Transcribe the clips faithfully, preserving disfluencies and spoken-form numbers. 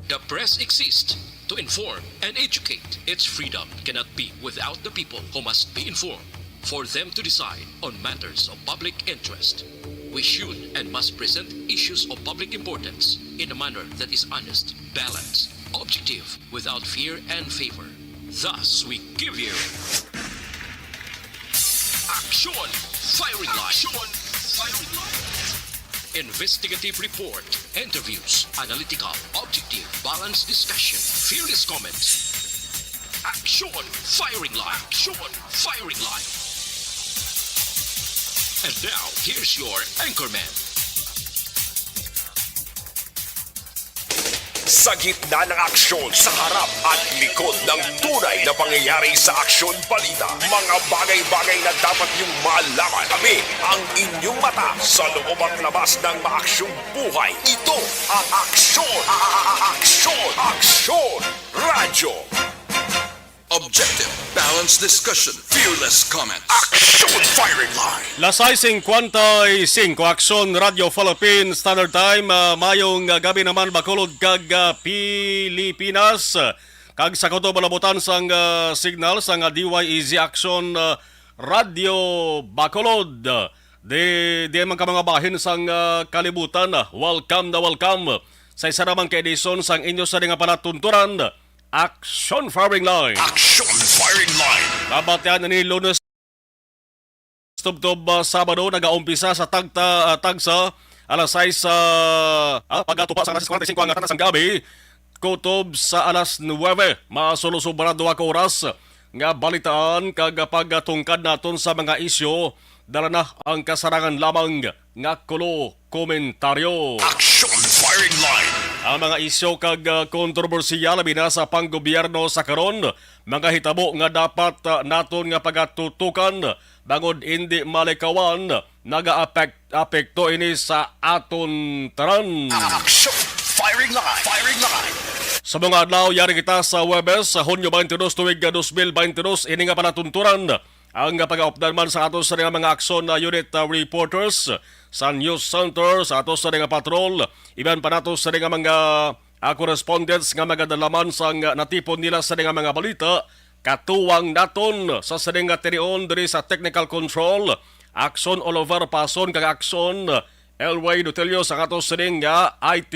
The press exists to inform and educate. Its freedom cannot be without the people who must be informed for them to decide on matters of public interest. We should and must present issues of public importance in a manner that is honest, balanced, objective, without fear and favor. Thus, we give you Action Firing Line. Action Firing Line. Investigative report, interviews, analytical, objective, balanced discussion, fearless comments. Action Firing Line. Action Firing Line. And now, here's your anchorman. Sa gitna ng aksyon, sa harap at likod ng tunay na pangyayari sa aksyon balita, mga bagay-bagay na dapat niyong malaman. Kami ang inyong mata sa loob at labas ng maaksyong buhay. Ito ang aksyon. A- a- a- Aksyon. Aksyon. Radyo. Objective, balanced discussion, fearless comment. Action Firing Line. Las sais cincuenta y cinco, Aksyon Radyo Philippine Standard Time. Ah, mayong, ah, gabi naman, Bacolod kag, ah, Pilipinas. Kag sa kutob nga nabutan sang, ah, signal sang, ah, D Y E Z Aksyon, ah, Radyo Bacolod. Di, di man ka mga bahin sang, ah, kalibutan. Ah, welcome na welcome sa isa naman ka edisyon sang inyo sa nga palatunturan. Action Firing Line. Action Firing Line. Mabatian ni Lunes tubtob, ah, Sabado, nagaumpisa sa tagta, ah, tagsa alas sais, ah, ah, pagatupa sa alas sais kwarenta y cinco ang tanan sang gabi, kutob sa alas nuwebe, masulusubra duha ka oras nga balitaan kag pagtungkad naton sa mga isyu. Dala na ang kasarangan lamang nga kulo komentaryo. Action Firing Line. Ang mga isyu kag, ah, kontrobersiya labi na sa panggobyerno sa karon, mga hitabo nga dapat, ah, naton nga pagatutukan bangod indi malikawan, nagaapek-, apekto ini sa aton tanan. Action Firing Line. Firing Line. Sa mga adlaw, yari kita sa Huwebes, sa Hunyo twenty-two, tuig, ah, twenty twenty-two, ini nga palatunturan. Ang pag-update man sa ato sa mga aksyon na unit, uh, reporters sa news center, sa ato sa mga patrol, iban pa nato sa mga, uh, correspondents nga magadalaman sang natipon nila sa mga balita, katuwang naton sa sining nga tinion diri sa technical control, Aksyon Oliver Pason kag Aksyon Elway Dutelio sa ato sining nga I T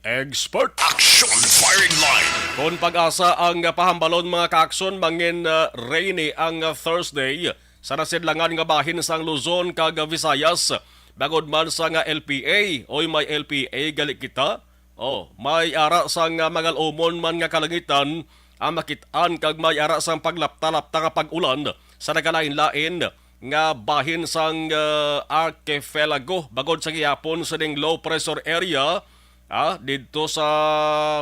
expert. Action Firing Line. Kon pag-asa ang pahambalon, mga kaaksyon, mangin, uh, rainy ang, uh, Thursday sa nasidlangan nga bahin sang Luzon kag Visayas. Bangod man sa nga L P A, oy, may L P A gali kita. Oh, may ara sang, uh, magal-umon man nga kalangitan ang makit-an kag may ara sang paglapta-lapta nga pag-ulan sa nagalain-lain nga bahin sang, ah, archipelago, bangod sa gihapon sining low pressure area, ah, didto sa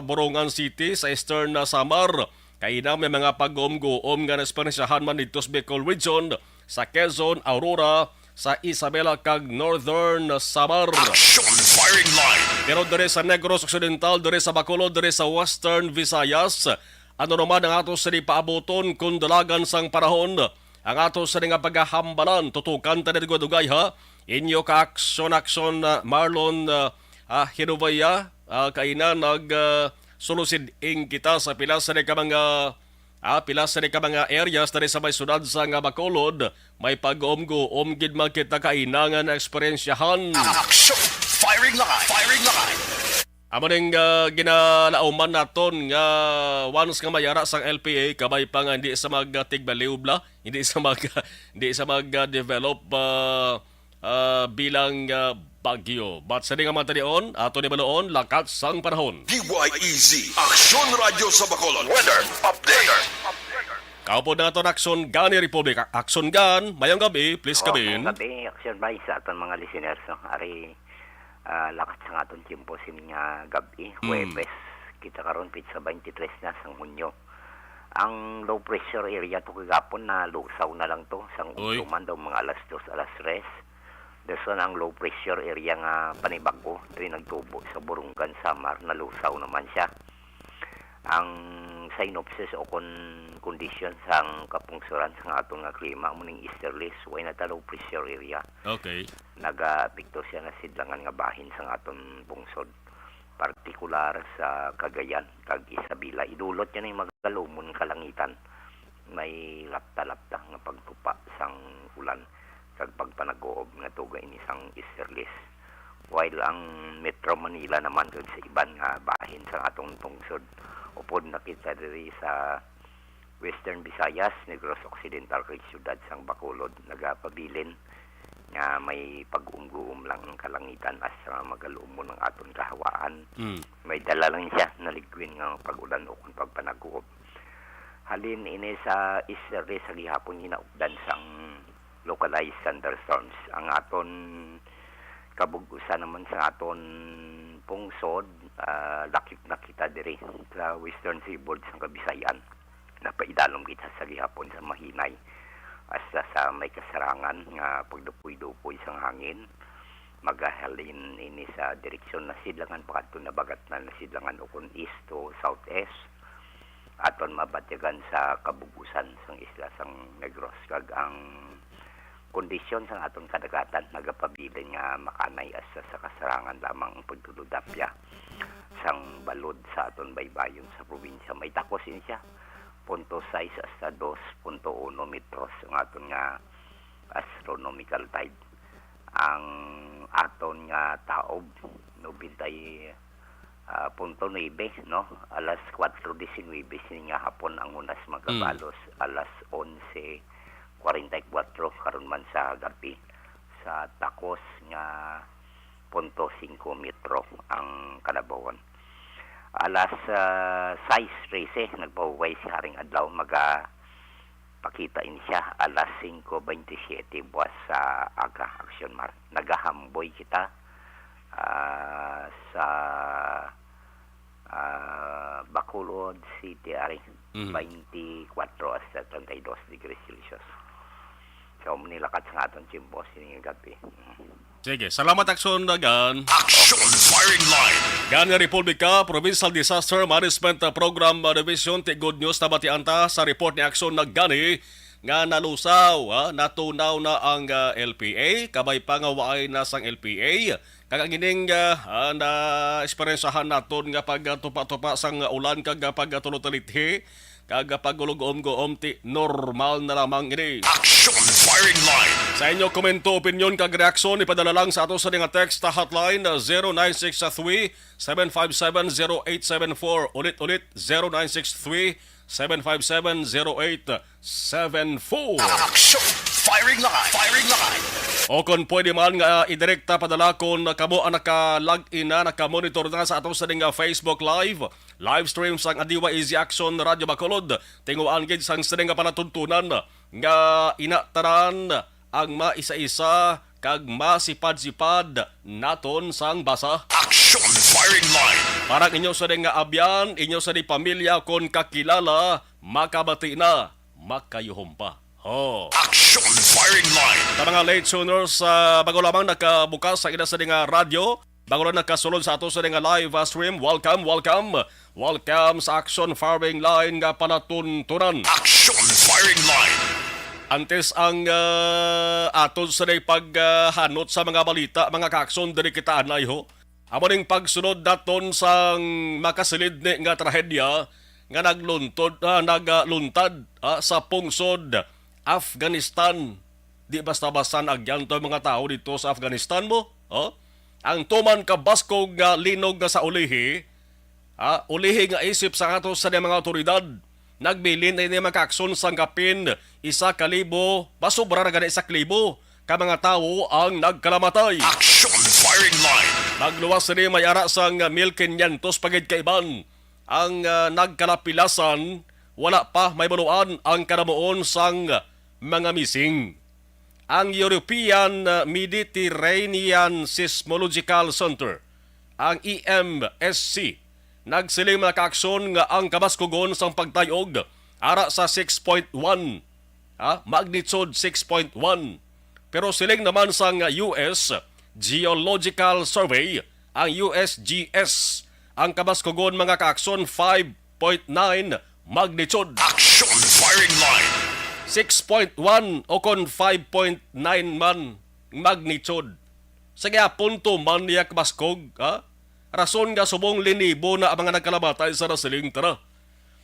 Borongan City, sa Eastern na Samar. Kaina may mga pagguom-guom nga naesperiensiyahan man didto sa Bicol Region, sa Quezon, Aurora, sa Isabela kag Northern Samar. Action Firing Line. Pero diri sa Negros Occidental, diri sa Bacolod, diri sa Western Visayas, ano naman ang ato sini paabuton kon dalagan sang panahon? Ang ato sini nga pagahambalan, tutukan ta dugay-dugay, ha. Inyo ka aksyon-aksyon, ah, Marlon, ah, ah, Hinovaya, ah, kaina nag, ah, sulusid-ing kita sa pila sini ka mga, ah, pila sini ka mga areas diri sa may sudad sa nga Bacolod. May pag-uom-guom gid man kita kaina nga naeksperyensyahan. Action! Firing line! Firing line! Amo ning, ah, ginalauman naton nga once nga may ara sang L P A, kabay pa nga hindi sa mag, ah, tigbaliw bala, hindi sa mag, hindi sa mag, ah, develop, ah, ah, bilang, ah, bagyo. But sa di nga mga tanion, ato ni baluon, lakat sang panahon. D Y E Z, Aksyon Radyo sa Bacolod. Weather update. Kaupod na aton Aksyon Gani Republic. Aksyon Gan, mayong gabi, please, oh, kabin. Mayong gabi, Aksyon Bay, sa aton mga listeners, no? Ari, ah, lakat sa aton tiyempo sini nga gab-i, mm, Huwebes. Kita karon, pitsa twenty-three na sang Hunyo. Ang low pressure area to kagapon na lusaw na lang to, sang, oy, udto man daw mga alas dos, alas tres. Dason ang low pressure area nga panibag-o, diri nagtubo sa Borongan, Samar, nalusaw naman siya. Ang synopsis o kon-, kondisyon sang kapungsoran sang aton nga klima, amo ning easterlies, way na ta low pressure area. Okay. Nagaapekto siya na sidlangan nga bahin sang aton pungsod. partikular sa Cagayan kag Isabela. Idulot niya ning magalumon kalangitan. May lapta-lapta nga pagtupa sang ulan kag pagpanag-uob nga tuga ini sang easterlies. While ang Metro Manila naman kag sa iban nga bahin sa atong pungsod, upod na kita diri sa Western Visayas, Negros Occidental, kag siyudad sang Bacolod, nagapabilin nga may pag-umguom lang ang kalangitan, asya nga magalumon ang aton kahawaan. Mm. May dala lang siya naligwin nga pag-ulan o kung pagpanaguob. Halin ini sa easterly sa gihapon hinaupdan sang localized thunderstorms. Ang aton kabug-usan naman sa aton pungsod, ah, lakip na kita diri sa western seaboard sang Kabisayan. Napaidalom kita sa gihapon sa mahinay hasta sa may kasarangan nga pagdupoy-dupoy sang hangin. Magahalin ini sa direksyon nasidlangan pakadto nabagatnan nasidlangan ukon east to southeast. Aton mabatyagan sa kabug-usan sang isla sang Negros, kag ang kondisyon sang aton kadagatan nagapabilin nga makanay hasta sa kasarangan lamang ang pagtulod-apya sang balod sa aton baybayon sa probinsya. May takos ini siya, punto sais hasta dos punto uno metros ang aton nga astronomical tide. Ang aton nga taob, nobenta y, ah, punto nuebe, no? Alas kuwatro disinuybe sini nga hapon ang hunas, Mm. magabalos alas onse kwarenta y kuwatro karon man sa gabi. Sa takos nga punto singko metro ang kalabawan. Alas, ah, sais trese, nagpahuway si Haring Adlaw, magapakita ini siya alas singko bente siyete buwas sa aga, Action Mar. Nagahamboy kita, ah, sa, ah, Bacolod City, ari, Mhm. bente kuwatro hasta treinta y dos degrees Celsius. So, manilakat sa aton chimbo sini nga gabi. Mhm. Sige, salamat, Action Dagan. Action Firing Line. Gani Republika Provincial Disaster Management Program Division, ti good news nabatian ta sa report ni Action Nagani nga nalusaw, ha, natunaw na ang, ah, L P A, kabay pa nga waay na sang L P A. Kag ang ining, ah, ah, na-eksperyensyahan naton nga pagtupa-tupa sang ulan kag, ah, pagtulutalithi, kag pagulog-om-guom ti normal na lamang ini. Action Firing Line. Sa inyo komento, opinyon, kag reaksyon, ipadala lang sa ato sa nga text hotline, zero nine six three, seven five seven, zero eight seven four. Ulit-ulit, zero nine six three, seven five seven, zero eight seven four. Action Firing Line. Firing Line. O kon pwede man nga idirekta padala kon kamo ang naka-log in na, naka-monitor na sa ato sa nga Facebook Live, live stream sang D Y A Z Action Radio Bacolod. Tinguhaan gid sang sini nga palatuntunan nga ina tanan ang maisa-isa kag masipad-sipad naton sang basa. Action Firing Line. Para ang inyo sa nga abyan, inyo sa pamilya kon kakilala, makabati na, makayuhom pa. Ho. Action Firing Line. Sa mga late tuners, ah, bago lamang nakabukas sa ila sa nga radyo, bago lang nakasulod sa ato sa nga live, ah, stream, welcome, welcome. Welcome sa Action Firing Line nga palatuntunan. Action Firing Line. Antes ang, ah, aton sa paghanot sa mga balita, mga ka-action, diri kita anay ho. Amo ning pagsulod naton sang makasilid ni nga trahedya nga nagluntod, ah, nagluntad, ah, sa pungsod Afghanistan. Di basta-basta naagyan to ang mga tawo dito sa Afghanistan mo. Oh? Ang tuman ka baskog nga linog nga sa ulihi, ah, ulihi nga isip sa ato sa mga awtoridad, nagbilin na ini mga aksyon sang kapin isa ka libo, pasubra na gani isa ka libo ka mga tawo ang nagkalamatay. Action Firing Line. Magluwas sini may ara sang mil kinyentos pa gid ka iban ang, ah, nagkalapilasan. Wala pa may baluan ang kanamuon sang mga missing. Ang European, ah, Mediterranean Seismological Center, ang E M S C, nagsiling mga kaaksyon nga ang kabaskugon sang pagtayog ara sa six point one, ha, magnitude six point one. Pero siling naman sang U S Geological Survey, ang U S G S, ang kabaskugon mga kaaksyon five point nine magnitude. Action Firing Line. Six point one o kon five point nine man magnitude. Sa gihapon to man niya kabaskog, ha? Rason nga subong linibo na ang mga nagkalamatay sa nasiling tara.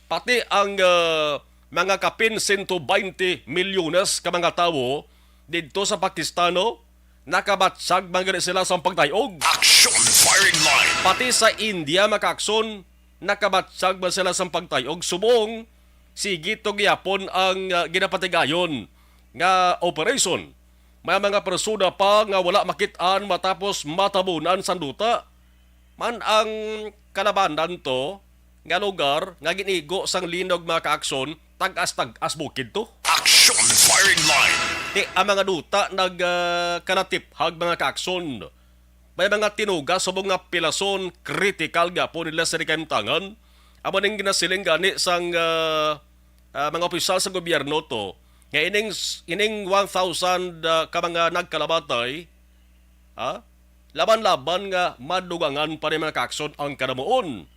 Pati ang, ah, mga kapin sento baynte milyones ka mga tawo didto sa Pakistano, nakabatsag man gani sila sang pagtayog. Action firing line. Pati sa India, mga kaakson, nakabatsag man sila sang pagtayog subong sige to gyapon ang, ah, ginapatigayon nga operation. May mga persona pa nga wala makit-an matapos matabunan sang duta. Man ang kalabanan to nga lugar nga gin-igo sang linog, mga kaakson, tag-as-tag-as bukid to. Action firing line. Ti ang mga duta nag, ah, kalatiphag, mga kaakson. May mga tinuga subong nga pilason, kritikal gyapon nila sa kahimtangan. Amo ning ginasiling gani sang, ah, ah, mga opisyal sa gobyerno to nga ining, ining one thousand, ah, ka mga nagkalamatay, ha? Laban-laban nga madugangan pa ni, mga kaakson, ang kadamuon.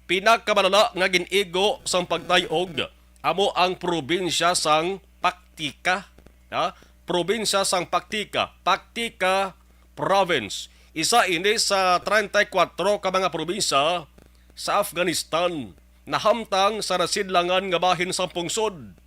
Pinakamalala nga gin-igo sang pagtayog amo ang probinsya sang Paktika, ha? Probinsya sang Paktika, Paktika Province. Isa ini sa treinta y cuatro ka mga probinsya sa Afghanistan nahamtang sa nasidlangan nga bahin sang pungsod.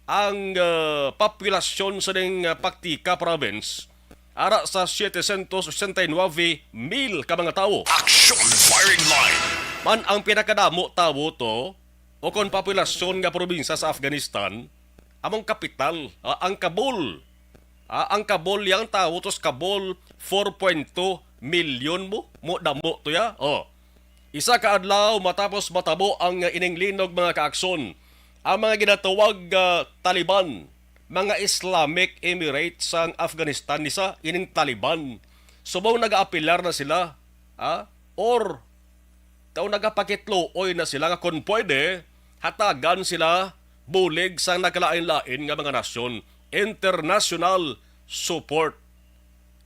Ang, ah, populasyon sa ning, ah, Paktika Province ara sa setecientos ochenta y nueve mil ka mga tawo. Action firing line. Man ang pinakadamo tawo to o kon populasyon nga probinsya sa Afghanistan, among kapital, ah, ang Kabul. Ah, ang Kabul, yang tawo to sa Kabul, four point two million mo, mo damo to ya. Oh. Isa ka adlaw matapos matabo ang ining linog, mga kaakson, ang mga ginatawag nga Taliban, mga Islamic Emirates sang Afghanistan ni sa ining Taliban. Subong nagaapilar na sila, ha? Or daw nagapakitluoy na sila nga kon pwede, hatagan sila bulig sang nagkalain-lain nga mga nasyon, international support.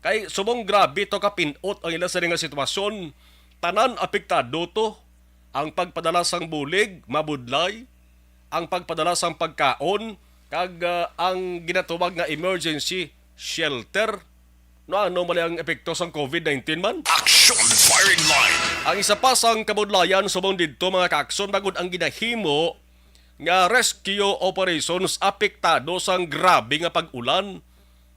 Kay subong grabe to kapin-ot ang ila sini nga sitwasyon, tanan apektado to. Ang pagpadala sang bulig mabudlay, ang pagpadala sang pagkaon, kag, ah, ang ginatawag nga emergency shelter. No, ano man ang epekto sang covid nineteen man? Action firing line. Ang isa pa sang kabudlayan subong didto, mga kaakson, bangod ang ginahimo nga rescue operations apektado sang grabe nga pag-ulan.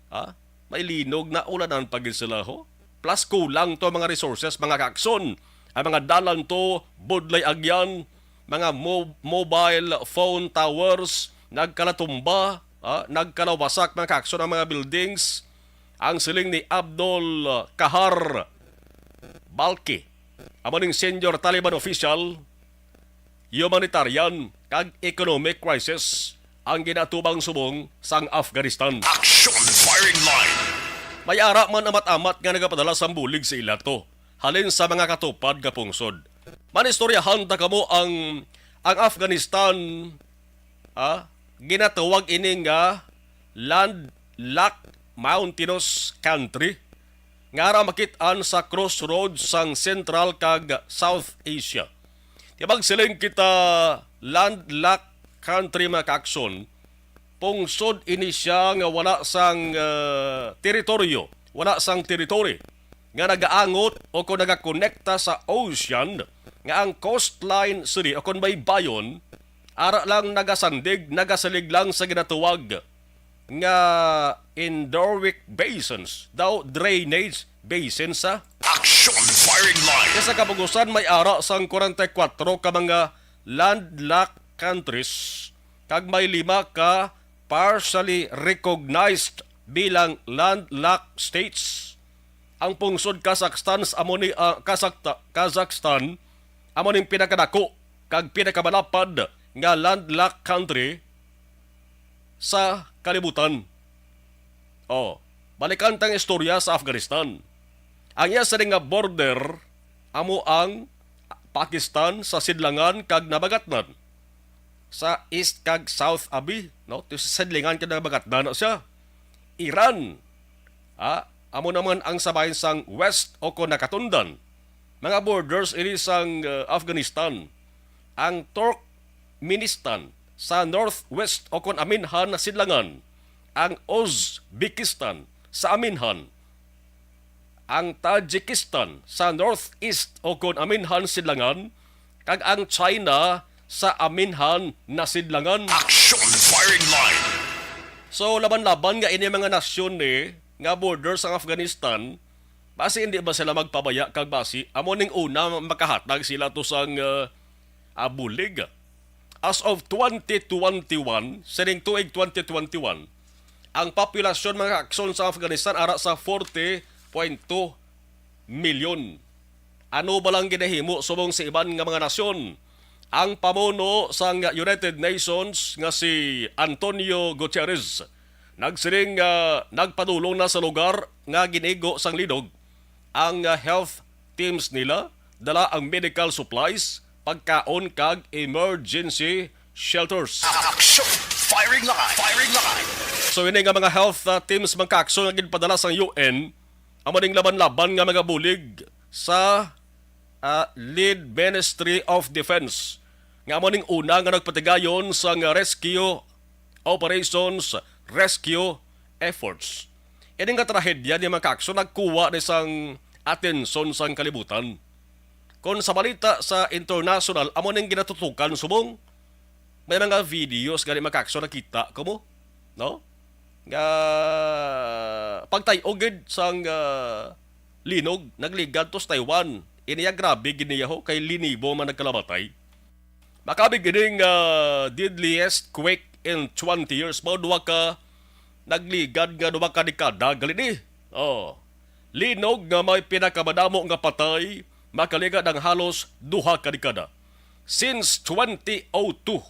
Ha? May linog na, ulanan pa gid sila, ho. Plus kulang to mga resources, mga kaakson. Ang mga dalan to, budlay agyan, mga mo-, mobile phone towers, nagkalatumba, ha? Nagkalawasak, mga kaakson, ang mga buildings. Ang siling ni Abdul Kahar Balki, amo ning senior Taliban official, humanitarian kag economic crisis ang ginatubang subong sang Afghanistan. Action firing line. May ara man amat-amat nga nagapadala sang bulig sa ila to, halin sa mga katupad nga pungsod. Manistoryahan ta kamo ang, ang Afghanistan, ah, ginatawag ini nga landlocked mountainous country nga ara makit-an sa crossroads sang Central kag South Asia. Di ba, siling kita landlocked country, mga kaakson, pungsod ini siya nga wala sang, ah, teritoryo, wala sang territory nga nagaangot o kon nagakonekta sa ocean, nga ang coastline sini o kon baybayon ara lang nagasandig, nagasalig lang sa ginatawag nga endorheic basins, daw drainage basin sa Action firing line. Kaya sa kabugusan, may ara sang kwarenta y kuwatro ka mga landlocked countries kag may lima ka partially recognized bilang landlocked states. Ang pungsod Kazakhstan sa amo ni, ah, Kazakta-, Kazakhstan amo ning pinakadako kag pinakamalapad nga landlocked country sa kalibutan. Oh, balikan tang istorya sa Afghanistan. Ang iya sini nga border amo ang Pakistan sa sidlangan kag nabagatnan. Sa east kag south abi, no? Ti sa sidlangan kag nabagatnan na siya. Iran, ah, amo naman ang sa bahin sang west o kon nakatundan. Mga borders ini sang, uh, Afghanistan. Ang Turkmenistan sa northwest o kon aminhan na sidlangan. Ang Uzbekistan sa aminhan. ang Tajikistan sa northeast o kon Aminhan Sidlangan, kag ang China sa Aminhan na Sidlangan. Action Firing Line. So, laban-laban nga ini mga nasyon ni nga border sang Afghanistan, basi hindi ba sila magpabaya kag basi amo ning una makahatag sila to sang, ah, ah, bulig? As of twenty twenty-one, sining tuig twenty twenty-one, ang populasyon, mga kaakson, sa Afghanistan ara sa forty point two milyon. Ano ba lang ginahimo subong sa iban nga mga nasyon? Ang pamuno sang United Nations nga si Antonio Guterres nagsiling nga nagpadulong na sa lugar nga ginigo sang linog ang, ah, health teams nila, dala ang medical supplies, pagkaon, kag emergency shelters. Action! Firing line! Firing line! So, ini nga mga health, ah, teams, mga kaakson, nga ginpadala sang U N, amo ning laban-laban nga mga bulig sa, ah, lead Ministry of Defense, nga amo ning una nga nagpatigayon sang rescue operations, rescue efforts. Ini nga trahedya ni, mga kaakson, nagkuha ni sang atensyon sang kalibutan. Kon sa balita sa international, amo ning ginatutukan subong. May mga videos gani, mga kaakson, nakita ko mo, no? Nga pagtay-o gid sang, ah, linog, nagligad to sa Taiwan. Iniya grabe gid niya ho, kay linibo man nagkalamatay. Makabig ining, ah, deadliest quake in twenty years. Mao duha ka nagligad nga duha ka dekada gali ni. Oh. Linog nga may pinakamadamo nga patay, makaligad ang halos duha ka dekada. Since twenty oh two.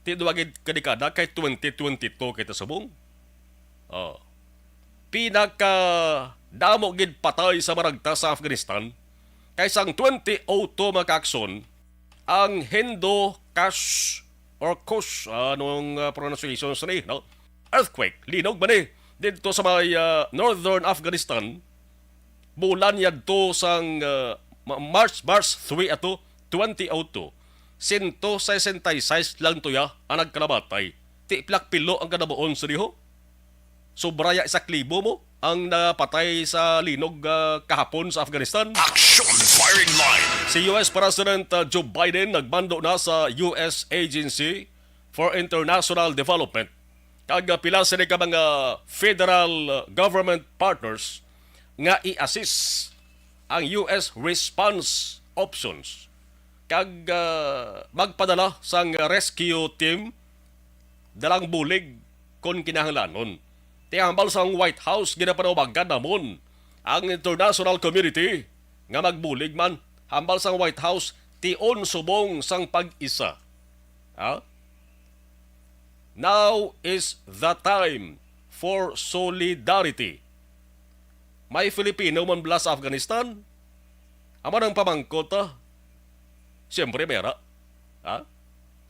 Ti duha gid ka dekada kay twenty twenty-two kita subong. Oh. Pinakadamo gid patay sa maragta sa Afghanistan kay sang twenty oh two, mga kaakson, ang Hindu Kush or Kush, anong, ah, pronunciation sa ni, no? Earthquake, linog ba ni? Didto sa may, ah, northern Afghanistan, bulan yadto sang, ah, Ma-, March, March three ato, twenty oh two. Sento sesenta y seis lang tuya ang nagkalamatay. Ti pila ka pilo ang kanabuon sa diho. Sobra ya isa ka libo mo ang napatay sa linog, ah, kahapon sa Afghanistan. Action Firing Line. Si U S President, ah, Joe Biden nagmando na sa U S Agency for International Development kag, ah, pila sini ka mga federal, ah, government partners nga i-assist ang U S response options kag, ah, magpadala sang rescue team dalang bulig kon kinahanglanon. Ti hambal sang White House, ginapanawagan namon ang international community nga magbulig man. Hambal sang White House, tion subong sang pag-isa. Ha? Now is the time for solidarity. May Filipino man bala sa Afghanistan? Amo nang pamangkot, ah. Siyempre, may ara. Ha?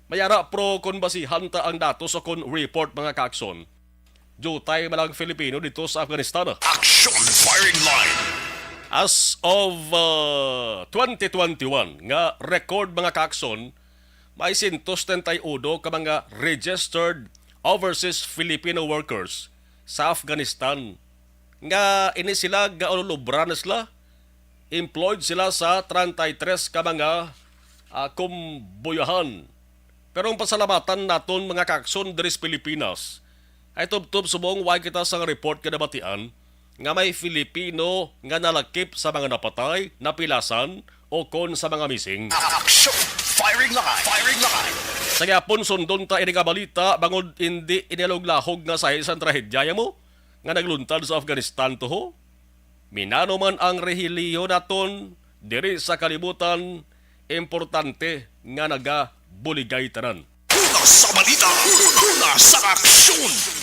May ara, pero kung basihan ta ang datos o kung report, mga kaakson, diutay man ang Filipino dito sa Afghanistan. Action Firing Line. As of, uh, twenty twenty-one, nga record, mga kaakson, may sento setenta y uno ka mga registered overseas Filipino workers sa Afghanistan nga ini sila gaululubra na sila. Employed sila sa treinta y tres ka mga, ah, kumbuyahan. Pero ang pasalamatan naton, mga kaakson, diri sa Pilipinas, ay tubtob subong way kita sang report nga nabatian nga may Filipino nga nalakip sa mga napatay, napilasan, o kon sa mga missing. Action! Firing line! Firing line! Sa gihapon, sundon ta ini nga balita, bangod indi ini lahoglahog nga sahi sang trahedya mo nga nagluntad sa Afghanistan, toho. Minano man ang rehiliyo naton diri sa kalibutan, importante nga nagabuligay tanan. Una sa balita, una sa aksyon.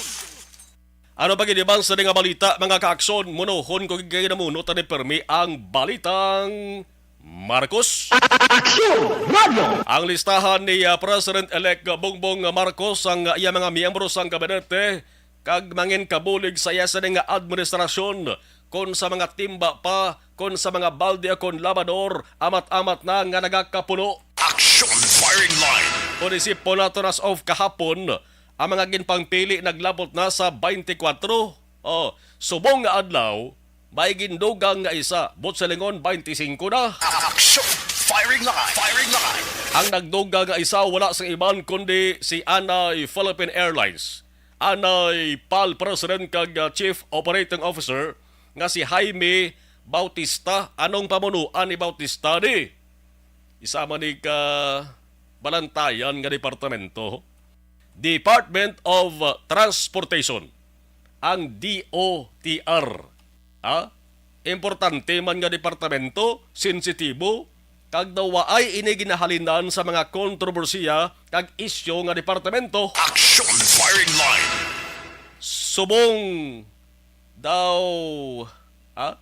Ano pa gid iban sa nga balita, mga kaakson? Munohon ko gid namuno tani permi ang balitang Marcos. Aksyon Radio! Ang listahan ni, ah, President-elect Bongbong Marcos, ang, ah, iya mga miyembro sang kabinete, kag mangin kabulig sa iya sini nga administrasyon, kon sa mga timba pa, kon sa mga balde o kon labador, amat-amat na nga nagakapuno. Action Firing Line. Kung isipon naton as of kahapon, ang mga ginpangpili naglabot na sa twenty-four. Oh, subong nga adlaw, May gindugang nga isa, buot silingon, twenty-five na. Action! Firing line! Firing line! Ang nagdugang nga isa wala sang iban kundi si anay Philippine Airlines, anay PAL President kag, ah, Chief Operating Officer nga si Jaime Bautista. Anong pamunuan ni Bautista ni? Isa man ni ka balantayan nga departamento, Department of, uh, Transportation, ang D O T R. Ha? Importante man nga departamento, sensitibo, kag daw waay ini ginahalinan sa mga kontrobersiya kag isyu nga departamento. Action firing line. Subong daw, ha?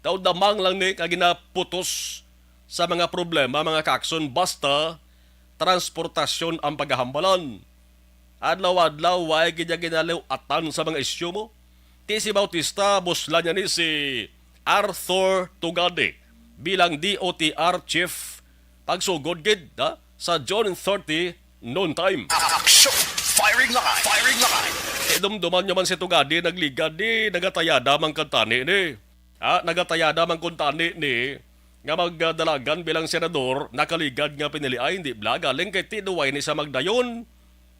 Daw damang lang ni nga ginaputos sa mga problema, mga kaakson, basta transportasyon ang pagahambalan. Adlaw-adlaw, way gid niya ginaliwatan sa mga isyu mo. Ti si Bautista, buslan niya ni si Arthur Tugade bilang D O T R chief. Pagsugod gid, ha, sa June thirty, noon time. Action! Firing line! Firing line! Idumduman nyo man si Tugade, nagligad ni, nagatayada man kuntani ni. Ha, nagatayada man kuntani ni, nga magdalagan bilang senador, nakaligad nga pinili ay hindi bla, galing kay ti duway ni sa magdayon,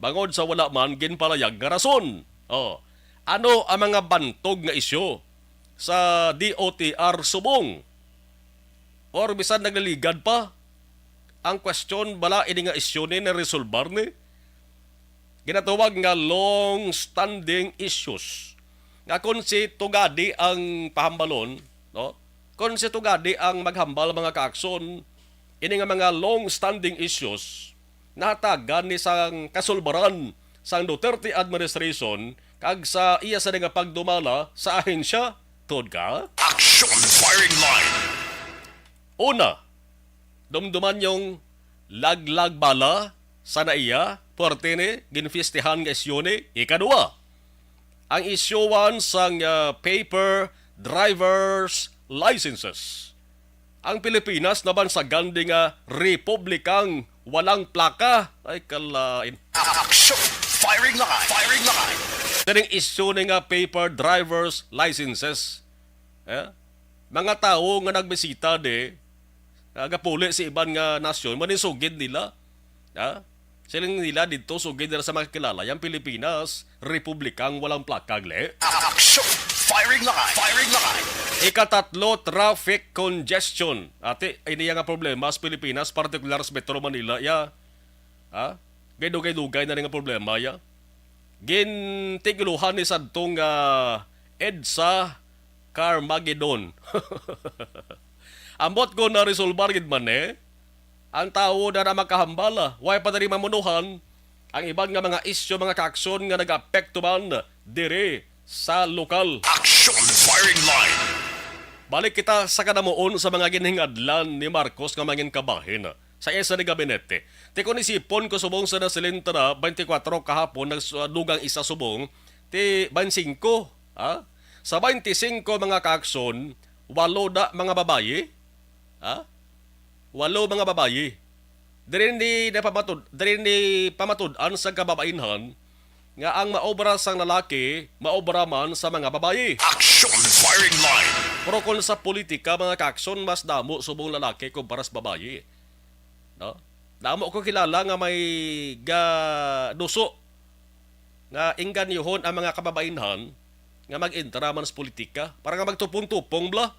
bangod sa wala man ginpalayag nga rason. Oh. Ano ang mga bantog nga isyu sa D O T R subong? Or bisan nagliligad pa? Ang question, bala ini nga isyu ni naresolbar ni? Ginatawag nga long-standing issues. Nga kung si Tugade ang pahambalon, no? Kung si Tugade ang maghambal, mga kaakson, ini nga mga long-standing issues, nahatagan ni sang kasulbaran sang Duterte administration kag sa iya sa nga pagdumala sa ahensya, tuod ka? Action firing line. Una, dumduman yung laglag bala sa naiya, puwerte ni, ginfistihan nga isyu ni. Ikaduha, ang isyuwan sang, ah, paper driver's licenses. Ang Pilipinas nabansagan di nga republikang walang plaka. Ay, kalain. Action! Firing line! Firing line! Kining isyu ni nga paper driver's licenses. Eh? Mga tawo nga nagbisita di, ah, gapuli sa iban nga nasyon, manisugid nila. Ha? Siling nila dito, sugid nila sa mga kilala, yang Pilipinas, republikang walang plaka, gle. Action! Firing line! Firing line! Ikatatlo, traffic congestion. Ate, ini nga problema sa Pilipinas, partikular sa Metro Manila, ya. Ha? Kay dugay-dugay na rin nga problema, ya. Gintigulohan ni sadtong, ah, EDSA Carmageddon. Ambot ko na resolbar gid man, eh. Ang tawo na na makahambal, ah. Way pa diri mamunuhan. Ang iban nga mga isyu, mga kaakson nga nag-apekto man diri sa lokal. Action firing line. Balik kita sa kanamuon sa mga ginhingadlan ni Marcos nga mangin kabahin sa isa ni gabinete. Ti kon isipon ko subong sa nasilin ta na, twenty-four kahapon, nagdugang isa subong, ti twenty-five, ha? Sa twenty-five, mga kaakson, walo na mga babayi, ha? Walo mga babayi. Diri ni napamatud-, diri ni pamatud-an sa kababainhan nga ang maobra sang lalaki, maobra man sa mga babayi. Action firing line. Pero kung sa politika, mga kaakson, mas damo subong lalaki kumpara sa babayi. No? Damo ko kilala nga may gaduso nga inganyohon ang mga kababainhan nga mag-entra man sa politika para nga magtupong-tupong bla.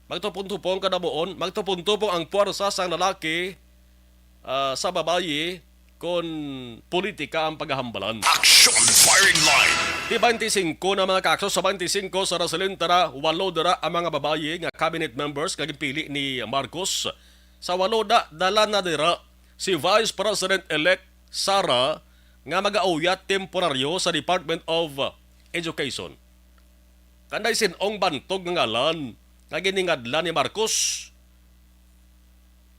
Magtupong-tupong kadamuon, magtupong-tupong ang puwersa sang lalaki, ah, sa babayi kon politika ang pagahambalan. Action firing line. Ti twenty-five na, mga kaakson, sa twenty-five sa nasilin ta na, walo dira ang mga babayi nga cabinet members nga ginpili ni Marcos. Sa walo na, dala na dira si Vice President-elect Sara nga magauyat temporaryo sa Department of Education. Kanday sin-ong bantog nga ngalan nga giningadlan ni Marcos?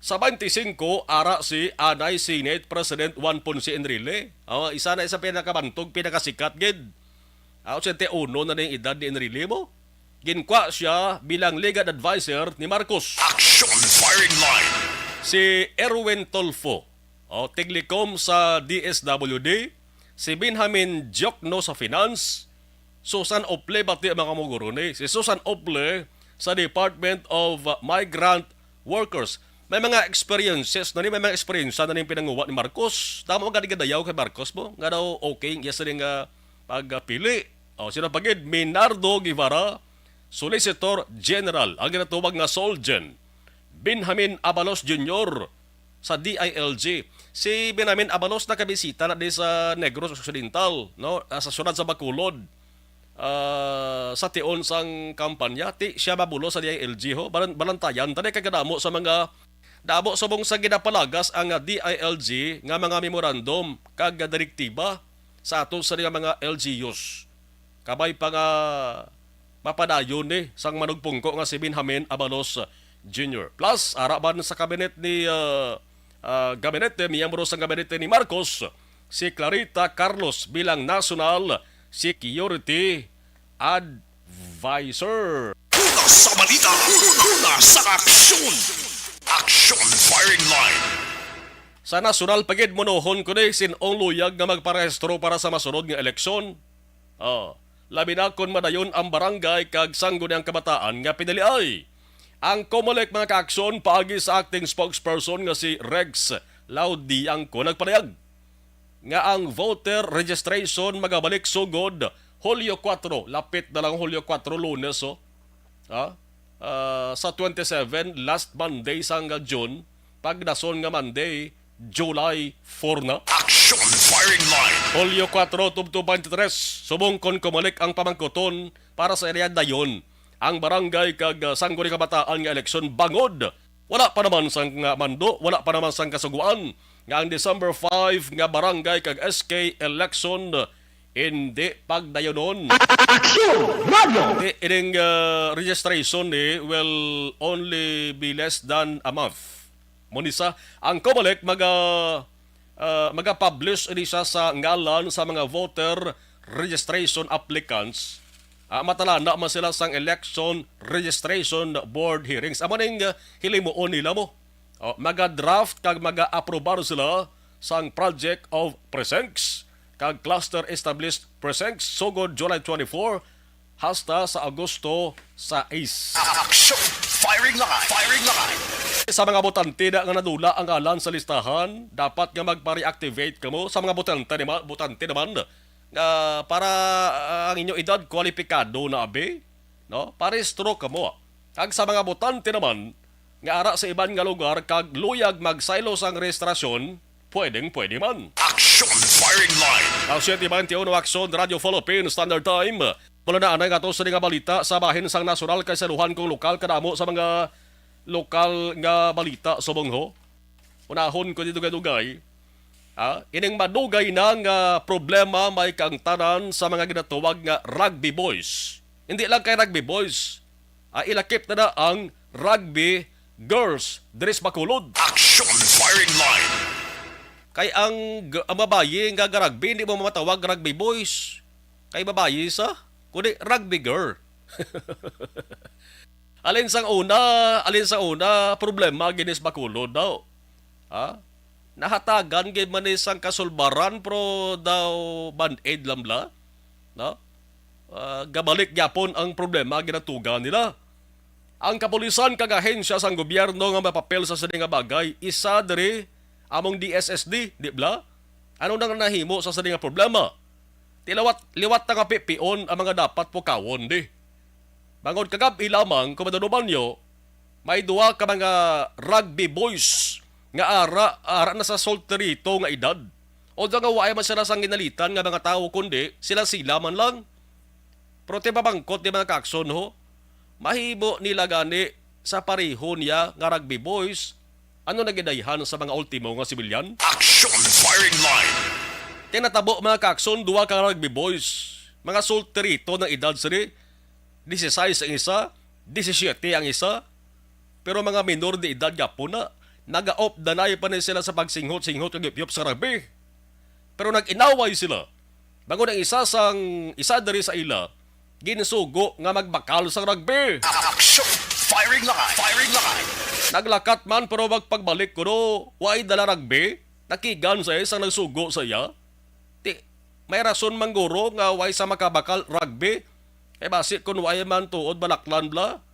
Sa twenty-five, ara si anay Senate President Juan Ponce Enrile. Oh, isa na sa pinakabantog, pinakasikat gid. Ah, ochenta y uno na ning edad ni Enrile mo. Ginkwa siya bilang legal advisor ni Marcos. Action firing line. Si Erwin Tulfo, oh, tiglikom sa D S W D, si Benjamin Diokno sa Finance, Susan Ople, pati ang mga muguro ni si Susan Ople sa Department of, uh, Migrant Workers. May mga experiences na ni, may mga experience na ning pinanguha ni Marcos. Tama, nga di gadayaw kay Marcos mo, nga daw okay ang iya sining, ah, pagpili. O, sino pa gid? Minardo Guevara, Solicitor General, ang ginatawag nga Solgen. Benjamin Abalos Junior sa D I L G. Si Benjamin Abalos nakabisita na di sa Negros Occidental, no? Ah, sa siyudad sa Bacolod. Ah, sa tion sang kampanya, ti siya mabulos sa D I L G ho. Balan-, balantayan tani kay kadamo sa mga, damo subong sa ginapalagas ang, ah, D I L G nga mga memorandum kag direktiba sa ato sa mga L G Us. Kabay pa nga mapadayon ni sang manugpungko nga si Benjamin Abalos Junior. Plus, ara man sa kabinet ni, ah, ah, gabinete, miyembro sang gabinete ni Marcos, si Clarita Carlos bilang National Security Advisor. Una sa balita, una sa aksyon. Aksyon Firing Line. Sa nasyonal pa gid, monohon ko ni sin-ong luyag nga magparehistro para sa masunod nga eleksyon. Oh, labi na kon madayon ang barangay kag sangguniang kabataan nga piniliay. Ang Comelec, mga kaaksyon, paagi sa acting spokesperson nga si Rex Laudiangco nagpahayag nga ang voter registration magabalik sugod Hulyo kuwatro, lapit na lang Hulyo kuwatro, Lunes, oh. Ha? Ah, sa twenty-seven, last Monday sang June, pagdason nga Monday, July four na. Action Firing Line. Hulyo kuwatro, tubtob twenty-three, subong kon Comelec ang pamangkuton para sa area dayon ang barangay kag, ah, sangguni kabataan nga eleksyon bangod wala pa naman sang, ah, mando, wala pa naman sang kasugoan nga ang December five nga barangay kag S K election hindi pagdayonon. Action Radio! Di, ining, ah, registration ni will only be less than a month. Mo ni sa, ang Comelec maga-, ah, maga-publish ini siya sa ngalan sa mga voter registration applicants. Ah, matalana man sila sang election registration board hearings. Amo ning, ah, hilimuon nila mo. Oh, maga-draft kag maga-aprobar sila sang Project of Precincts kag Cluster Established Precincts sugod July twenty-four hasta sa Agosto sais. Action! Firing line! Firing line! Sa mga botante na nga nadula ang ngalan sa listahan, dapat nga magpa-reactivate kamo. Sa mga botante naman, botante naman nga para, ah, ang inyo edad kwalipikado na abi, no? Parehistro kamo. Kag sa mga botante naman nga ara sa iban nga lugar kag luyag magsaylo sang rehistrasyon, pwedeng-pwede man. Action Firing Line. Ang siyete bente uno, Action Radio Philippines Standard Time. Mula na anay nga to sa nga balita sa bahin sang nasyonal kay saluhan kong lokal, kadamo sa mga lokal nga balita subong ho. Unahon ko di dugay-dugay. Ah, ining madugay na nga problema may kaangtanan sa mga ginatawag nga rugby boys. Hindi lang kay rugby boys, ah, ilakip na na ang rugby girls diri sa Bacolod. Action Firing Line. Kay ang g-, ang babayi nga garugby, hindi mo matawag rugby boys. Kay babayi sa, kundi rugby girl. Alin sang una, alin sang una, problema gid ni sa Bacolod daw. Ha? Nahatagan gid man ni sang kasulbaran, pero daw band-aid lang bala. No? Ah, gabalik gyapon ang problema ginatugan nila. Ang kapulisan kag ahensya sang gobyerno nga mapapel sa sini nga bagay, isa diri among D S S D, di bala? Ano nang nahimo sa sini nga problema? Ti liwat, liwat na nga pipion ang mga dapat pukawon, di. Bangod kagab-i lamang, Commander Romanio, may duha ka mga rugby boys nga ara, ara na sa solterito nga edad. Although nga waay man sila sang ginalitan nga mga tawo, kundi sila-sila man lang. Pero ti pamangkot ni mga kaakson, ho, mahimo nila gani sa pareho niya nga rugby boys? Ano na gidayhan sa mga ultimo nga sibilyan? Action Firing Line. Tinatabo, mga kaakson, duha ka rugby boys, mga solterito ng edad sini, disisais ang isa, disisiete ang isa, pero mga minor de edad gapon na. Nagaopdanay pa ni sila sa pagsinghot-singhot kag yupyop sa rugby. Pero nag-inaway sila. Bangod ang isa sang, isa diri sa ila, ginsugo nga magbakal sa rugby. Action! Firing line! Firing line! Naglakat man, pero magpagbalik kuno, way dala rugby. Nakigan sa isang nagsugo sa iya. Ti, May rason man guro nga way sa makabakal rugby. Kay basi kun way man tuod balaklan bala,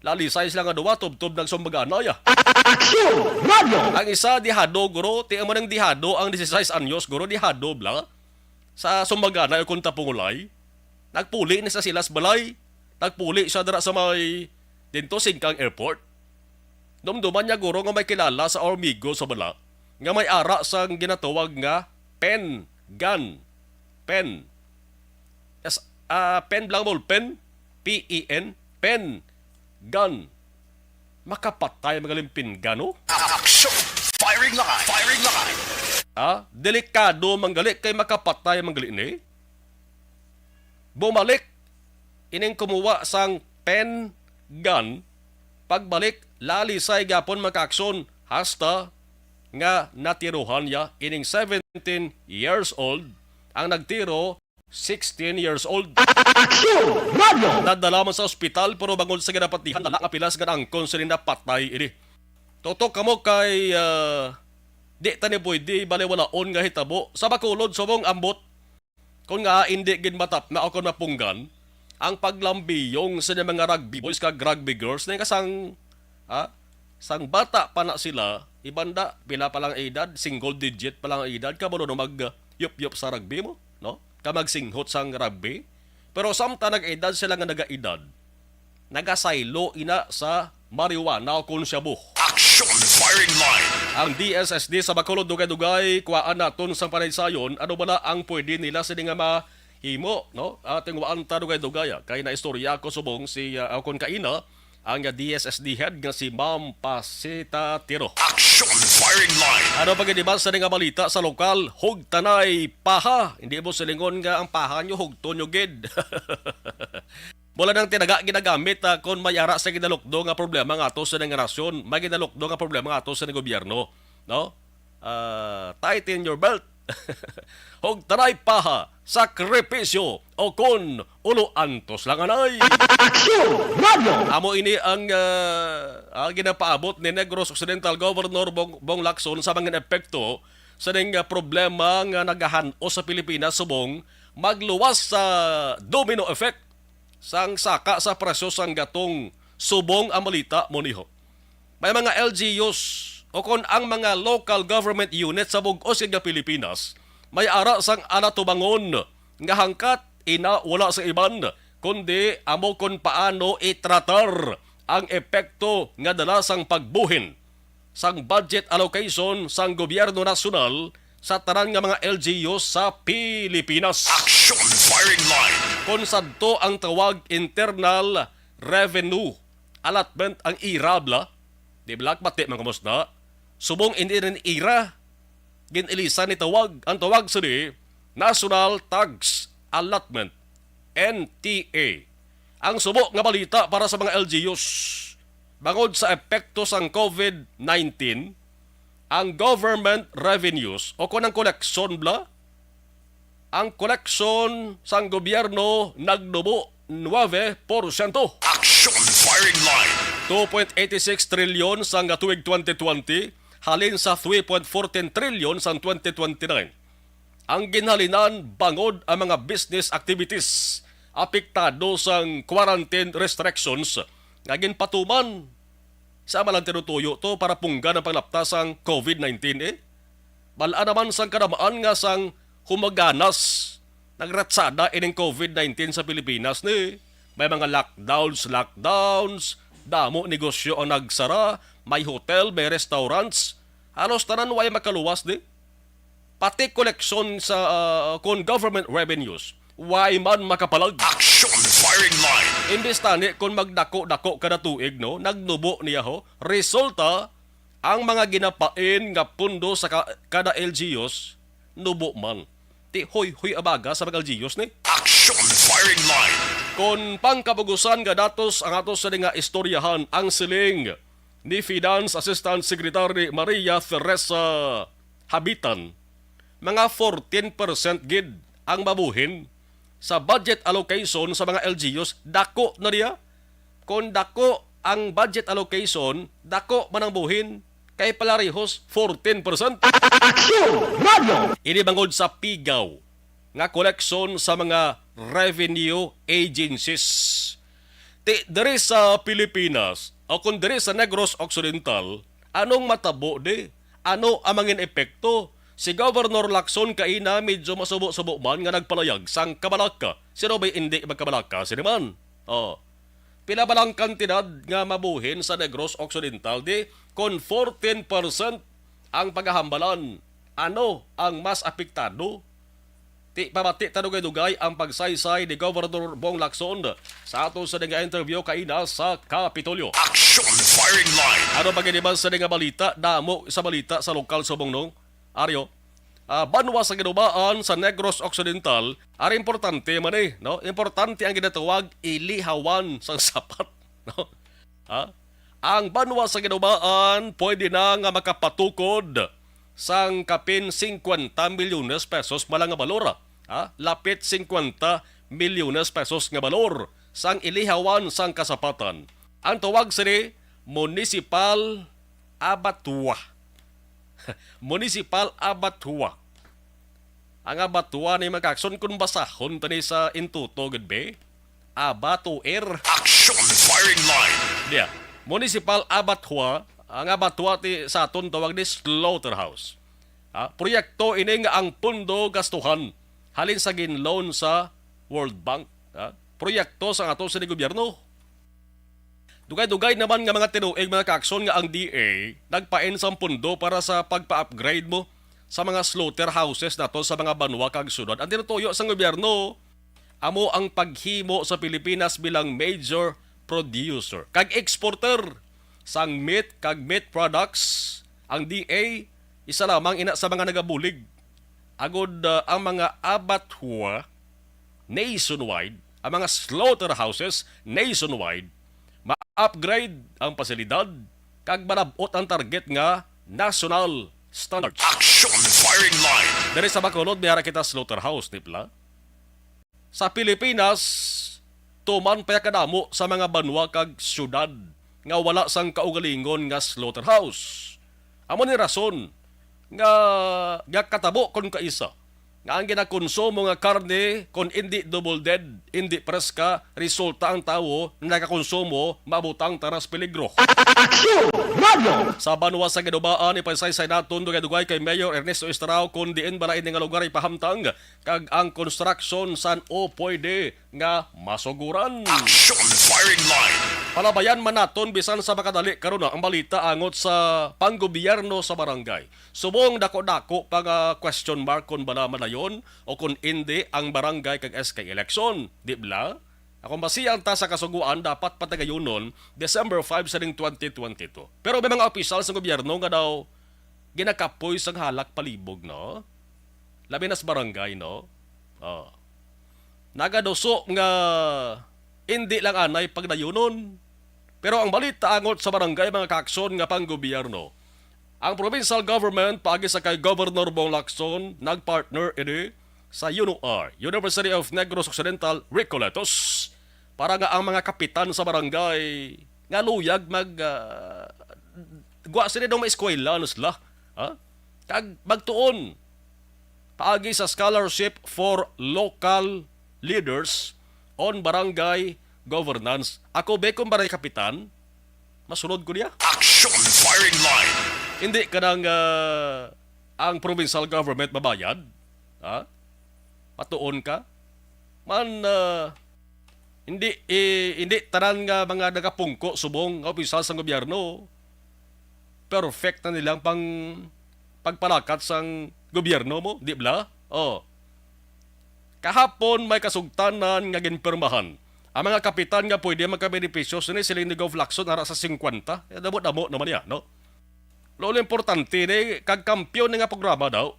lalisay sila nga duwa, tubtob nagsumbaganay, ah. Aksyon! Radyo! Ang isa dihado, guro, ti amo nang dihado ang dieciséis anyos, guro, dihado bala sa sumbaganay o kung tapungulay. Nagpuli ni sa silas balay. Nagpuli siya dira sa may dinto Singkang Airport. Dumduman niya, guro, nga may kilala sa or amigo sa bala nga may ara sang ginatawag nga pen gun. Pen. Yes, ah, pen blank ball pen. P E N. Pen gun. Makapatay ang mga limpinggan, no? Action! Firing line! Firing line! Ah, delikado man gali kay makapatay man gali ni. Bumalik ining kumuha sang pen gun. Pagbalik, lalisay gapon makaaksyon hasta nga natirohan niya ining seventeen years old ang nagtiro, sixteen years old. Action! Radyo! Nadala man sa ospital, pero bangod sa ginapatihan, dala nga pilas nga naangkon sini, napatay ini. Tutok kamo kay, ah, di ta ni pwede baliwalaon nga hitabo sa Bacolod subong ambot. Kon nga hindi gid matapna o kon mapunggan ang paglambiyong sa mga rugby boys kag rugby girls na kasang, ha? Sang bata pa na sila, ibanda, pila pa lang edad, single digit pa lang edad, kabalo na mag, uh, yup-yup sa rugby mo, no? Ka magsinghot sang rugby. Pero samtang nag-edad sila nga nagaedad, nagasaylo ina sa marijuana o kon shabu. Action firing line. Ang D S S D sa Bacolod, dugay-dugay, kuhaan naton sang panaysayon, ano bala ang pwede nila sini nga mahimo, no? Ating waan ta dugay-dugay, ah, kay naistorya ko subong si, ah, o kon kaina, ang, ah, D S S D head nga si Ma'am Pasita Tiro. Action firing line. Ano pa gid ba sa nga balita sa lokal? Hugtanay paha. Hindi mo silingon nga ang paha nyo, hugton nyo gid. Mula nang tinaga ginagamit, ah, kon may ara sa ginalukdo nga problema nga ato sa nga nasyon, may ginalukdo nga problema nga ato sa gobyerno, no? Ah, tighten your belt. Hugtanay paha, sakripisyo, o kon ulo antos lang anay. Aksyon! Radyo! Amo ini ang, ah, ah, ginapaabot ni Negros Occidental Governor Bong, Bong Lacson sa mga epekto sa ning, ah, problema nga nagahan-os sa Pilipinas subong magluwas sa domino effect sang saka sa presyo sang gatong. Subong ang balita mo niho. May mga L G Us o kon ang mga local government unit sa bug-os nga Pilipinas may ara sang alatubangon nga hangkat ina wala sa iban kundi amo kon paano itratar ang epekto nga dala sang pagbuhin sang budget allocation sang gobyerno nasyonal sa tanan nga mga L G Us sa Pilipinas. Action firing line. Kon sadto ang tawag internal revenue allotment ang ira bala, di bala, bati man kumusta? Subong hindi rin ira, gin-ilisan ni tawag, ang tawag sini National Tax Allotment, N T A. Ang subo nga balita para sa mga L G Us, bangod sa epekto sang COVID nineteen, ang government revenues o kon ang koleksyon bala, ang koleksyon sang gobyerno nagnubo nuebe porsyento. Action firing line. Two point eighty six trilyon sang tuig twenty twenty, halin sa three point fourteen trilyon sang twenty twenty-nine. Ang ginhalinan bangod ang mga business activities apektado sang quarantine restrictions nga ginpatuman sa amalan tinutuyo to para punggan ang panglapta sang COVID nineteen, eh. Bal-an naman sang kadamaan nga sang humaganas, nagratsada ining COVID nineteen sa Pilipinas, ni. May mga lockdowns, lockdowns, damo negosyo ang nagsara, may hotel, may restaurants. Halos tanan way makaluwas, ni. Pati koleksyon sa, ah, kon government revenues, way man makapalag. Action firing line. Imbis tani kon magdako-dako kada tuig, no, nagnubo niya, ho. Resulta, ang mga ginapain nga pundo sa ka-, kada L G Us, nubo man. Ti hoy-hoy abaga sa mga L G Us ni. Action firing line. Kon pangkabugusan nga datos ang ato sa nga istoryahan, ang siling ni Finance Assistant Secretary Maria Teresa Habitan, mga fourteen percent gid ang mabuhin sa budget allocation sa mga L G Us. Dako na niya. Kon dako ang budget allocation, dako man ang buhin, kay palarihos fourteen percent. Aksyon! Radyo! Ini bangod sa pigaw nga koleksyon sa mga revenue agencies. Ti, diri sa Pilipinas, o kung diri sa Negros Occidental, anong matabo di? Ano ang mangin epekto? Si Governor Lacson kaina medyo masubo-subo man nga nagpalayag sang kabalaka. Sino ba'y indi magkabalaka? Sino man? Oh. Pila ba lang kantidad nga mabuhin sa Negros Occidental di? Kon fourteen percent ang pagahambalan, ano ang mas apektado? Ti, pamati ta dugay-dugay ang pagsaysay ni Governor Bong Lacson sa ato sa nga interview kaina sa Kapitolyo. Action Firing Line. Ano pa gid ba sa nga balita? Damo sa balita sa lokal subong, no? Aryo, ah, banwa sa Ginubaan sa Negros Occidental, ari importante man eh, no? Importante ang ginatawag ilihawan sang sapat, no? Ha? Ang banwa sa Ginubaan pwede na nga makapatukod sang kapin cincuenta milyones pesos man lang nga balor, ha? Lapit cincuenta milyones pesos nga balor sang ilihawan sang kasapatan. Ang tawag sini municipal abattoir. Municipal abattoir. Ang abattoir ni mga kakson, kung basahon tani sa intuto gid be, abattoir. Action Firing Line. Dia, municipal abattoir, ang abattoir ti sa aton tawag ni slaughterhouse. Ha? Proyekto ini nga ang pundo gastuhan halin sa gin-loan sa World Bank. Ha? Proyekto sa ato sa gobyerno. Dugay-dugay naman nga mga tinuig, mga kakson, nga ang D A nagpain sang pundo para sa pagpa-upgrade mo sa mga slaughterhouses nato sa mga banwa kag syudad. Ang tinutuyo sang gobyerno amo ang paghimo sa Pilipinas bilang major producer kag exporter sang meat kag meat products. Ang D A isa lamang ina sa mga nagabulig agod, ah, ang mga abattoir nationwide, ang mga slaughterhouses nationwide, ma-upgrade ang pasilidad kag malab-ot ang target nga national standards. Action Firing Line. Diri sa Bacolod, may ara kita slaughterhouse, di bala? Sa Pilipinas, tuman pa kadamo sa mga banwa kag syudad nga wala sang kaugalingon nga slaughterhouse. Amo ni rason nga, nga katabo kon kaisa nga ang ginakonsumo nga karne, kon indi double dead, indi preska, resulta ang tawo nagakonsumo, mabutang taras peligro. Aksyon! Radyo! Sa banwa sa Ginubaan, ipasaysay naton dugay-dugay kay Mayor Ernesto Estrao kon diin bala ini nga lugar ipahamtang kag ang construction san-o pwede nga masuguran. Action Firing Line. Palabayan man naton bisan sa makadali karon na ang balita angot sa panggobyerno sa barangay. Subong dako-dako pa nga question mark kon bala madayon o kon indi ang barangay kag S K election, di bala? Akong basihan ta sa Kasugoan, dapat patagayonon December five sa ning twenty twenty-two. Pero may mga opisyal sa gobyerno nga daw ginakapoy sang halak palibog, no? Labi na sa barangay, no? Oh. Nagaduso nga indi lang anay pagdayunon. Pero ang balita angot sa barangay, mga kakson, nga panggobyerno, ang provincial government, paagi sa kay Governor Bong Lacson, nagpartner ini sa UNOR, University of Negros Occidental, Recoletos, para nga ang mga kapitan sa barangay nga luyag mag, ah, gwa sila daw maeskwela, ano sila, ha? Kag magtuon paagi sa scholarship for local leaders on barangay governance. Ako be kung barangay kapitan, masunod ko niya. Action Firing Line. Hindi ka nang, ah, ang provincial government mabayad, ha? Patuon ka? Man, ah, hindi, eh, hindi tanan nga mga nagapungko subong nga opisyal sa gobyerno perfect na nilang pang pagpalakat sang gobyerno mo, di bala? Oh. Kahapon may kasugtanan nga ginpirmahan. Ang mga kapitan nga pwede makabenepisyo sini siling ni Gov Lacson ara sa singkwenta. Eh, damo-damo naman niya, no? Lo, importante ni kag kampiyon ni nga programa daw.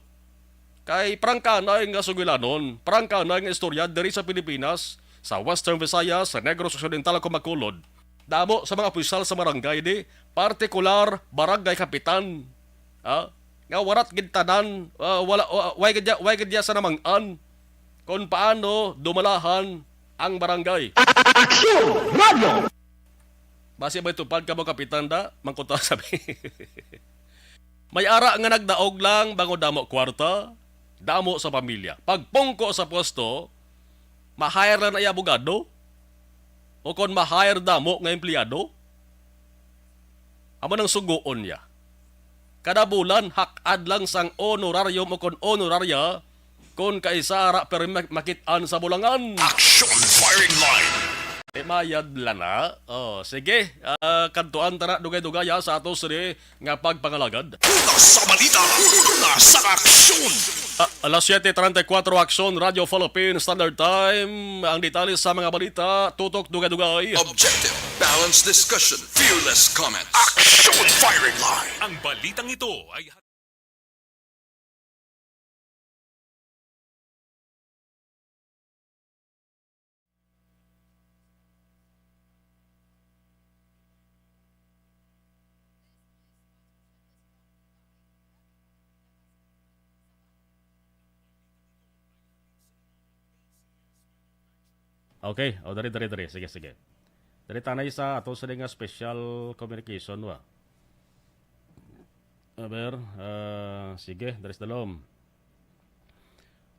Kay prangkanay nga sugilanon, prangkanay nga istorya diri sa Pilipinas, sa Western Visayas, sa Negros Occidental, kung makulod. Damo sa mga opisyal sa barangay di, partikular barangay kapitan, ha? Nga warat gid tanan, ah, wala, wa-, way gid ya, way gid ya sa namang-an kung paano dumalahan ang barangay. Aksyon! Radyo! Basi may tupad ka mo, kapitan, da? Mangkuta sabi. May ara nga nagdaog lang, bangod damo kwarta. damo sa pamilya. Pagpungko sa pwesto, ma-hire lang na iya abogado? O kon ma-hire damo nga empleyado? Amo nang sugoon niya. Kada bulan, hak-ad lang sang honorarium o kon honoraria, kon kaisa ra pirmi mak-, makit-an sa bulangan. Action Firing Line. Di mayad lang na. Oh, sige. Ah, kadtuan ta na dugay-dugaya sa ato sini nga pagpangalagad. Una sa balita, una sa aksyon. Ah, alas siyete treinta y cuatro, Aksyon, Radyo Philippine Standard Time. Ang detalye sa mga balita, tutok dugay-dugay. Objective, balanced discussion, fearless comment. Action Firing Line. Ang balitang ito ay Okay. O, dali, dali, dali. Sige, sige. Dali, tanay sa ato sa nga special communication, wa. Aber, ah, sige, dali sa dalom.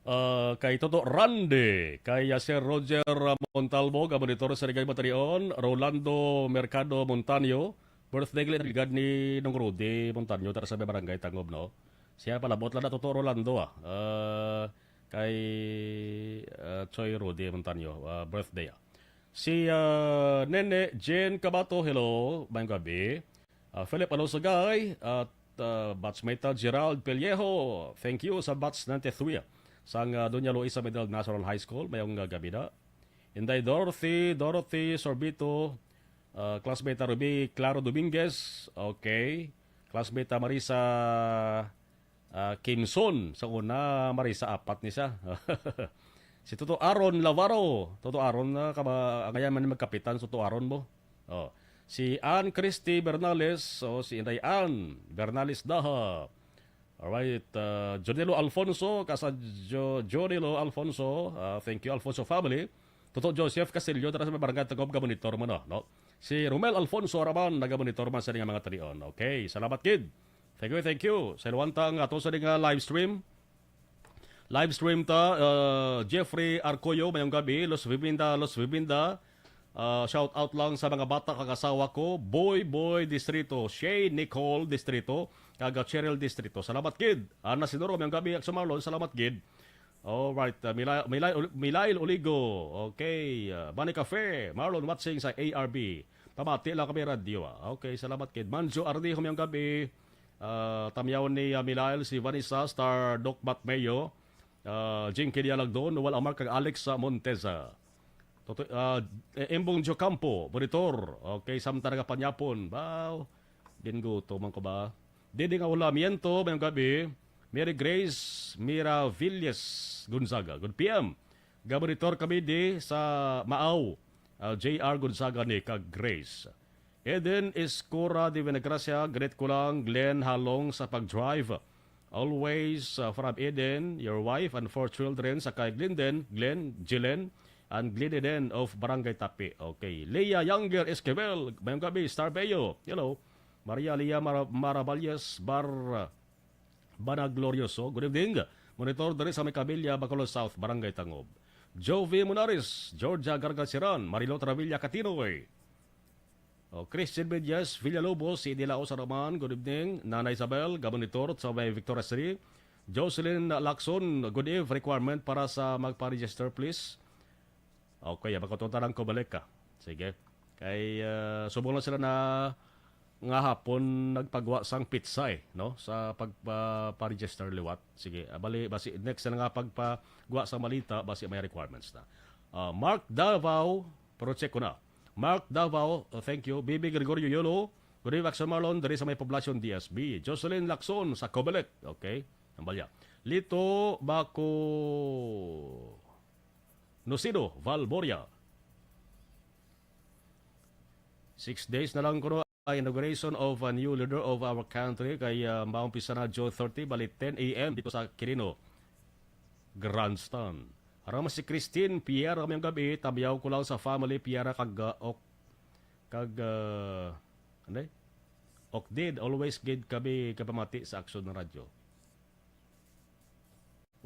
Ah, kay Toto Randy, kay, ah, Sir Roger Montalvo, nga monitor sa Ligay Batarion, Rolando Mercado Montaño, birthday gali gad ni Nong Rudy Montaño, tara sa may barangay Tangob, no? Siya, palabot lang na, Toto Rolando, ah. Ah, kay, ah, Choy Rudy Montaño, ah, birthday, ah. Si, ah, Nene Jen Cabato, hello, mayong gabi. Ah, Philip Alonso Gay, at, ah, batchmate, ah, Gerald Pellejo, thank you sa batch ninety-three, ah, sang, ah, Doña Luisa Medal National High School, mayong, ah, gabi na. Inday Dorothy, Dorothy Sorbito, ah, classmate, ah, Ruby Claro Dominguez, okay. Classmate, ah, Marisa, ah, Kimson, sa una, Marisa, apat ni siya. Si Toto Aaron Lavaro, Toto Aaron, ah, kaba-, angayan man ni magkapitan, Toto Aaron mo. Oh. Si Ann Christy Bernales, o si Inday Ann Bernales Daha. Alright, ah, Jonelo Alfonso, kasa Jo-, Jonelo Alfonso, ah, thank you, Alfonso family. Toto Joseph Castillo, tara sa may barangay Tagob, ga-monitor mo na, no? Si Romel Alfonso Araman, naga-monitor man sa nga mga talion. Okay, salamat, kid. Thank you, thank you. Sa iluwanta nga ato sa nga live stream. Live stream ta, uh, Jeffrey Arcoyo, mayong gabi, Los Vivinda, Los Vivinda. Uh, shout out lang sa mga bata kag asawa ko, Boy Boy Distrito, Shay Nicole Distrito, kag, uh, Cheryl Distrito. Salamat, kid. Ana Sinuro, mayong gabi, Akso Marlon, salamat, kid. Alright, uh, Milay, Milay, Milail Oligo. Okay, uh, Bani Cafe, Marlon watching sa A R B. Pamati lang kami radyo, ah. Okay, salamat, kid. Manjo Ardijo, mayong gabi. Ah, tamyaw ni, ah, Milail, si Vanessa, Star, Doc Bat Mayo, ah, Jinky Dialagdon, Noel Amar, kag Alex, ah, Monteza. Toto-, ah, eh, Embong Diocampo, monitor. Okay, samtang nagapanyapon. Baw, gingutom man ko ba? Didi nga Hulamiento, mayong gabi. Mary Grace Miravilles Gonzaga. Good P M. Gabonitor kami di sa Maaw, ah, J R Gonzaga ni kag Grace. Eden Escora de Venegracia, greet ko lang, Glenn Halong sa pag-drive. Always, uh, from Eden, your wife and four children, sa kay Glinden, Glenn, Jelen, and Glenn Eden of Barangay Tapi. Okay. Leah Younger Esquivel, mayong gabi, Star Bayo. Hello. Maria Leah Mara-, Maraballes Bar-, Banaglorioso. Good evening. Monitor diri sa may Kabilya, Bacolod South, Barangay Tangob. Jovi Munaris, Georgia Gargaciran, Marilo Travilla Katinoy. O, Christian Medias Villalobos, si Dilaos Araman, good evening. Nana Isabel, gabonitor sa may Victoria City. Jocelyn Lacson, good eve, requirement para sa magpa-register, please. Okay, ah, makatuta lang ko balik ka. Sige. Kay, ah, subong lang sila na nga hapon nagpagwa sang pizza, eh, no? Sa pagpa-, pa-register liwat. Sige, ah, bali, basi next na nga pagpagwa sa malita, basi may requirements na. Ah, Mark Davao, pero check ko na. Mark Davao, uh, thank you. B B Gregorio Yolo, good evening, Action Marlon, diri sa may Poblacion D S B. Jocelyn Lacson sa Comelec. Okay, ang balya. Lito Baco Nocido, Valboria. Six days na lang kuno ang inauguration of a new leader of our country. Kay, uh, maumpisa na June thirty, bali ten A M dito sa Quirino Grandstand. Harang si Christine Pierre, kamayong gabi, tamyaw ko lang sa family, Pierre kag, uh, ok-, kag, uh, ano eh? Okdid, always gid kami kapamati sa Aksyon ng Radyo.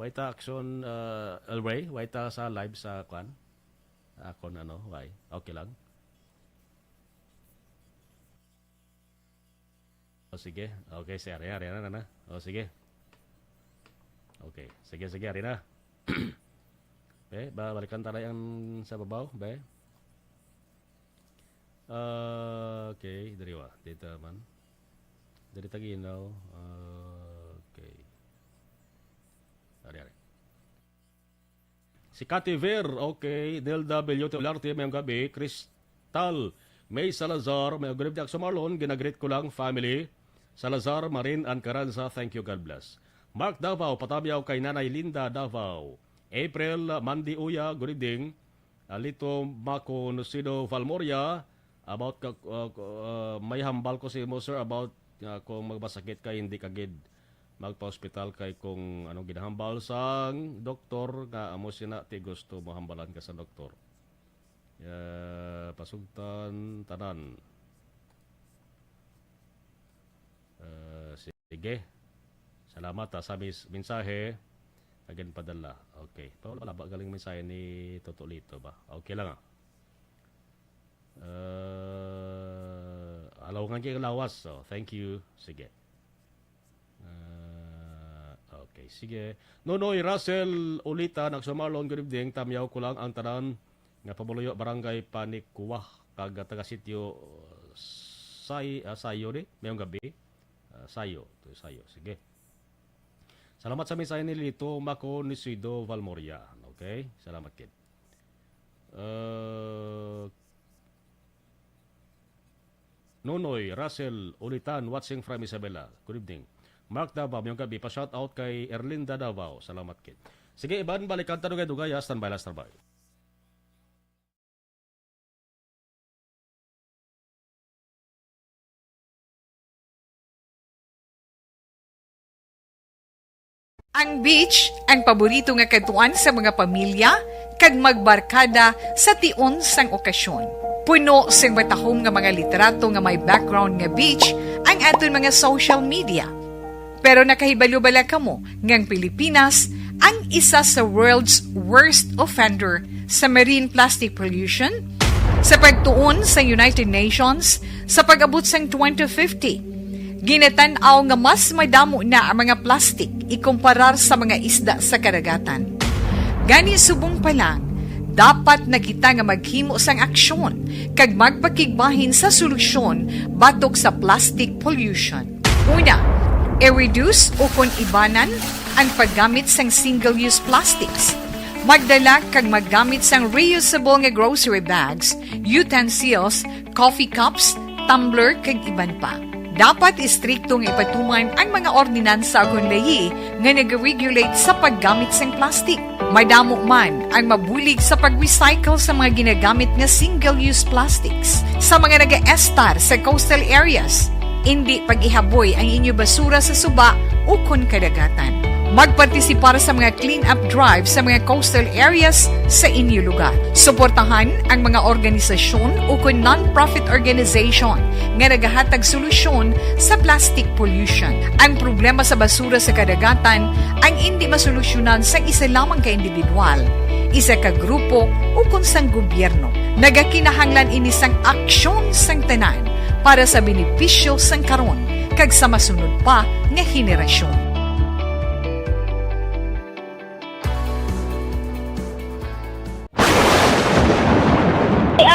Why ta action, uh, El Rey? Why ta sa live sa kwan? Akon ano, why? Okay lang. O sige. Okay, si Ari, Ari na na. O sige. Okay. Sige, sige, Ari na. Be, ba, balikan ta na yung sa babaw, be. Ah, okay, diri wa. Dito man. Diri taginaw. Ah, okay. Ari, ari. Si Cathy Ver, okay. Nelda Bellote Olarte, mayong gabi. Crystal May Salazar, mayong good evening, Akso Marlon. Ginagreet ko lang, family. Salazar, Marin, and Caranza, thank you, God bless. Mark Davao, patamyaw kay Nanay Linda Davao. April, Mandy Uya, good evening. Ah, Lito Mako Nocido Valmoria, about ka, ah, ah, may hambal ko sa imo, sir, about, ah, kung magmasakit ka, hindi ka gid magpa-hospital kay kung ano ginahambal sang doktor nga amo sina ti gusto mo hambalan ka sa doktor. Ah, pasugtan tanan. Ah, sige. Salamat, ah, sa mis-, mensahe nga ginpadala. Okay. Pa, wala ba galing mensahe ni Toto Lito ba? Okay lang, ah. Ah, alaw nga kay lawas. So, thank you. Sige. Ah, okay, sige. Nonoy Russell Ulita, Akso Marlon, good evening. Tamyaw ko lang ang tanan nga pumuluyo, Barangay Panikuwah, kag taga sitio, uh, Say-, ah, Sayo ni, mayong gabi. Ah, Sayo, to Sayo. Sige. Salamat sa mensahe ni Lito Mako Nocido Valmoria. Okay? Salamat, kid. Uh, Nonoy Russell Ulitan, watching from Isabela. Good evening. Mark Davao, mayong gabi. Pa-shout out kay Erlinda Davao. Salamat, kid. Sige, Iban, balikan ta dugay-dugay, ha? Standby lang, standby. Ang beach, ang paborito nga kadtuan sa mga pamilya kag magbarkada sa tion sang okasyon. Puno sing matahom nga mga litrato nga may background nga beach ang aton mga social media. Pero nakahibalo bala kamo nga ang Pilipinas ang isa sa world's worst offender sa marine plastic pollution? Sa pagtuon sa United Nations, sa pag-abot sang twenty fifty, ginatan-aw nga mas madamo na ang mga plastic ikumparar sa mga isda sa kadagatan. Gani, subong pa lang, dapat na kita nga maghimo sang aksyon kag magpakigbahin sa solusyon batok sa plastic pollution. Una, i-reduce ukon ibanan ang paggamit sang single-use plastics. Magdala kag maggamit sang reusable nga grocery bags, utensils, coffee cups, tumbler, kag iban pa. Dapat istrikto nga ipatuman ang mga ordinansa ukon layi nga nag-regulate sa paggamit sang plastic. Madamo man ang mabulig sa pag-recycle sa mga ginagamit nga single-use plastics. Sa mga nagaestar sa coastal areas, indi pag-ihaboy ang inyo basura sa suba ukon kadagatan. Magpartisipar sa mga clean-up drive sa mga coastal areas sa inyo lugar. Suportahan ang mga organisasyon ukon non-profit organization nga nagahatag solusyon sa plastic pollution. Ang problema sa basura sa kadagatan ang indi masolusyonan sang isa lamang ka individual, isa ka grupo, ukon sang gobyerno. Nagakinahanglan ini sang aksyon sang tanan para sa benepisyo sang karon kag sa masunod pa nga henerasyon.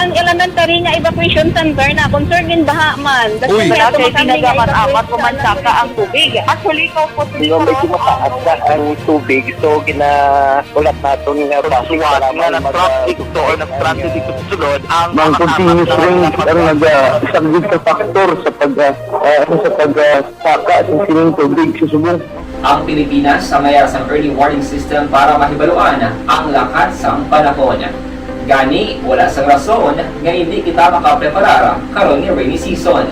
Ang elementary nga evacuation center na concerned in baha man. Uy. Wala kay ginagamit-amat, pumansaka ang tubig. Actually, ikaw po, Hindi, medyo mataas na ang tubig. So, ginahulat naton nga base nga sa lamang nag-traffic to or nag-transit dito sa sulod, ang Mang continuous rain ang naga-, isa gid sa factor sa pag, ah, ah, ano, sa pag, ah, saka sa sining tubig sa subong. Ang Pilipinas sa mayara sang early warning system para mahibaluan ang lakat sang panahon. Gani, wala sang rason nga indi kita makapreparar karon nga rainy season.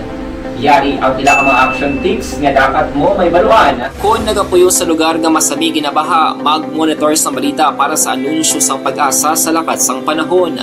Yari ang pila ka mga action tips nga dapat mo mahibaluan. Kon nagapuyo sa lugar nga masami ginabaha, mag-monitor sang balita para sa anunsyo sang PAGASA sa lakat sang panahon.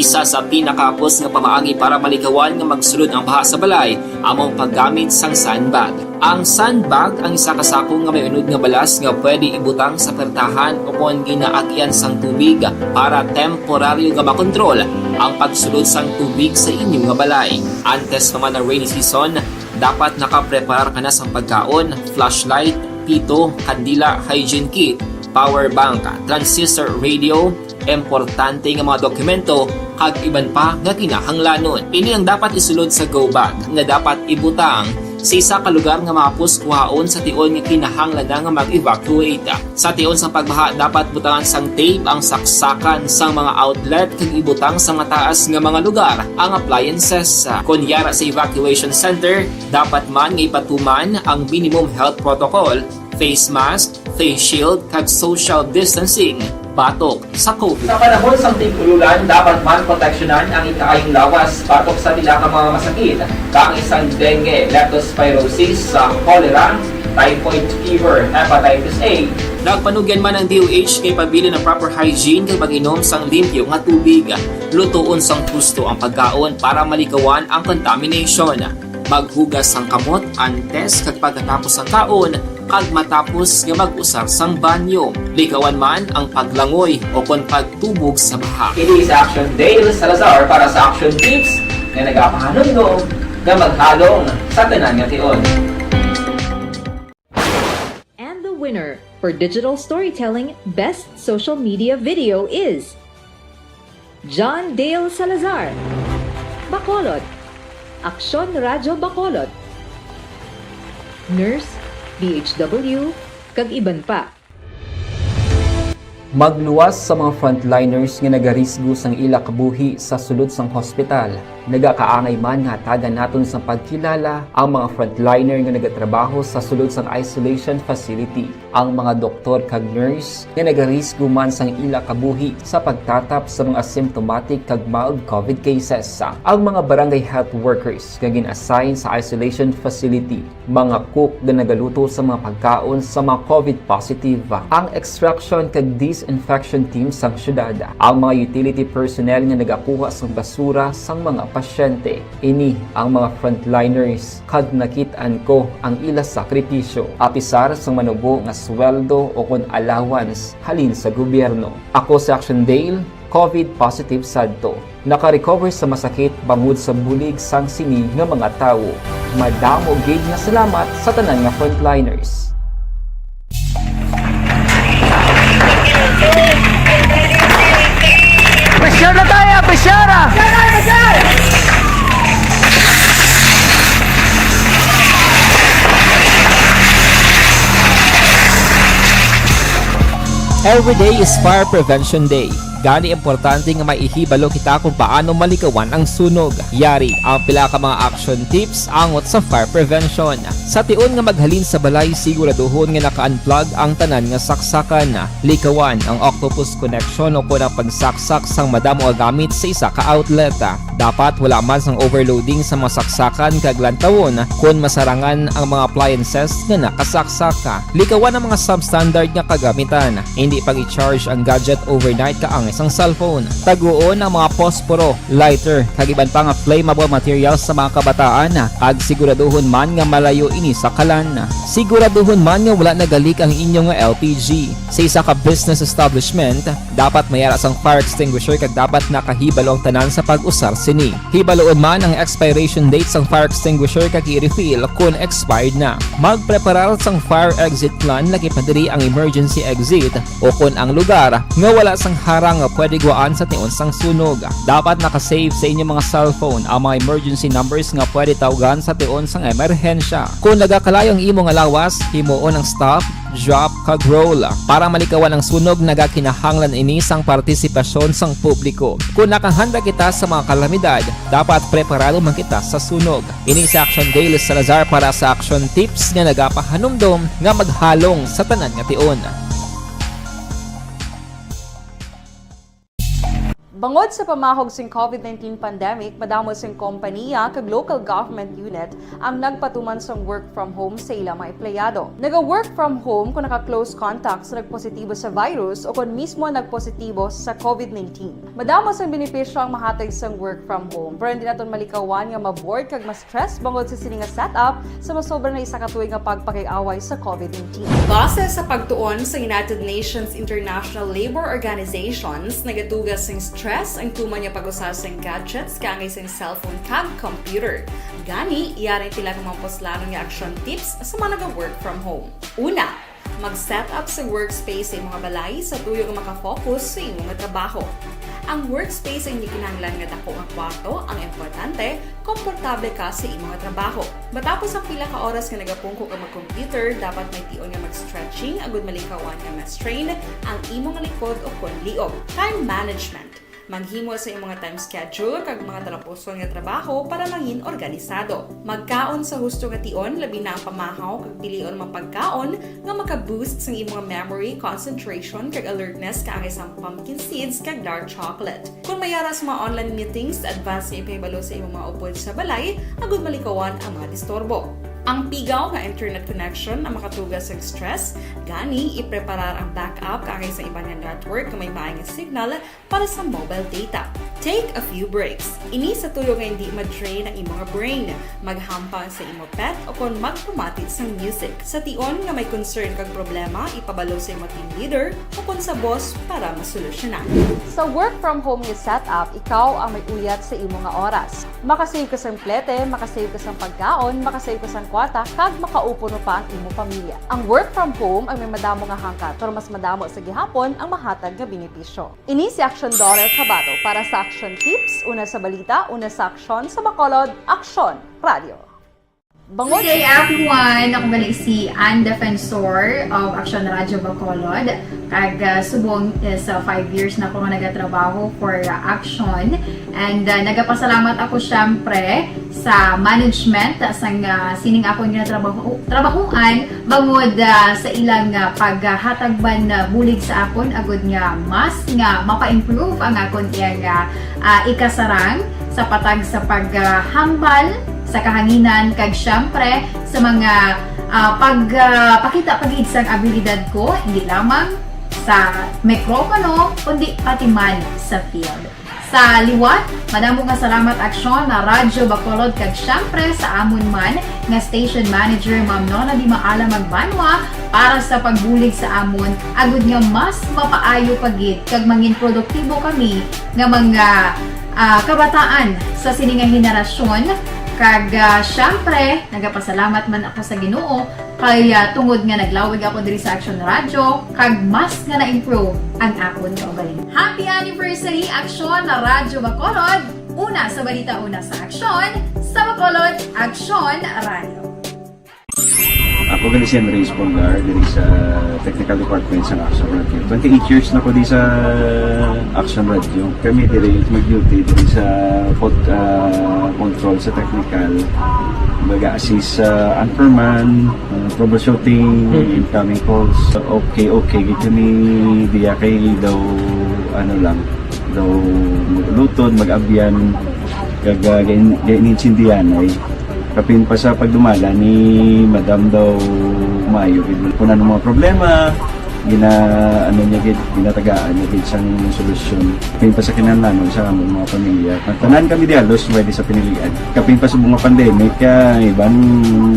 Isa sa pinakahapos nga pamaagi para malikawan nga magsulod ang baha sa balay amo ang paggamit sang sandbag. Ang sandbag ang isa ka sako nga may unod nga balas nga pwede ibutang sa pertahan o kon ginaagyan sang tubig para temporaryo nga makontrol ang pagsulod sang tubig sa inyo nga balay. Antes pa man ang rainy season, dapat nakapreparar ka na sang pagkaon, flashlight, pito, kandila, hygiene kit, power bank, transistor radio, importante nga mga dokumento, kag iban pa nga kinahanglanon. Ini ang dapat isulod sa go bag nga dapat ibutang sa isa ka lugar nga mahapos kuhaon sa tion nga kinahanglan na nga mag-evacuate. Sa tion sang pagbaha, dapat butangan sang tape ang saksakan sang mga outlet kag ibutang sa mataas nga mga lugar ang appliances. Kon yara sa evacuation center, dapat man nga ipatuman ang minimum health protocol, face mask, face shield, kag social distancing batok sa COVID. Sa panahon sang tig-ululan, dapat man proteksyonan ang ikaayong lawas batok sa pila ka mga masakit, kaangay sang dengue, leptospirosis, sa cholera, typhoid fever, hepatitis A. Nagpanugyan man ang D O H nga ipabilin ang proper hygiene kag pag-inom sang limpyo nga tubig. Lutoon sang husto ang pagkaon para malikawan ang contamination. Maghugas sang kamot antes kag pagkatapos sang kaon kag matapos nga mag-usar sang banyo. Likawan man ang paglangoy o kon pagtubog sa baha. Kini sa Action Dale Salazar para sa Action Tips nga nagapahanumdom nga maghalong sa tanan nga tion. And the winner for Digital Storytelling Best Social Media Video is John Dale Salazar, Bacolod, Aksyon Radyo Bacolod, Nurse, D H W, kag iban pa. Magluwas sa mga frontliners nga nagarisgo sang ila kabuhi sa sulod sang hospital. Nagakaangay man nga hatagan naton sang pagkilala ang mga frontliner nga nagatrabaho sa sulod sang isolation facility, ang mga doktor kag nurse nga nagarisgo man sang ila kabuhi sa pagtatap sa mga symptomatic kag mild COVID cases, ang mga barangay health workers nga gin-assign sa isolation facility, mga cook nga nagaluto sa mga pagkaon sa mga COVID positive, ang extraction kag disinfection team sang syudad, ang mga utility personnel nga nagakuha sang basura sang mga pasyente. Ini ang mga frontliners, kag nakit-an ko ang ila sakripisyo, apisar sang manubo nga sweldo o kon allowance halin sa gobyerno. Ako si Action Dale, COVID positive sadto. Naka-recover sa masakit bangod sa bulig sang sini nga mga tawo. Madamo gid nga salamat sa tanan nga frontliners. Pressure na tayo! Pressure! Every day is Fire Prevention Day. Gani importante nga may ihibalo kita kung paano malikawan ang sunog. Yari ang pila ka mga action tips angot sa fire prevention. Sa tion nga maghalin sa balay, siguraduhon nga naka-unplug ang tanan nga saksakan. Likawan ang octopus connection o kon ang pagsaksak sang madamo nga gamit sa isa ka outlet. Dapat wala man sang overloading sa mga saksakan kag lantawon kon masarangan ang mga appliances nga nakasaksak. Likawan ang mga substandard nga kagamitan. Indi pag-i-charge ang gadget overnight kaangay sang cellphone. Taguon ang mga posporo, lighter, kag iban pa nga flammable materials sa mga kabataan, kag siguraduhon man nga malayo ini sa kalan. Siguraduhon man nga wala nagalik ang inyo nga L P G. Sa isa ka business establishment, dapat may ara sang fire extinguisher kag dapat nakahibalo ang tanan sa pag-usar sini. Hibaluon man ang expiration date sang fire extinguisher kag i-refill kon expired na. Magpreparar sang fire exit plan, lakip na diri ang emergency exit o kon ang lugar nga wala sang harang nga pwede gwaan sa tion sang sunog. Dapat naka-save sa inyo mga cellphone ang mga emergency numbers nga pwede tawgan sa tion sang emerhensya. Kon nagakalayo ang imo nga lawas, himuon ang stop, drop, kag roll. Para malikawan ang sunog, nagakinahanglan ini sang partisipasyon sang publiko. Kon nakahanda kita sa mga kalamidad, dapat preparado man kita sa sunog. Ini si Action Dale Salazar para sa Action Tips nga nagapahanumdom nga maghalong sa tanan nga tion. Bangod sa pamahog sing COVID nineteen pandemic, madamo sing kompaniya kag local government unit ang nagpatuman sang work from home sa ilang mga empleyado. Naga-work from home kung naka-close contact sa nagpositibo sa virus o kon mismo nagpositibo sa COVID nineteen. Madamo sang benepisyo ang mahatag sang work from home, pero hindi naton malikawan nga ma-bored kag ma-stress bangod sa sini nga setup sa masobra na isa ka tuig nga pagpakig-away sa COVID nineteen. Base sa pagtuon sa United Nations International Labour Organizations, nagatuga sing stress ang tuman nga pag-usa sing gadgets kaangay sing cellphone kag computer. Gani, yari sila nga mga puslanon nga action tips sa mga naga-work from home. Una, mag-set up sa workspace sa imong balay sa tuyo nga makafocus sa imong trabaho. Ang workspace ay hindi kinahanglan nga dako nga kwarto ang importante, komportable ka sa imong trabaho. Matapos ang pila ka oras nga nagapungko ka mag-computer, dapat may tion nga mag-stretching agud malikawan nga ma-strain ang imong likod o kon liog. Time management. Maghimo sa imong time schedule kag mga talapuson nga trabaho para mangin organisado. Magkaon sa husto nga tion, labi na ang pamahaw kag pilion mga pagkaon nga maka-boost sang imong memory, concentration, kag alertness kaangay sang pumpkin seeds kag dark chocolate. Kon may ara sa mga online meetings, advance nga ipahibalo sa imong mga upod sa balay agud malikawan ang mga disturbo. Ang pigaw nga internet connection ang makatuga sa stress, gani ipreparar ang backup kaangay sa iban nga network nga may maay nga signal para sa mobile data. Take a few breaks. Ini sa tuyo nga hindi ma-drain ang imong brain. Maghampang sa imo pet o kon magpamati sang music. Sa tion nga may concern kag problema, ipabalo sa imo team leader o kon sa boss para masolusyonan. Sa work from home nga setup, ikaw ang may uyat sa imo nga oras. Makasave ka sang plete, makasave ka sang pagkaon, makasave ka sang kwarta, kag makaupo pa ang imo pamilya. Ang work from home ang may madamo nga hangkat, pero mas madamo sa gihapon ang mahatag nga benepisyo. Ini si Action Daughter Kabato para sa Action Tips, una sa balita, una sa aksyon, sa Bacolod, Aksyon Radio. Bangod Good day, everyone! Ako gali si Ann Defensor of Action Radio Bacolod. Kag, ah, subong is, ah, five years na ako nga nagatrabaho for, ah, Action. And, ah, nagapasalamat ako, syempre, sa management, ah, sang, ah, sining akon nga trabaho, trabahuan, bangod, ah, sa ilang, ah, paghatag man, ah, bulig sa akon, agud nga mas nga mapa-improve ang akon iyang, ah, ah, ikasarang sa patag sa paghambal sa kahanginan, kag siyempre sa mga, ah, pag, ah, pakita pa gid sang abilidad ko, hindi lamang sa mikropono, kundi pati man sa field. Sa liwat, madamo nga salamat, Aksyon, na Radyo Bacolod, kag siyempre sa amon man nga station manager, Ma'am Nona Di Maala Magbanwa, para sa pagbulig sa amon, agud nga mas mapaayo pa gid kag mangin produktibo kami nga mga, ah, kabataan sa sini nga henerasyon. Kag, ah, siyempre, nagapasalamat man ako sa Ginoo kay, ah, tungod nga naglawig ako diri sa Aksyon Radyo, kag mas nga na-improve ang akon kaugalingon. Happy anniversary, Aksyon na Radyo Bacolod! Una sa balita, una sa aksyon, sa Bacolod, Aksyon Radyo. Ako gali si Henry Espolgar, diri sa Technical Department sa Action Radio. Twenty-eight years na ko di sa Action Radio. Kami diri mag-duty diri sa pod-, ah, control sa technical. Mag-assist sa anchorman, ah, troubleshooting, incoming calls. Okay, okay, gid kami diya kay daw, ano lang, daw lutod, mag-abyan, kag, ah, gain-, gain-, insindihan ay. Kapin pa sa pagdumala ni Madam daw maayo gid. Kung ano mga problema, gina-, ano niya gid, ginatagaan niya gid sang solusyon. Kapin pa sa kinahanglanon sa amon mga pamilya. Tanan kami di halos pwede sa pinilian. Kapin pa sa mga pandemic, kaya iban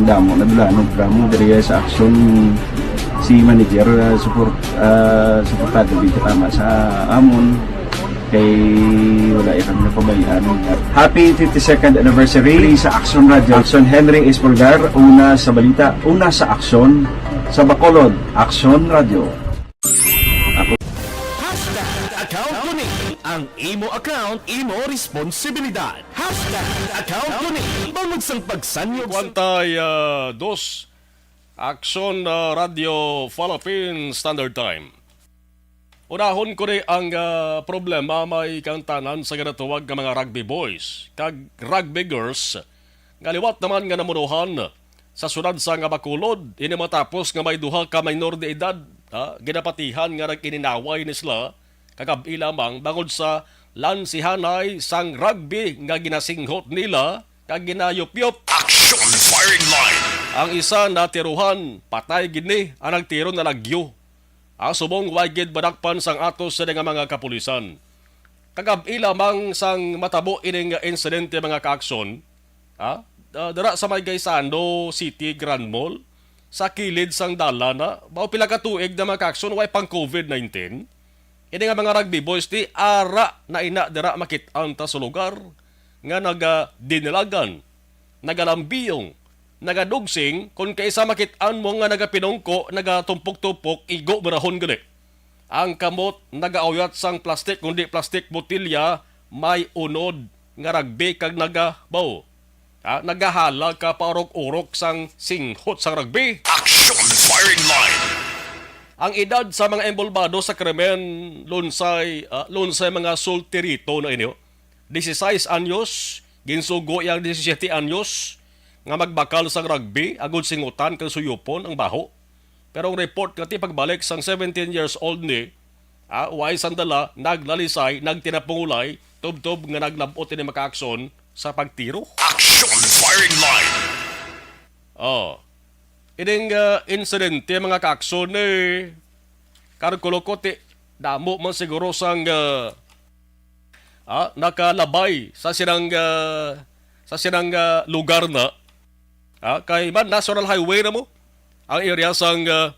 damo na dula, no, drama diri sa action si manager, ah, support, ah, suportado gid tama sa amon. Kay wala ya kami napabayaan. Happy fifty-second anniversary sa Action Radio. Action Henry Espolgar, una sa balita, una sa aksyon, sa Bacolod, Action Radio. Hashtag account ko ni. Ang imo account, imo responsibilidad. Hashtag account ko ni. Bangod sang pagsanyog sa Kwantay, ah, dos, Action, ah, Radio Philippine Standard Time. Unahon ko ni ang, ah, problema may kang tanan sa ginatawag nga mga rugby boys kag rugby girls nga liwat naman nga namunuhan sa syudad sa nga Bacolod, ini matapos nga may duha ka minor de edad, ha, ginapatihan nga nag-ininaway ni sila kagab-i lamang bangod sa Lansihanay sang rugby nga ginasinghot nila kag ginayupyop. Action firing line. Ang isa natiruhan, patay gid ni, ang nagtiro nalagyo. Ah, subong way gid madakpan sang ato sini nga mga kapulisan. Kagab-i lamang sang matabo ining insidente, mga kaakson, ah, ah, dira sa may Gaisano City Grand Mall, sa kilid sang dalan na, mao pila ka tuig na, mga kaakson, way pang covid nineteen. Ini nga mga rugby boys, di ara na ina dira makit-an ta sa lugar nga nagadinilagan, nagalambiyong, nagadugsing, kon kaisa makit-an mo nga nagapinungko, nagatumpok-tupok, igo barahon gani. Ang kamot nagauyat sang plastik, kundi plastik botilya, may unod nga rugby kag nagabaw. Ha? Nagahala ka paurok-urok sang singhot sang rugby. Action firing line. Ang edad sa mga involbado sa krimen, lunsay, ah, lunsay mga solterito na ini, oh. Dieciséis anyos, ginsugo iyang disisyete anyos nga magbakal sang rugby agud singutan kag suyupon ang baho. Pero ang report nga ti pagbalik sang seventeen years old ni, ah, way sandala, naglalisay, nagtinapungulay, tubtob nga naglab-ot ini makaakson sa pagtiro. Action firing line. Oh. Ining, ah, insidente, mga kaakson, eh, kalkulo ko ti damo man siguro sang, ah, ah, nakalabay sa sinang, ah, sa sinang, ah, lugar na. Ah, kay man, national highway na mo ang area sang, ah,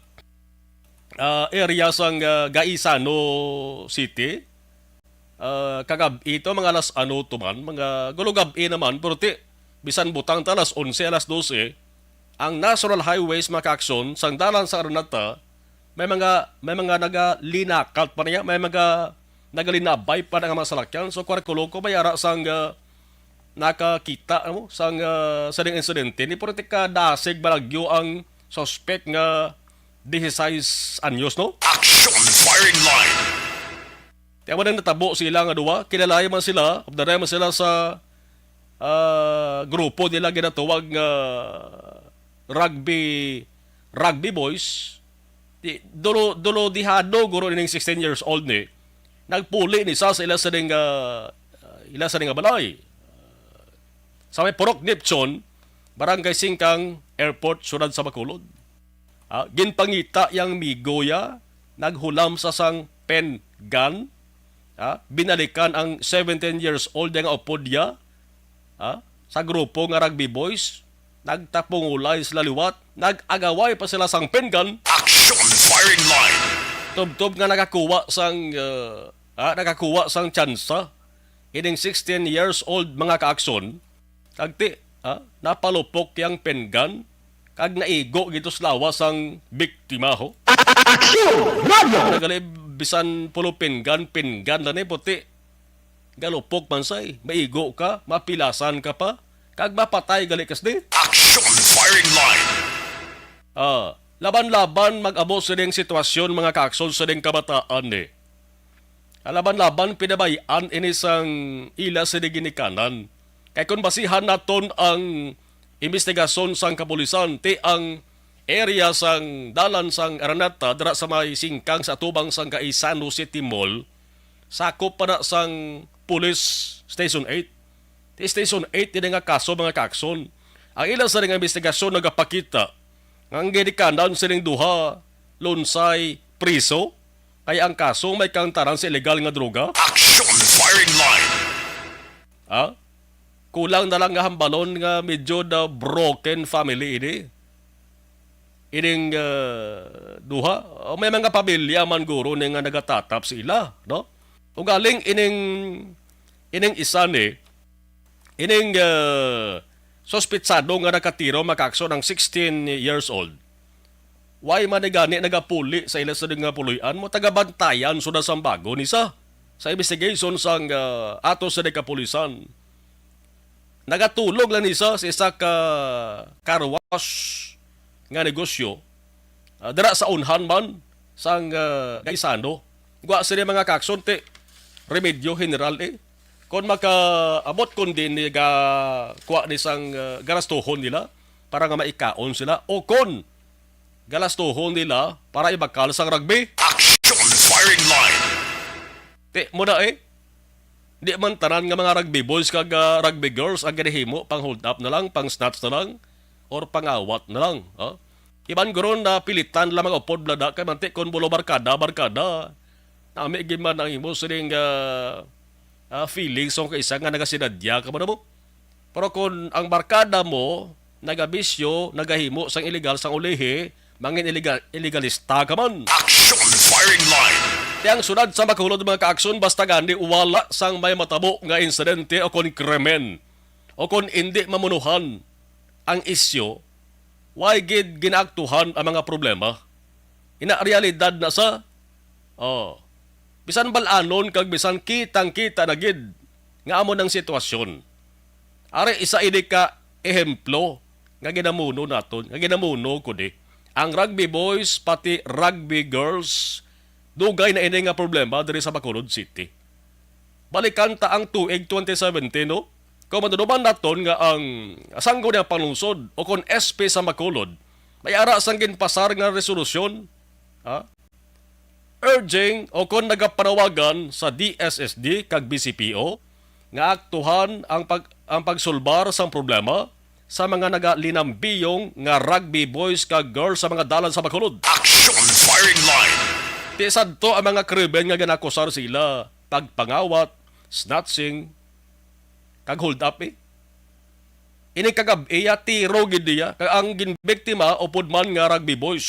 ah, area sang, ah, Gaisano City. Ah, kagab-i to, mga alas ano to man, mga gulugab-i naman, pero ti, bisan butang ta alas onse, alas dose, ang National Highways, mga kaakson, sang dalan sa Araneta, may mga, may mga nagalinakat pa niya, may mga nagalinabay pa na nga mga salakyan. So, kuwarkulo ko, may ara sang, ah, nakakita, ano, sang, ah, sa ding insidente. Ni, pero ti kadasig balagyo ang suspect nga dieciséis anyos, no? Action firing line. Kaya man ang natabo sila nga duwa, kilalay man sila, abdaray man sila sa, ah, grupo nila ginatawag nga rugby, rugby boys. Di, dulo, dulo dihado guro ning sixteen years old ni. Nagpuli ni sa, sa ila sa ning, ah, ila sa ning balay. Sa may Purok Nipchon, Barangay Singkang, Airport, Siyudad sa Bacolod. Ah, ginpangita yang migo ya, naghulam sa sang pen gun. Ah, binalikan ang seventeen years old nga upod ya, ah, sa grupo nga rugby boys. Nagtapungulay sila liwat, nag-agaway pa sila sang pen gun. Action firing line. Tubtob nga nakakuha sang, ah, ah, nakakuha sang tsansa ining sixteen years old, mga kaakson. Kag ti, ha, napalupok yang pen gun kag naigo gid to sa lawas sang biktima, ho. Action! Radyo! Nagali, bisan pulo pen gun, pen gun lang ni puti. Galupok man say, maigo ka, mapilasan ka pa, kag mapatay gali kas di. Action firing line. Ah, laban-laban mag-amo sining sitwasyon, mga kaakson, sining kabataan ni. Laban-laban pinabay-an ini sang ila sini ginikanan. Kay kon basihan naton ang imbestigasyon sang kapulisan, ti ang area sang dalan sang Araneta dira sa may singkang sa atubang sang Gaisano City Mall, sakop pa na sang Police Station eight. Ti Station eight ini nga kaso, mga kaakson. Ang ila sini nga imbestigasyon nagapakita nga ang ginikanan sining duha lunsay priso, kay ang kaso may kaangtaran sa ilegal nga droga. Action firing line. Ha? Kulang na lang nga hambalon nga medyo the broken family ini. Ining, ah, duha, o may mga pamilya man guro ni nga nagatatap sa ila, no? Ugaling ining, ining isa ni, ining, ah, suspitsado nga nakatiro, mga kaakson, ang sixteen years old. Why man ni gani nagapuli sa ila sa nga puloy-an mo? Tagabantayan sud na sang bago ni sa, sa investigation sang, ah, ato sa kapulisan. Nagatulog lang ni sa, sa isa ka car wash nga negosyo, ah, dira sa unhan man sang, ah, Gaisano. Gwa sini, mga kaakson, ti remedyo general, eh. Kon makaabot kon din ni ga kuha ni sang, ah, garastuhon nila para nga maikaon sila, o kon galastuhon nila para ibakal sang rugby. Action firing line. Ti mo na, eh. Di man tanan nga mga rugby boys kag, ah, rugby girls ang ginahimo pang hold up na lang, pang snatch na lang, or pangawat na lang, ha? Iban guro na pilitan lang mag-upod bala da kay manti kon bulo barkada, barkada. Nami gid man ang imo sining, ah, ah, feelings sa kaisa nga nagasinadya ka man mo. Pero kon ang barkada mo nagabisyo, nagahimo sang illegal sang ulihi, mangin illegal, illegalista ka man. Action Firing Line. Ti ang syudad sa Bacolod, mga ka-aksyon, basta gani wala sang may matabo nga insidente o kon krimen o kon indi mamunuhan ang isyu, way gid ginaaktuhan ang mga problema. Ina realidad na sa, oh, bisan bal-anon kag bisan kitang-kita na gid nga amo nang sitwasyon. Ari isa ini ka ehemplo nga ginamuno naton, nga ginamuno ko di. Ang rugby boys, pati rugby girls, dugay na ini nga problema diri sa Bacolod City. Balikan ta ang tuig twenty seventeen, no? Kung maduduman naton nga ang Sangguniang Panlungsod o kon S P sa Bacolod, may ara sang ginpasar nga resolusyon, ha? Urging o kon nagapanawagan sa D S S D kag B C P O nga aktuhan ang pag-, ang pagsulbar sang problema sa mga nagalinambiyong nga rugby boys kag girls sa mga dalan sa Bacolod. Action Firing Line. Ti sadto ang mga krimen nga ginakusar sila, pagpangawat, snatching, kag hold up, eh. Ini kagab-i ya, tiro gid niya, kag ang ginbiktima upod man nga rugby boys.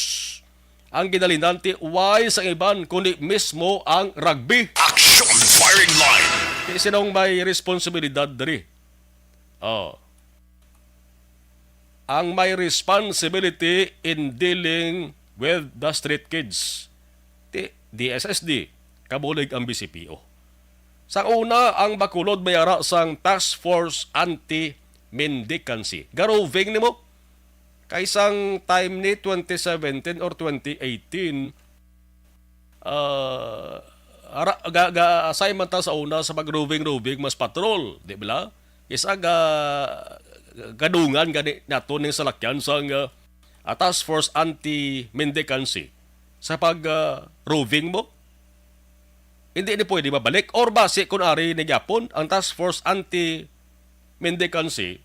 Ang ginalinanti, way sang iban, kundi mismo ang rugby. Action Firing Line. Ti sinong may responsibilidad diri? Oh. Ang may responsibility in dealing with the street kids, ti D S S D, kabulig ang B C P O. Sa una, ang Bacolod may ara sang Task Force Anti-Mendicancy. Garoving nimo? Kay sang time ni twenty seventeen or twenty eighteen, ah, ara-, ga-, ga-assign man ta sa una sa pag-roving-roving, mas patrol, di ba? Isa ga-, gadungan gani nato ning salakyan sang, ah, ah, Task Force Anti-Mendicancy sa pag, ah, roving mo. Hindi ni pwede mabalik or basi kun ari ni gyapon ang Task Force Anti-Mendicancy,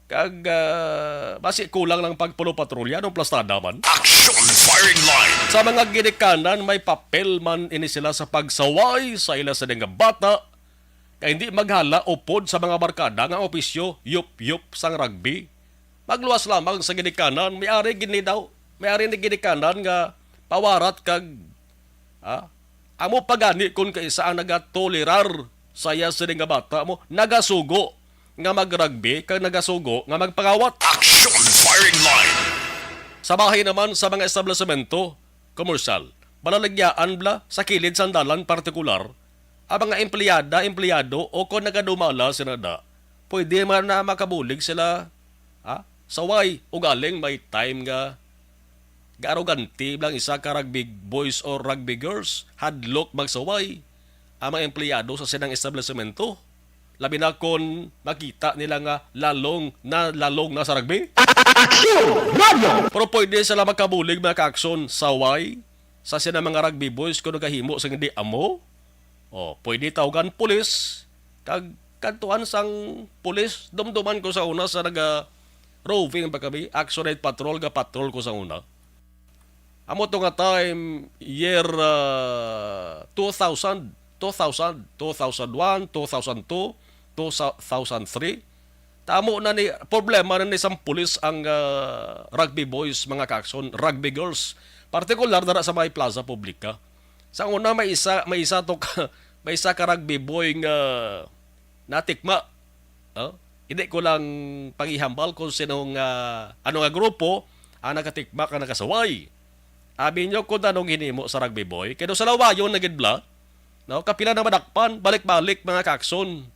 kag, ah, basi kulang lang pagpulo patrolya nung plastada man. Action Firing Line. Sa mga ginikanan, may papel man ini sila sa pagsaway sa ila sini nga bata, kay hindi maghala upod sa mga barkada nga opisyo, yup-yup sang rugby. Magluwas lamang sa ginikanan, may ari gini daw, may ari ni ginikanan nga pawarat kag, ah, amo pa gani kun kaisa ang nagatolerar sa iya sini nga bata mo, nagasugo nga mag-rugby kag nagasugo nga magpangawat. Action Firing Line. Sa bahin naman sa mga establisemento, komersyal, malalagyaan bala sa kilid sang dalan partikular, ang mga empleyada, empleyado, o kon nagadumala sila na, pwede man na makabulig sila, ha? Saway, ugaling may time nga gaarogante lang isa ka rugby boys or rugby girls, hadlok magsaway ang mga empleyado sa silang establisemento. Labi na kon makita nila nga lalong na, lalong na sa rugby. Action! Radyo! Pero pwede sila makabulig, mga ka-aksyon, saway sa sina mga rugby boys kung nagahimo sing hindi amo. O, pwede tawgan pulis, kag kadtuan sang pulis. Dumduman ko sa una sa naga roving pa kami, Action Night Patrol, ga patrol ko sa una. Amo to nga time, year, ah, two thousand, two thousand, two thousand one, two thousand two, two thousand three. Tamo na ni, problema na ni sang pulis ang, ah, rugby boys, mga ka-aksyon, rugby girls. Partikular dara sa may plaza publika. Sa una, may isa, may isa to ka, may isa ka rugby boy nga natikma. Oh, hindi ko lang pangihambal kung sino nga, ano nga grupo ang nakatikma ka nakasaway. Abi nyo kung anong hinimo sa rugby boy? Kaya sa lawayon na gid bla, no? Kapila na madakpan, balik-balik, mga ka-aksyon.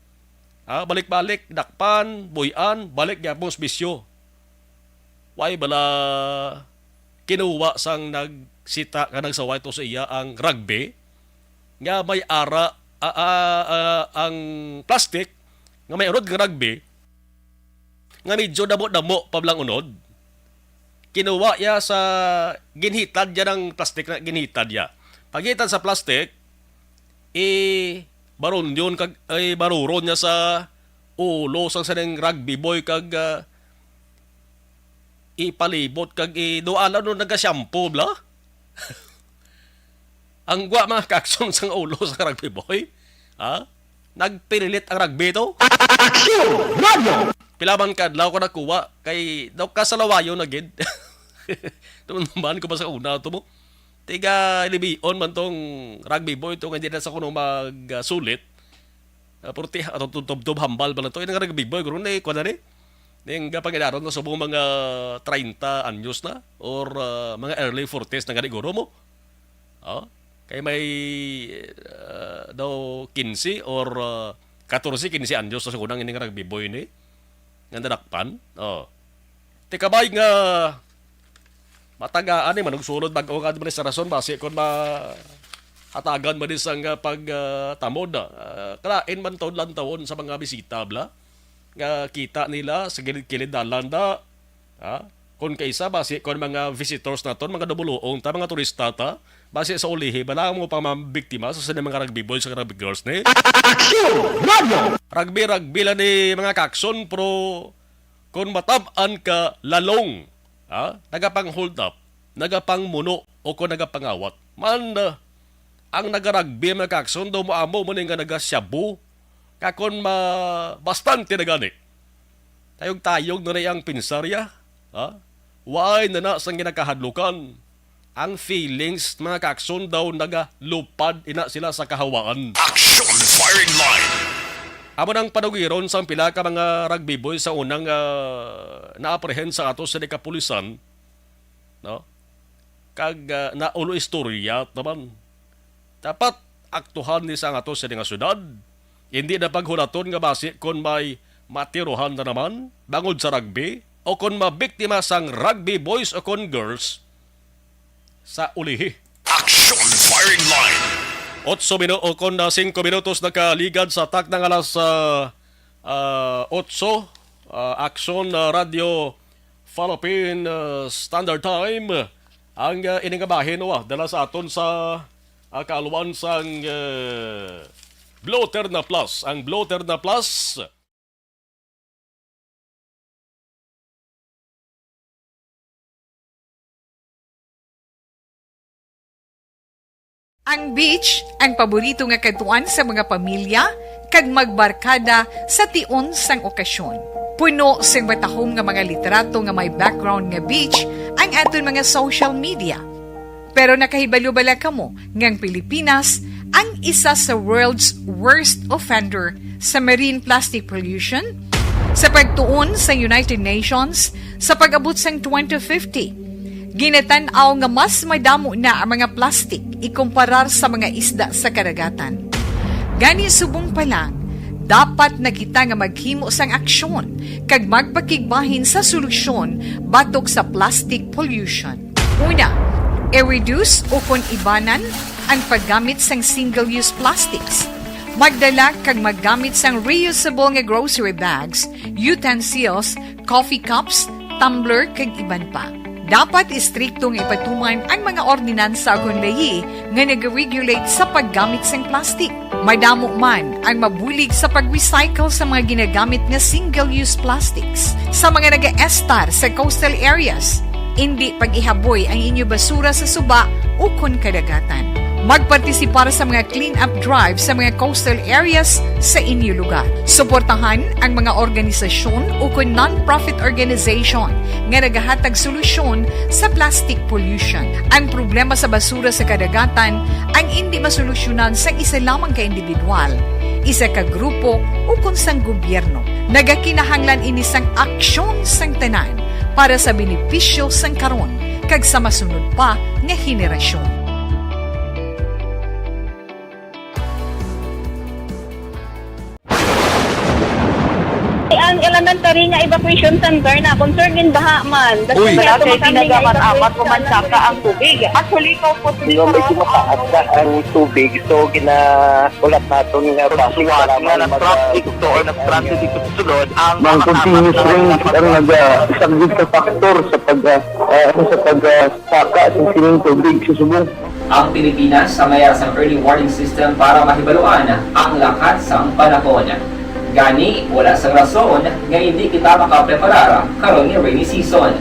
Ah, balik-balik, dakpan, buy-an, balik gyapon sa bisyo. Why bala kinuha sang nagsita ka nagsaway to sa iya ang rugby? Nga may ara, a, a, a, ang plastic nga may unod nga rugby, nga medyo damo-damo pa lang unod. Kinuha ya sa, ginhitad ya ng plastic na ginhitad ya. Pagitan sa plastic, i Barunyon kag, ay, baruron niya sa ulo sang sining rugby boy kag, ah, ipalibot kag i-, duala no naga-shampoo bala. Ang gwa mga kakson sang ulo sa rugby boy. Ha? Nagpinilit ang rugby to. Action! Radyo! Pila man ka adlaw ko nakuha kay daw kasalawayon na gid. Tumumban ko ba sa una to mo? Tiga libion man tong rugby boy to nga hindi na sa kuno magsulit. Ah, purti, ato tubtob hambal pala to. Inang rugby boy, guro na eh, kuwan na ni. Ning kapangidaron nga subong mga treinta anyos na or, ah, mga early forties na gani guro mo. Oh, kay may, ah, daw quince or, ah, catorce, quince anyos na siguro ang ining rugby boy ni nga nadakpan. Oh. Tikabay nga matagaan ni manugsulod bag-o nga administrasyon basi kon mahatagan man ni sang, ah, pag, ah, tamod, ah, kalain man taon lang taon sa mga bisita bla nga kita nila sa kilid-kilid dalan da, ha? Kon kaisa basi kon mga visitors naton, mga dumuluong ta, mga turista ta, basi sa ulihi bala mo pamabiktima sa sini mga rugby boys sa rugby girls ni. Action! Radyo! Rugby, rugby lang ni mga kakson, pero kon matab-an ka lalong, ha? Nagapang hold up, nagapang muno, o kon nagapangawat. Man, uh, ang nagaragbi mga kakson daw mo amo mo ni nga nagasyabu. Kakon ma-, bastante na gani. Tayog-tayog na na ang pinsarya, ha? Waay na na sang ginakahadlukan. Ang feelings, mga kakson, daw nagalupad ina sila sa kahawaan. Action Firing Line. Amo nang panugiron sang pila ka mga rugby boys sa unang, ah, naaprehend sa ato sa kapulisan, no? Kag, ah, naulo istorya naman. Dapat aktuhan ni sa ato sa nga syudad. Hindi na paghulaton nga basi kon may matirohan na naman bangod sa rugby o kon mabiktima sang rugby boys o kon girls sa ulihi. Action Firing Line. Otso minu-, o kon, ah, singko minutos nakaligad sa takna nga alas, ah, ah, otso, ah, Action, ah, Radio Philippine, ah, Standard Time. Ang, ah, ini nga bahin, oh, ah, dala sa aton sa, ah, kaaluan sang, ah, Blue Terna Plus. Ang Blue Terna Plus. Ang beach, ang paborito nga kadtuan sa mga pamilya kag magbarkada sa tion sang okasyon. Puno sing matahom nga mga litrato nga may background nga beach ang aton mga social media. Pero nakahibalo bala kamo nga ang Pilipinas ang isa sa world's worst offender sa marine plastic pollution? Sa pagtuon sa United Nations, sa pag-abot sang twenty fifty, ginatan-aw nga mas madamo na ang mga plastik ikumparar sa mga isda sa kadagatan. Gani, subong pa lang, dapat na kita nga maghimo sang aksyon kag magpakigbahin sa solusyon batok sa plastic pollution. Una, i-reduce o kon ibanan ang paggamit sang single-use plastics. Magdala kag maggamit sang reusable nga grocery bags, utensils, coffee cups, tumbler, kag iban pa. Dapat istrikto nga ipatuman ang mga ordinansa kon layi nga nag-regulate sa paggamit sang plastic. Madamo man ang mabulig sa pag-recycle sa mga ginagamit nga single-use plastics sa mga nagaestar sa coastal areas. Indi pag-ihaboy ang inyo basura sa suba ukon kadagatan. Magpartisipar sa mga clean-up drive sa mga coastal areas sa inyo lugar. Suportahan ang mga organisasyon ukon non-profit organization nga nagahatag solusyon sa plastic pollution. Ang problema sa basura sa kadagatan ang indi masolusyonan sang isa lamang ka individual, isa ka grupo, ukon sang gobyerno. Nagakinahanglan ini sang aksyon sang tanan para sa benepisyo sang karon kag sa masunod pa nga henerasyon. Ang elementary nga evacuation center na concern in baha man. Uy. Wala kay ginagamat-amat, pumansaka ang tubig. Actually, ikaw po, Hindi, medyo mataas na ang tubig. So, gina-, ulat naton nga basi nga wala nga man nag-traffic mag-, to or nag-transit dito sa sulod, ang Mang mga continuous tapat na rain dapat ang naga-, isa gid ka factor sa pag, ah, ah, sa pag, ah, saka sa sining tubig sa subong. Ang Pilipinas sa may sang early warning system para mahibaluan ang lakat sang panahon. Gani, wala sang rason nga hindi kita makapreparar karon nga rainy season.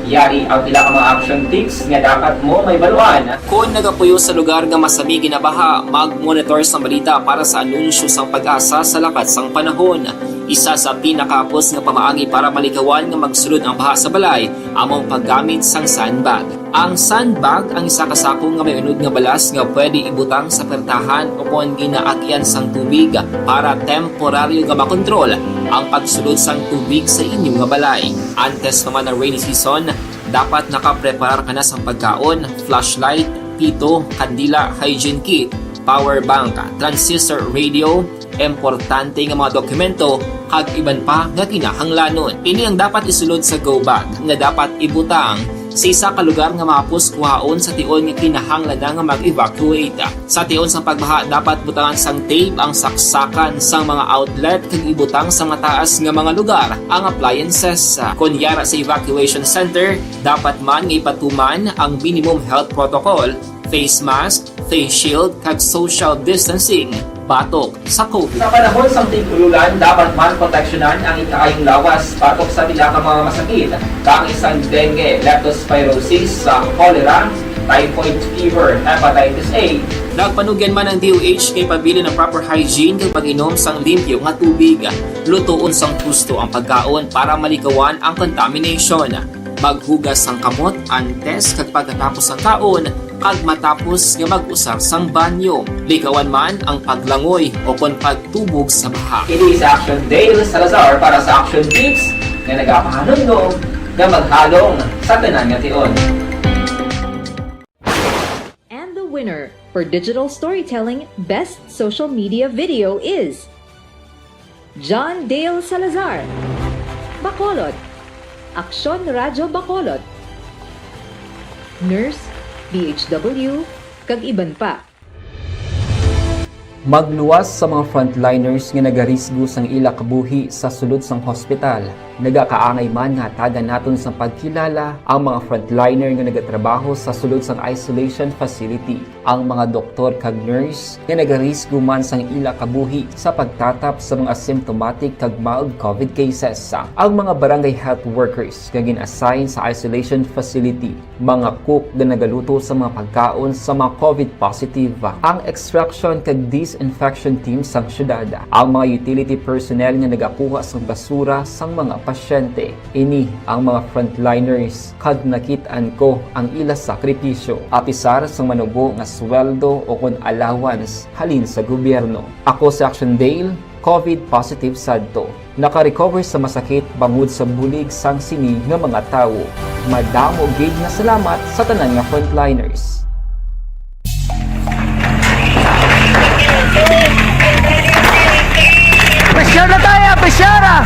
Yari ang pila ka mga action tips nga dapat mo mahibaluan. Kon nagapuyo sa lugar nga masami ginabaha, mag-monitor sang balita para sa anunsyo sang PAGASA sa lakat sang panahon. Isa sa pinakahapos nga pamaagi para malikawan nga magsulod ang baha sa balay amo ang paggamit sang sandbag. Ang sandbag ang isa ka sako nga may unod nga balas nga pwede ibutang sa pertahan o kon ginaagyan sang tubig para temporaryo nga makontrol ang pagsulod sang tubig sa inyo nga balay. Antes pa man ang rainy season, dapat nakapreparar ka na sang pagkaon, flashlight, pito, kandila, hygiene kit, power bank, transistor radio, importante nga mga dokumento, kag iban pa nga kinahanglanon. Ini ang dapat isulod sa go bag nga dapat ibutang sa isa ka lugar nga mahapos kuhaon sa tion nga kinahanglan na nga mag-evacuate. Sa tion sang pagbaha, dapat butangan sang tape ang saksakan sang mga outlet kag ibutang sa mataas nga mga lugar ang appliances. Kon yara sa evacuation center, dapat man nga ipatuman ang minimum health protocol, face mask, face shield, kag social distancing batok sa COVID. Sa panahon sang tig-ululan, dapat man proteksyonan ang ikaayong lawas batok sa pila ka mga masakit, kaangay sang dengue, leptospirosis, sa cholera, typhoid fever, hepatitis A. Nagpanugyan man ang D O H kay pabilin ang proper hygiene kag pag-inom sang limpyo nga tubig. Lutoon sang husto ang pagkaon para malikawan ang contamination. Maghugas sang kamot antes kag pagkatapos sang kaon, kag matapos nga mag-usar sang banyo. Likawan man ang paglangoy o kon pagtubog sa baha. Ini si Action Dale Salazar para sa Action Tips nga nagapahanumdom nga maghalong sa tanan nga tion. And the winner for digital storytelling best social media video is John Dale Salazar, Bacolod, Aksyon Radyo Bacolod, Nurse, D H W, kag iban pa. Magluwas sa mga frontliners nga nagarisgo sang ila kabuhi sa sulod sang hospital. Nagakaangay man nga hatagan naton sang pagkilala ang mga frontliner nga nagatrabaho sa sulod sang isolation facility, ang mga doktor kag nurse nga nagarisgo man sang ila kabuhi sa pagtatap sa mga symptomatic kag mild COVID cases, ang mga barangay health workers nga gin-assign sa isolation facility, mga cook nga nagaluto sa mga pagkaon sa mga COVID positive, ang extraction kag disinfection team sang syudad, ang mga utility personnel nga nagakuha sang basura sang mga pasyente. Ini ang mga frontliners kag nakit-an ko ang ila sakripisyo. Apisar sang manubo nga sweldo o kon allowance halin sa gobyerno. Ako si Action Dale, COVID positive sadto. Naka-recover sa masakit bangod sa bulig sang sini nga mga tawo. Madamo gid nga salamat sa tanan nga frontliners. Pressure na tayo! Pressure na!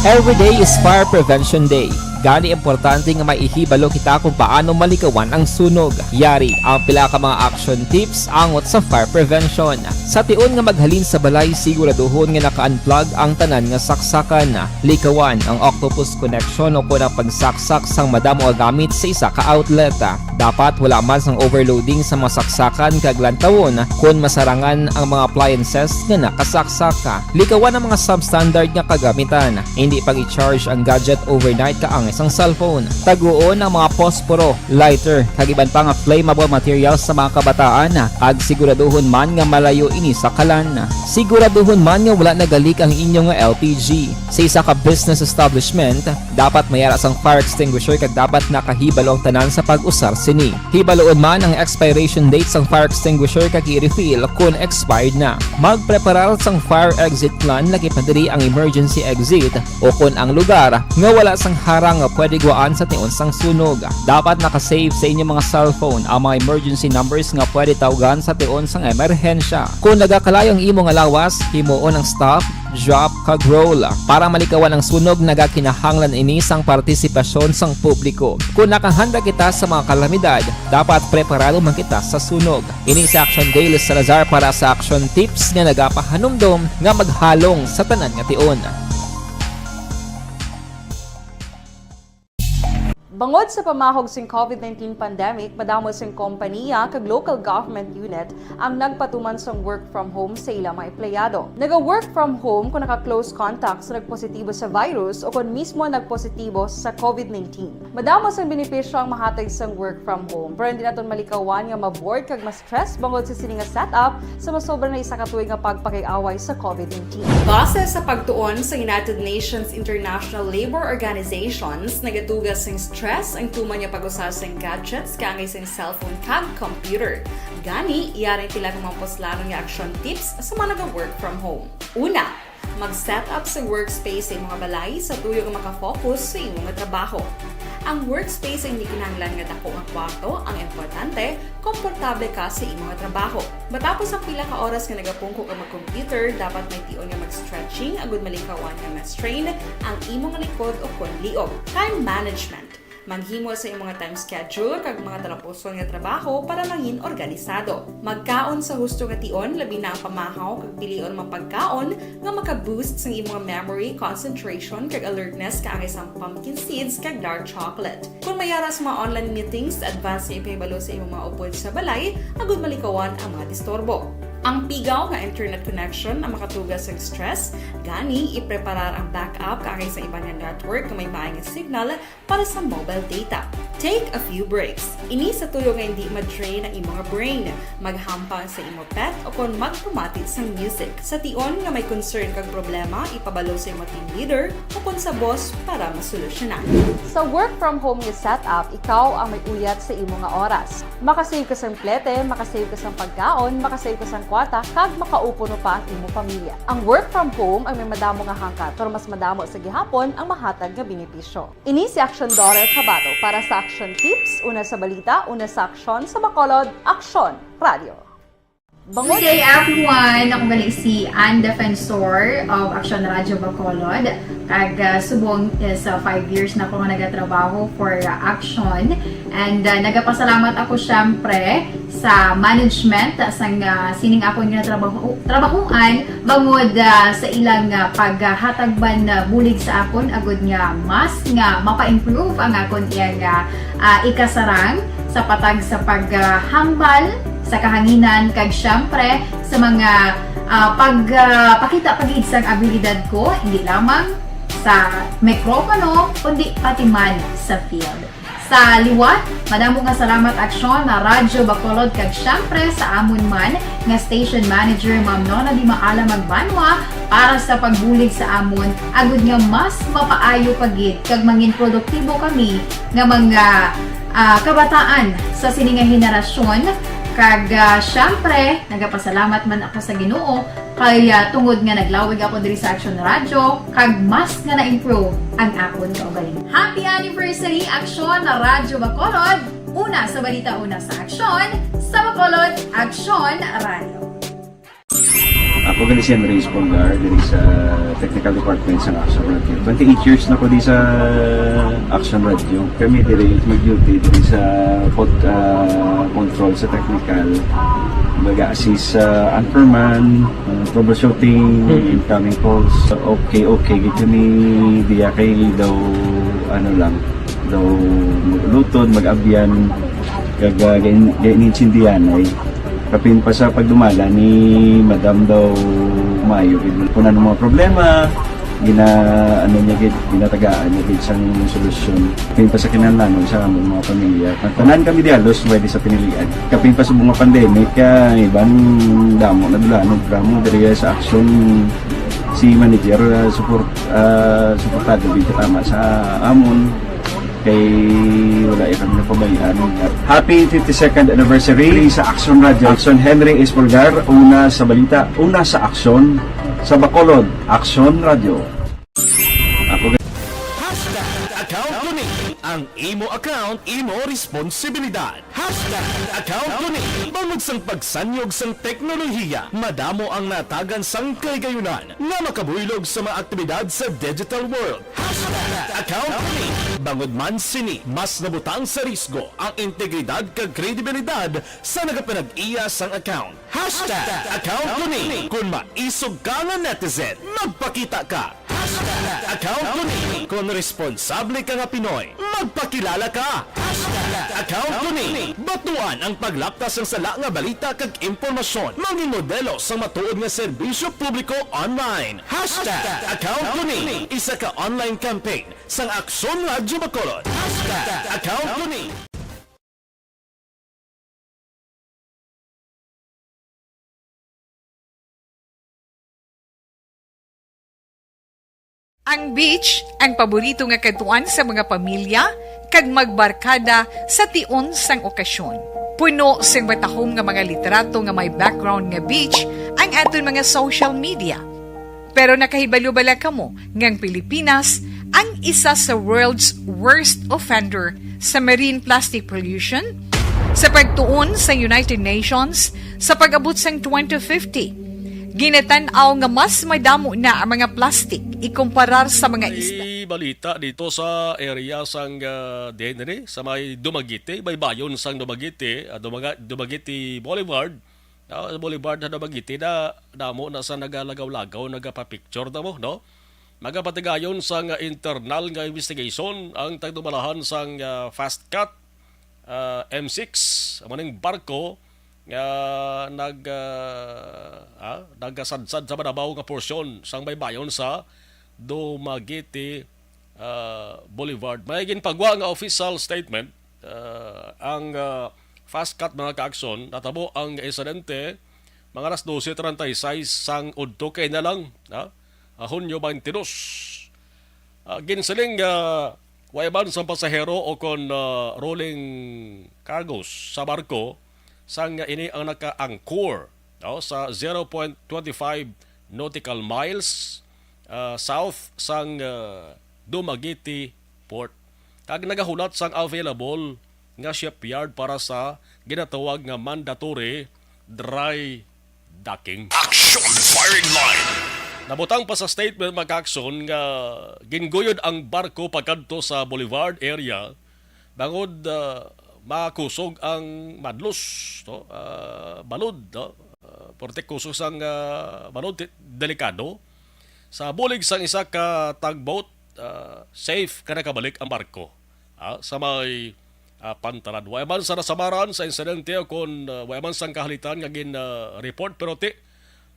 Every day is Fire Prevention Day. Gani importante nga maihibalo kita kung paano malikawan ang sunog. Yari ang pila ka mga action tips angot sa fire prevention. Sa tion nga maghalin sa balay, siguraduhon nga naka-unplug ang tanan nga saksakan. Likawan ang octopus connection o kon ang pagsaksak sang madamo nga gamit sa isa ka outlet. Dapat wala man sang overloading sa mga saksakan kag lantawon kon masarangan ang mga appliances nga nakasaksak. Likawan ang mga substandard nga kagamitan. Indi pag-i-charge ang gadget overnight kaangay sang cellphone. Taguon ang mga posporo, lighter, kag iban pa nga flammable materials sa mga kabataan, kag siguraduhon man nga malayo ini sa kalan. Siguraduhon man nga wala nagalik ang inyo nga L P G. Sa isa ka business establishment, dapat may ara sang fire extinguisher kag dapat nakahibalo ang tanan sa pag-usar sini. Hibaluon man ang expiration date sang fire extinguisher kag i-refill kon expired na. Magpreparar sang fire exit plan, lakip na diri ang emergency exit o kon ang lugar nga wala sang harang nga pwede guwaan sa tion sang sunog. Dapat naka-save sa inyo mga cellphone ang mga emergency numbers nga pwede tawgan sa tion sang emerhensya. Kon nagakalayo ang imo nga lawas, himuon ang stop, drop, kag roll. Para malikawan ang sunog, nagakinahanglan ini sang partisipasyon sang publiko. Kung nakahanda kita sa mga kalamidad, dapat preparado man kita sa sunog. Ini si Action Dale Salazar para sa Action Tips nga nagapahanumdom nga maghalong sa tanan nga tion. Bangod sa pamahog sing covid nineteen pandemic, madamo sing kompaniya kag local government unit ang nagpatuman sang work from home sa ila mga empleyado. Naga-work from home kung naka-close contact sa nagpositibo sa virus o kon mismo nagpositibo sa covid nineteen. Madamo sang benepisyo ang mahatag sang work from home, pero hindi naton malikawan nga ma-bored kag ma-stress bangod sa sini nga setup sa masobra na isa ka tuig nga pagpakig-away sa covid nineteen. Base sa pagtuon sa United Nations International Labour Organizations, nagatuga sing stress ang tuman nga pag-usa sing gadgets kaangay sing cellphone kag computer. Gani, yari sila nga mga puslanon nga action tips sa mga naga-work from home. Una, mag-set up sa workspace sa imong balay sa tuyo nga makafocus sa imo nga trabaho. Ang workspace ay hindi kinahanglan nga dako nga kwarto, ang importante, komportable ka sa imo nga trabaho. Matapos ang pila ka oras nga nagapungko ka mag-computer, dapat may tion nga mag-stretching agud malikawan nga ma-strain ang imo nga likod o kon liog. Time management. Maghimo sa imo nga time schedule kag mga talapuson nga trabaho para mangin organisado. Magkaon sa husto nga tion, labi na ang pamahaw kag pilion mga pagkaon nga maka-boost sang imo nga memory, concentration, kag alertness kaangay sang pumpkin seeds kag dark chocolate. Kon may ara sa mga online meetings, advance nga ipahibalo sa imo mga upod sa balay agud malikawan ang mga disturbo. Ang pigaw nga internet connection ang makatuga sa stress, gani ipreparar ang backup kaangay sa iban nga network nga may maay nga signal para sa mobile data. Take a few breaks. Ini sa tuyo nga hindi ma-drain ang imo nga brain. Maghampang sa imo pet o kon magpamati sang music. Sa tion nga may concern kag problema, ipabalo sa imo team leader o kon sa boss para masolusyonan. Sa work from home nga setup, ikaw ang may uyat sa imo nga oras. Makasave ka sang plete, makasave ka sang pagkaon, makasave ka sang kwarta, kag makaupo pa ang imo pamilya. Ang work from home ay may madamo nga hangkat, pero mas madamo sa gihapon ang mahatag nga benepisyo. Ini si Action Daughter Kabato para sa Action Tips, una sa balita, una sa aksyon, sa Bacolod, Aksyon Radio. Good day, everyone! Ako gali si Ann Defensor of Action Radio Bacolod. Kag, ah, subong is, ah, five years na ako nga nagatrabaho for, ah, Action. And, ah, nagapasalamat ako, syempre, sa management, ah, sang, ah, sining akon nga trabaho, trabahuan, bangod, ah, sa ilang, ah, paghatag man, ah, bulig sa akon, agud nga mas nga mapa-improve ang akon iyang, ah, ah, ikasarang sa patag sa paghambal sa kahanginan, kag syempre sa mga, ah, pag, ah, pakita pa gid sang abilidad ko, hindi lamang sa mikropono, kundi pati man sa field. Sa liwat, madamo nga salamat, Aksyon, na Radyo Bacolod, kag syempre sa amon man nga station manager, Ma'am Nona Di Maala Magbanwa, para sa pagbulig sa amon, agud nga mas mapaayo pa gid kag mangin produktibo kami nga mga, ah, kabataan sa sini nga henerasyon. Kag, ah, syempre, nagapasalamat man ako sa Ginoo kay, ah, tungod nga naglawig ako diri sa Action Radio, kag mas nga na-improve ang akon kaugalingon. Happy anniversary, Action Radyo Bacolod! Una sa balita, una sa aksyon, sa Bacolod, Action Radio. Ako gali si Henry Espolgar, diri sa Technical Department sa Action Radio. Twenty-eight years na ko di sa Action Radio. Kami diri mag-duty diri sa pod-, ah, control sa technical. Mag-assist sa anchorman, ah, troubleshooting, incoming calls. Okay, okay, gid kami diya kay daw, ano lang, daw mag-ulutod, mag-abyan, kag, ah, gain-, gain-, intindihan ay. Kapin pa sa pagdumala ni Madam daw maayo gid. Kung ano mga problema, gina-, ano niya gid, ginatagaan niya gid sang solusyon. Kapin pa sa kinahanglanon sa among mga pamilya. Tanan kami di halos pwede sa pinilian. Kapin pa sa mga pandemic, ah, iban damo na dulanon, drama diri sa aksyon. Si manager, ah, support, ah, suportado gid tama sa amon. Kay wala ya kami napabayaan. Happy fifty-second anniversary sa Action Radio. Action Henry Espolgar, una sa balita, una sa aksyon, sa Bacolod, Action Radio. Ako Hashtag account ko ni. Ang imo account, imo responsibilidad. Hashtag account ko ni. Bangod sang pagsanyog sang teknolohiya, madamo ang natagan sang kahigayunan nga makabuylog sa mga aktibidad sa digital world. Hashtag account ko ni. Bangod man sini, mas nabutang sa risgo ang integridad kag kredibilidad sa nagapanag-iya sang account. Hashtag account ko ni. Kung maisog ka nga netizen, magpakita ka. Hashtag account ko ni. Kung responsable ka nga Pinoy, magpakilala ka. Hashtag account ko ni. Batuan ang paglaptas sang sala nga balita kag impormasyon. Mangin modelo sang matuod nga serbisyo publiko online. Hashtag account ko ni. Isa ka online campaign sang Aksyon Radyo Bacolod. Hashtag account ko ni. Ang beach, ang paborito nga kadtuan sa mga pamilya kag magbarkada sa tion sang okasyon. Puno sing matahom nga mga litrato nga may background nga beach ang aton mga social media. Pero nakahibalo bala kamo nga ang Pilipinas ang isa sa world's worst offender sa marine plastic pollution? Sa pagtuon sa United Nations, sa pag-abot sang twenty fifty, ginatan-aw nga mas madamo na ang mga plastic ikumparar sa mga isda. May balita dito sa area sang, ah, dinhi, sa may Dumaguete, baybayon sang Dumaguete, ah, Dumaga-, Dumaguete Boulevard. Ah, Boulevard sa Dumaguete na damo na sa nagalagaw-lagaw, nagapapicture na mo, no? Magapatigayon sang internal nga investigation ang tagdumalahan sang, ah, Fast Cat, ah, M six, amo ning barko nga nag, ah, ah, nagasadsad sa mababaw nga porsyon sang baybayon sa Dumaguete, ah, Boulevard. May ginpagwa nga official statement, ah, ang, ah, Fast Cat, mga ka-aksyon. Natabo ang insidente mga alas dose treinta y seis sang udto kay na lang, ha? Ah, Hunyo twenty-two. Ah, ginsiling nga way man sang pasahero o kon, ah, rolling cargos sa barko, sang ini ang naka-anchor, no, sa zero point twenty five nautical miles, ah, south sang, ah, Dumaguete Port. Kag nagahulat sang available nga shipyard para sa ginatawag nga mandatory dry docking. Action Firing Line. Nabutang pa sa statement, mga ka-aksyon, nga ginguyod ang barko pagkadto sa Boulevard area bangod, ah, makusog ang madlos, no? Ah, balod, no? Ah, porte kusog sang, ah, balod, ti-, delikado. Sa bulig sang isa ka tugboat, ah, safe nga nakabalik ang barko, ah, sa may, ah, pantalan. Wa man sa nasamaran sa insidente o kon, ah, wa man sang kahalitan nga gin, ah, report, pero ti,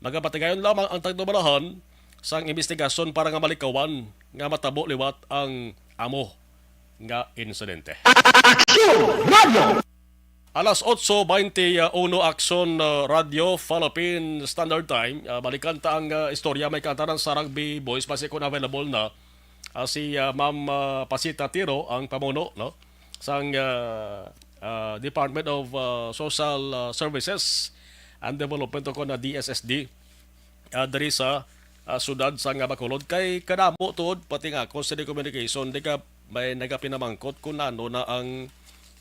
magapatigayon lamang ang tagdumalahan sang imbestigasyon para nga malikawan nga matabo liwat ang amo nga insidente. Aksyon! Radyo! Alas otso twenty-one, Aksyon, uh, Radyo Philippine Standard Time. Uh, balikan ta ang, uh, istorya may kaatanan sa Rugby Boys, basi kung available na, uh, si, uh, Ma'am, uh, Pasita Tiro, ang pamuno, no, sang, uh, uh, Department of, uh, Social, uh, Services and Development o kon D S S D, ah, diri sa, ah, siyudad sa nga Bacolod, kay kadamo tuod, pati nga ako sa communication, di ka may nagapinamangkot kung ano na ang,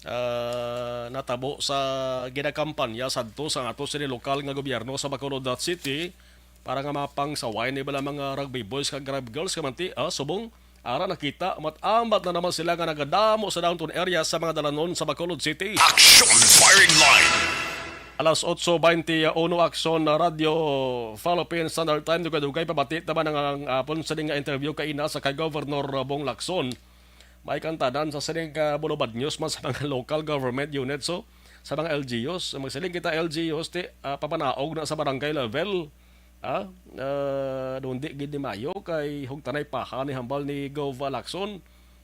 ah, natabo sa ginakampanya sadto sa ato sini lokal nga gobyerno sa Bacolod City para nga mapangsaway ni bala mga rugby boys kag rugby girls kamanti, ah, subong ara nakita, amat-amat na naman sila nga nagadamo sa downtown area sa mga dalanon sa Bacolod City. Action Firing Line. Alas otso twenty-one, Aksyon, Radyo Philippine Standard Time. Dugay-dugay pabati naman ang, ang apon sining nga interview kaina sa kay Governor Bong Lacson. May kantanan sa sining ka Bulubad News man sa mga local government units, so, sa mga L G Us. Magsiling kita L G Us, ti, ah, papanaog na sa barangay level. Ah, ah, dundi gid ni Mayo kay hugtanay paha ni hambal ni Gov Lacson.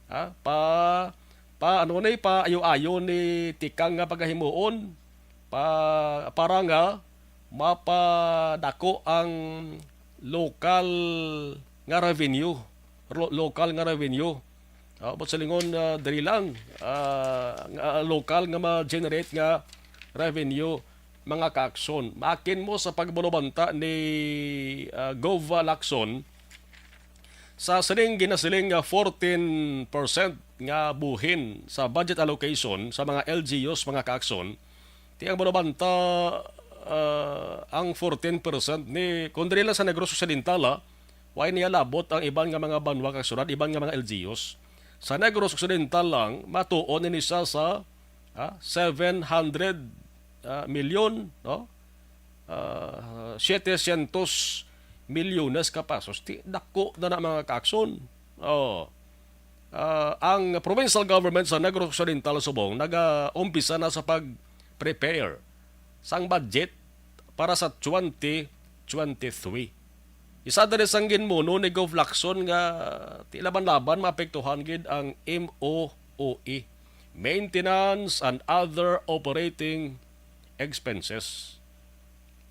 Ah, pa, pa, ano ni, pa ayo-ayo ni tikang nga pagahimuon pa, para nga mapadako ang lokal nga revenue, ro-, lokal nga revenue. Ah, but sa lingon, ah, diri lang, ah, nga, ah, lokal nga ma-generate nga revenue, mga kaakson. Maakin mo sa pagbalubanta ni, ah, Gov Lacson, Sa sining ginasiling nga fourteen percent nga buhin sa budget allocation sa mga L G Us, mga kaakson, ti ang manubanta, ah, ang fourteen percent ni, kung diri lang sa Negros Occidental, ah, way niya labot ang iban nga mga banwa kag syudad, iban nga mga L G Us. Sa Negros Occidental lang, matuon ini siya sa, ah, seven hundred, ah, milyon, no? Ah, setecientos milyones ka pesos. Ti, dako na na, mga kaakson. Oh. Ah, ang provincial government sa Negros Occidental subong nagaumpisa na sa pag-prepare sang budget para sa twenty twenty-three. Isa diri sang ginmuno ni Gov Lacson nga ti laban-laban maapektuhan gid ang M O O E, maintenance and other operating expenses.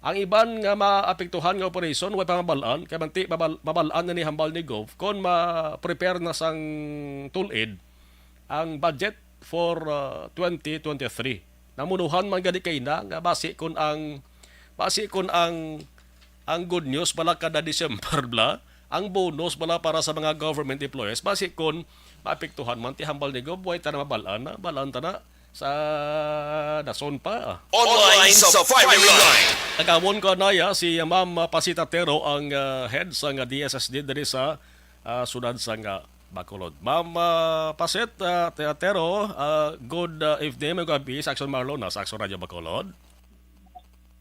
Ang iban nga maapektuhan nga operasyon, way pa mabal-an, kay manti mabal-, mabal-an na ni hambal ni Gov kon ma-prepare na sang tulid ang budget for, uh, twenty twenty-three. Namunuhan man gani kay na nga basi kon ang, basi kon ang, ang good news bala kada December bala, ang bonus bala para sa mga government employees, basi kon maapektuhan man ti hambal ni Gov, way ta na mabal-an na, bal-an ta na sa dason pa. Online sa firing line. Nag-amon ko anaya si Ma'am Pasita Tero, ang, ah, head sa nga D S S D diri sa, ah, siyudad sa nga Bacolod. Ma'am, ah, Pasit, ah, Te-, Tero, ah, good, ah, evening, magkagabi sa Action Marlon, ah, sa Action Radio Bacolod.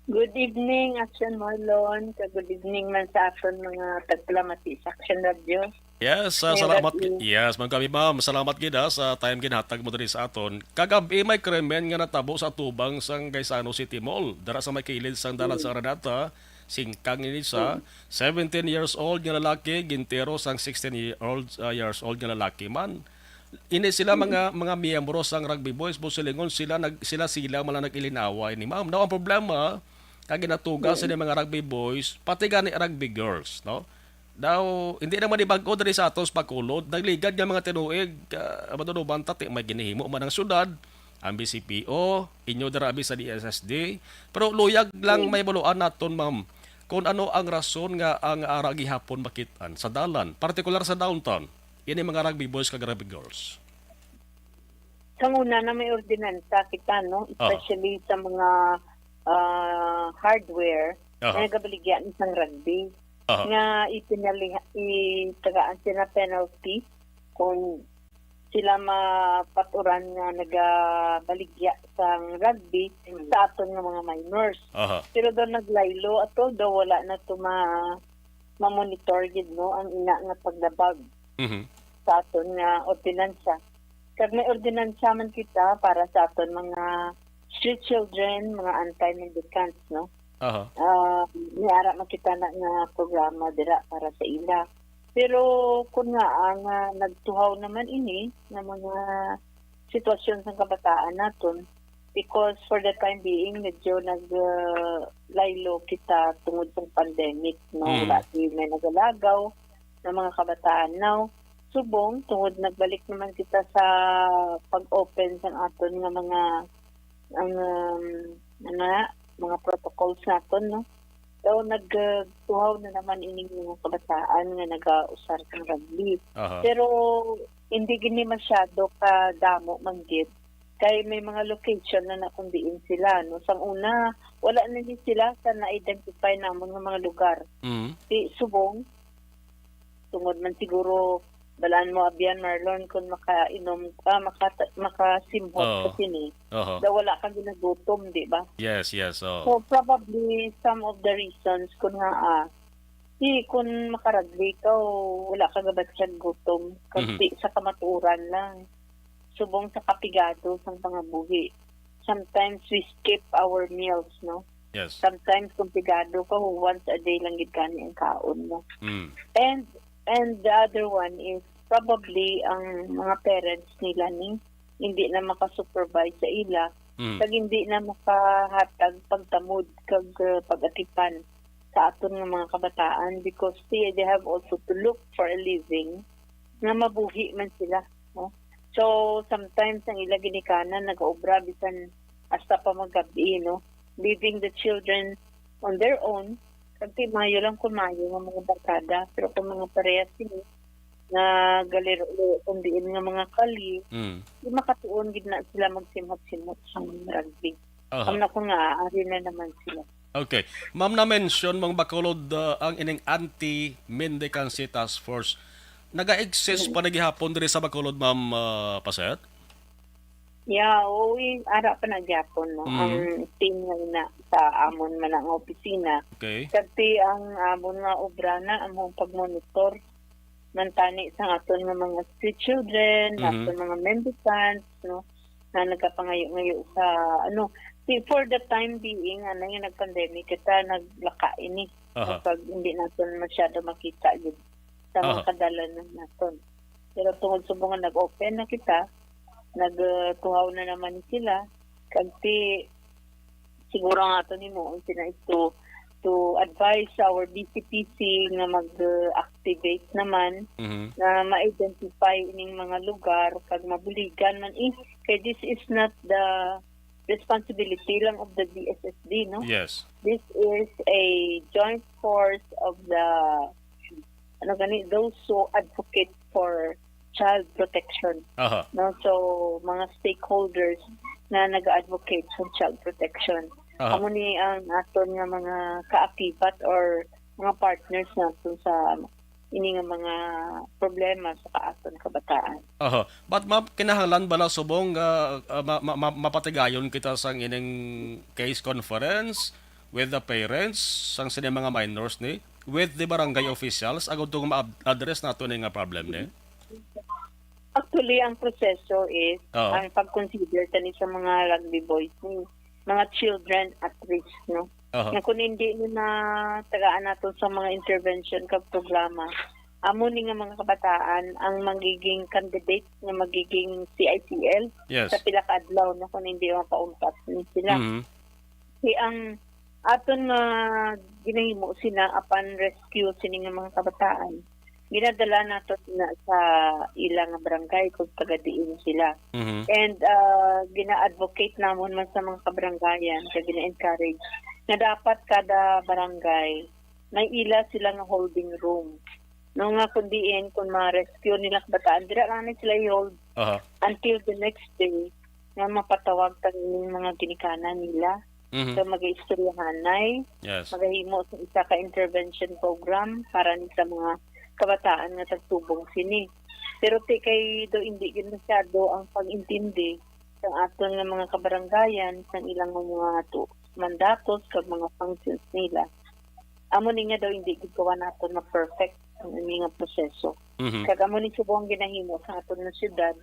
Good evening, Action Marlon. Kag good evening man sa aton mga tagpalamati sa Action Radio. Yes, ah, salamat. Yes, magkagabi, ma'am. Salamat gid, ah, sa time ginhatag mo diri sa aton. Kagab-i may krimen nga natabo sa atubang sang Gaisano City Mall, dira sa may kilid sang dalan sa Araneta, singkang ini sa seventeen years old nga lalaki, gintiro sang sixteen year old, ah, years old nga lalaki man. Ini sila mga, mga miyembro sang Rugby Boys, busilingon sila nag-, sila, sila man lang nag-ilinaway ni ma'am. Now, ang problema, kag ginatuga sini mga Rugby Boys, pati gani Rugby Girls, no? Daw, hindi naman ibag-o diri sa aton sa Bacolod. Nagligad nga mga tinuig, ah, maduduman ta, ti may ginahimo man ang syudad, ang B C P O, inyo dira abi sa D S S D. Pero luyag lang may buluan naton, ma'am, kung ano ang rason nga ang ara gihapon makit-an sa dalan, partikular sa downtown, ini mga Rugby Boys kag Rugby Girls. Sa una na may ordinansa kita, no? Ah. Especially sa mga, ah, hardware Aha. na nagabaligya ni sang rugby. Aha. Nga ipinali-, itagaan sila penalty kung sila mapaturan nga nagabaligya sang rugby Mm. sa aton nga mga minors. Aha. Pero daw naglaylo ato, daw wala na to ma-, ma-monitor gid, no, ang ina nga paglabag Mhm. sa aton nga ordinansa. Kag may ordinansa man kita para sa aton mga street children, mga anti-mendicants, no? Aha. Ah, may ara man kita na nga programa dira para sa ila. Pero kun nga ang, ah, nagtuhaw naman ini nga mga sitwasyon sang kabataan naton, because for the time being medyo nag, ah, laylo kita tungod sa pandemic, no? Mm. Wala si may nagalagaw na mga kabataan. Now, subong tungod nagbalik naman kita sa pag-open sang aton nga mga, ang, um, ano na, mga protocols naton, no? So, nagtuhaw na naman ining mga kabataan nga nagausar sang rugby. Aha. Pero hindi gini masyado ka damo man gid, kay may mga location na na kung diin sila, no? Sang una, wala na ni sila sa na-identify namon nga mga lugar. Mm. Di, subong, tungod man siguro, balaan mo, Abian Marlon, kung makainom, ah, makata-, makasimhot Oo. ka sini, Oo. daw wala ka ginagutom, di ba? Yes, yes, oo. So, probably, some of the reasons kung nga, ah, di, kung makaragli ka, o wala ka gabatyag gutom, Mhm. kasi sa kamatuoran lang. Subong sa kapigado sang pangabuhi. Sometimes we skip our meals, no? Yes. Sometimes kung pigado ka, once a day lang gid gani ang kaon mo. Mm. And, and the other one is probably ang mga parents nila ni hindi na makasupervise sa ila, Mm. kag hindi na makahatag pagtamod kag, uh, pag-atipan sa aton nga mga kabataan because they, they have also to look for a living nga mabuhi man sila, no? So, sometimes ang ila ginikanan nagaobra bisan hasta pa magab-i, no? Leaving the children on their own, kag ti maayo lang kung maayo nga mga barkada, pero kung mga parehas sini, nga galiro-liro kon diin nga mga kalye, Mm. di makatuon gid na sila magsimhot-simhot sang rugby. Aha. Amo na kon nga aari na naman sila. Okay. Ma'am, na-mention mo ang Bacolod, ah, ang ining Anti-Mendicance Task Force. Naga-exist Mm. pa na gihapon diri sa Bacolod, Ma'am, ah, Paset? Yeah, oo, eh, ara pa na gyapon, no? Mm. Ang team nga ina sa amon man ang opisina. Okay. Kagti ang amon nga obra na among pagmonitor man tani sa aton nga mga street children, Mhm. aton mga mendicants, no? Na nagapangayo-ngayo sa, ano, si, for the time being, ano, yung nag-pandemic, kita naglaka ini. Aha. Pag hindi naton masyado makita gid sa mga Aha. kadalanan naton. Pero tungod subong nga nag-open na kita, nag, uh, tuhaw na naman sila, kag ti, siguro nga aton himuon sila is to, to advise our B C P C nga mag, uh, activate naman, Mhm. nga ma-identify ining mga lugar kag mabuligan man, eh, kay this is not the responsibility lang of the D S S D, no? Yes. This is a joint force of the, ano gani, those who advocate for child protection. Aha. No, so mga stakeholders na nag-advocate sa child protection. Aha. Amo ni ang aton nga mga kaakibat or mga partners naton sa ini nga mga problema sa aton kabataan. Aha. But ma'am, kinahanglan bala subong nga, ah, ma-, ma-, ma-, mapatigayon kita sang ining case conference with the parents, sang sini mga minors ni, with the barangay officials, agud to ma-address nato ni nga problem ni? Actually, ang proseso is Oo. ang pag-consider tani sa mga rugby boys ni mga children at risk, no? Aha. Nga kung hindi na tagaan nato sa mga intervention kag programa, amo ni nga mga kabataan ang magiging candidate nga magiging C I T L Yes. sa pila ka adlaw, no, kung hindi mapauntat ni sila. Mhm. Di ang aton nga ginahimo sina apan rescue sini nga mga kabataan, ginadala nato sina sa ila nga barangay kung taga diin sila. Mhm. And, ah, gina-advocate namon man sa mga kabarangayan kag gina-encourage nga dapat kada barangay may ila sila nga holding room. No, nga kung diin, kung ma-rescue nila kabataan, dira lang ni sila i-hold Aha. until the next day nga mapatawag ta ning mga ginikanan nila. Mhm. So, mag-iistoryahanay, Yes. magahimo sa isa ka intervention program para ni sa mga kabataan nga tagtubong sini. Pero ti kay do hindi gid masyado ang pag-intindi sa aton nga mga kabarangayan, sa ilang mga tu-, mandatos kag mga functions nila. Amo ni nga daw hindi gid gawa naton na perfect ang ini nga proseso. Mhm. Kag amo ni subong ang ginahimo sa aton nga syudad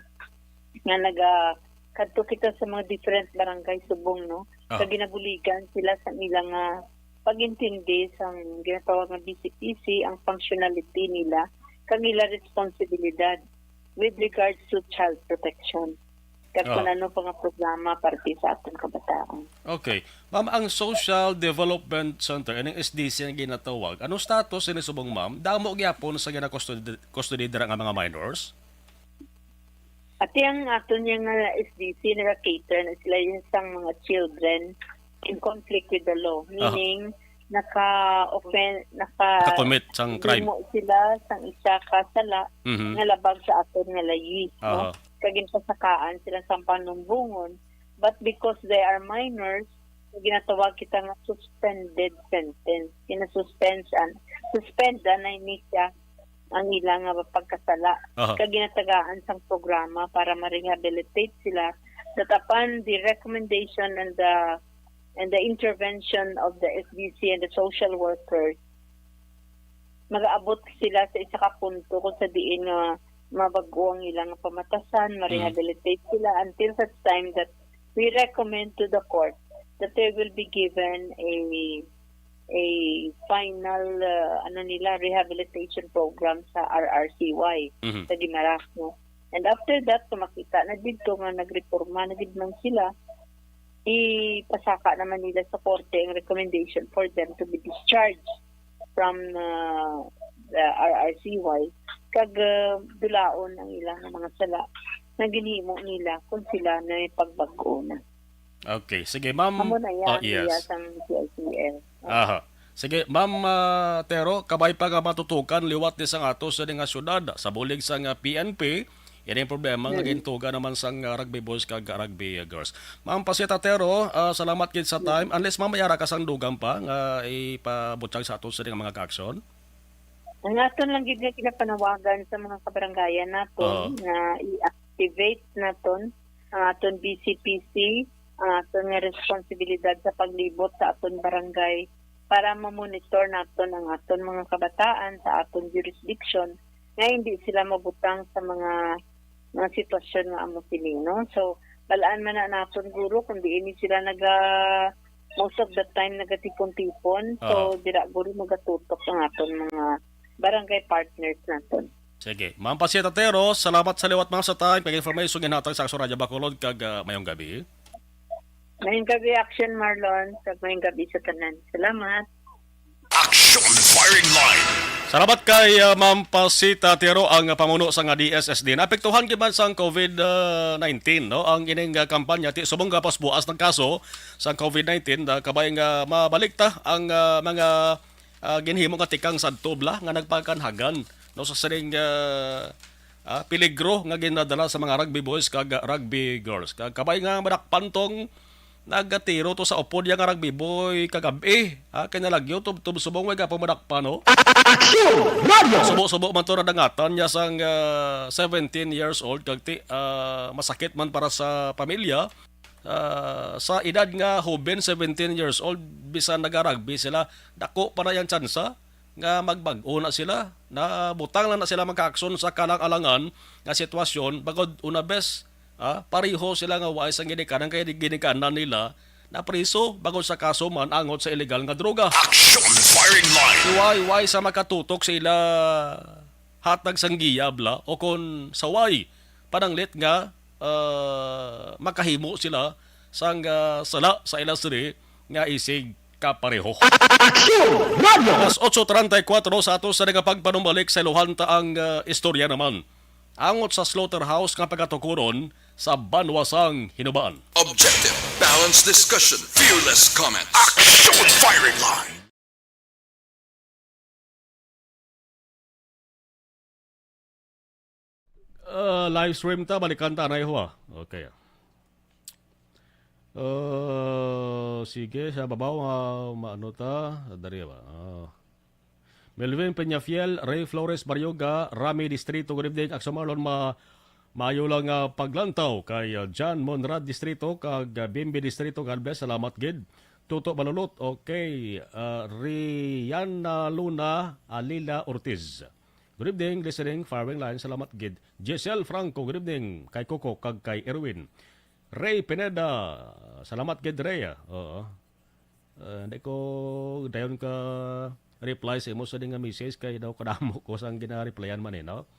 nga naga-, kadto kita sa mga different barangay subong, no? Ah. Kag ginabuligan sila sa ilang, ah, pag-intindi sang ginatawag nga B C P C, ang functionality nila kag ila responsibilidad with regards to child protection. Kag Ah. kung ano pa nga programa parte sa aton kabataan. Okay. Ma'am, ang Social Development Center, ining S D C ang ginatawag. Anong status ini subong, ma'am? Damo gyapon sa gina-custody, custody dira nga mga minors? Ati ang aton niya nga S D C, naka-cater na sila yung isang mga children in conflict with the law. Ah. Meaning, naka-offen-, naka- Naka-commit sang crime. Himo sila sang isa ka sala Mhm. nga labag sa aton nga layi, no? Aha. Kag ginpasakaan sila sang panumbongon. But because they are minors, ginatawag kita nga suspended sentence. Gina-suspend an-, suspend anay ni siya ang ila nga pagkasala. Aha. Kag ginatagaan sang programa para ma-rehabilitate sila that upon the recommendation and the, and the intervention of the S D C and the social workers, magaabot sila sa isa ka punto kung sa diin nga mabag-o ang ilang pamatasan, ma-rehabilitate sila until such time that we recommend to the court that they will be given a, a final, uh, ano nila, rehabilitation program sa R R C Y Mhm. sa Guimaras, no? And after that, kung makita na dito nga nagreporma na gid man sila, ipasaka naman nila sa korte ang recommendation for them to be discharged from, uh, the R R C Y, kag, uh, dulaon ang ilang mga sala nga ginhimo nila kung sila na pagbag-o na. Okay, sige, ma'am. Amo na yan, Oh, yes. iya sang C I C L. Aha. Sige, Ma'am, ah, Tero, kabay pa nga matutukan liwat ni sang ato sa nga syudad, sa bulig sa nga P N P, ini ang problema nga Mm. gintuga naman sang, ah, rugby boys kag rugby girls. Ma'am Pasita Tero, ah, salamat gid sa time. Unless, Ma'am, may ara ka sang dugang pa nga ipabutyag sa ato sa nga mga kaaksyon? Ang aton lang gid nga ginapanawagan sa mga kabarangayan naton Oo. nga i-activate naton ang aton B C P C, ang aton nga responsibilidad sa paglibot sa aton barangay para ma-monitor naton ang aton mga kabataan sa aton jurisdiction nga hindi sila mabutang sa mga, mga sitwasyon nga amo sini, no? So, balaan man na naton, guro, kung diin ni sila naga-, most of the time nagatipon-tipon. So, Oo. dira, guro, magatutok ang aton mga barangay partners naton. Sige. Ma'am Pasita Tero, salamat sa liwat, ma'am, sa time kag information nga ginhatag sa Aksyon Radyo Bacolod kag, ah, mayong gabi. Mayong gabi, Action Marlon, kag mayong gabi sa tanan. Salamat. Action Firing Line. Salamat kay, ah, Ma'am Pasita Tero, ang pamuno sa nga D S S D. Naapektuhan gid man sang COVID nineteen, no? Ang ining, ah, kampanya, ti subong nga pasbuas ng kaso sang COVID nineteen, ah, kabay nga mabalik ta ang, ah, mga, ah, ginhimo nga tikang sadto bala nga nagpakanhagan, no, sa sining, ah, ah, peligro nga ginadala sa mga rugby boys kag rugby girls. Kag kabay nga madakpan tong nagatiro to sa upod ya nga rugby boy kagab-i, ha, kay nalagyo tubtob subong way gapon madakpan, no? Action Radio! Subo-subo man to nadangatan niya sang, ah, seventeen years old, kag ti-, ah, masakit man para sa pamilya. Ah, sa edad nga hoben, seventeen years old, bisan naga-rugby sila, dako pa na yang tsansa nga magbag-o na sila. Nabutang lang na sila magkaaksyon sa kalang-alangan nga sitwasyon, bangod una bes, ah, pareho sila nga waay sang ginikanan, kay ginikanan nila napriso bangod sa kaso man angot sa illegal nga droga. Action Firing Line. Way, way sa makatutok sa ila hatag sang giya bala, o kon sa way, pananglit nga, ah, makahimo sila sang, ah, sala sa ila sini nga isig kapareho. Action Radio! Alas otso treinta y cuatro sa ato sa nagapagpanumbalik sa iluhan ta ang, ah, istorya naman angot sa slaughterhouse nga pagatukuron sa banwa sang Hinubaan. Objective, balanced discussion, fearless comments. Action Firing Line. Ah, live stream ta, balikan ta, anay ho, ah. Okay. Ah, sige, sa babaw, ah, maano ta? Dari ba? Ah. Melvin Peñafiel, Ray Flores Barioga, Rami Distrito, good evening. Aksyon Marlon, ma-, maayo lang nga paglantaw kay, ah, John Monrad Distrito, kag, ah, Bimbi Distrito, God bless, salamat gid. Tuto Balulot, okay. Ah, Rihanna Luna, Alila Ortiz. Good evening, listening, firing line, salamat gid. Giselle Franco, good evening, kay Coco, kag kay Erwin. Ray Pineda, salamat gid, Ray, ah. Oo. Ah, hindi ko dayon ka reply sa imo sa nga message kay daw kadamo ko sang gina-replyan man eh, no?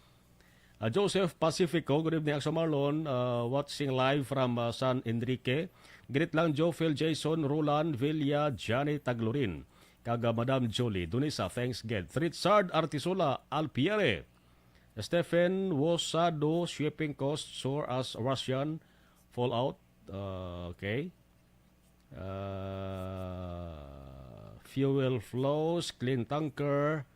Ah, Joseph Pacifico, good evening, Aksyon Marlon. Ah, watching live from, ah, San Enrique. Greet lang Jophil, Jason, Roland, Villa, Johnny Taglorin, kag, ah, Madam Julie Dunisa, thanks gid. Richard Artisola Alpiere, Stephen Wosado, shipping costs soar as Russian fallout. Ah, okay. Uh, fuel flows, clean tanker,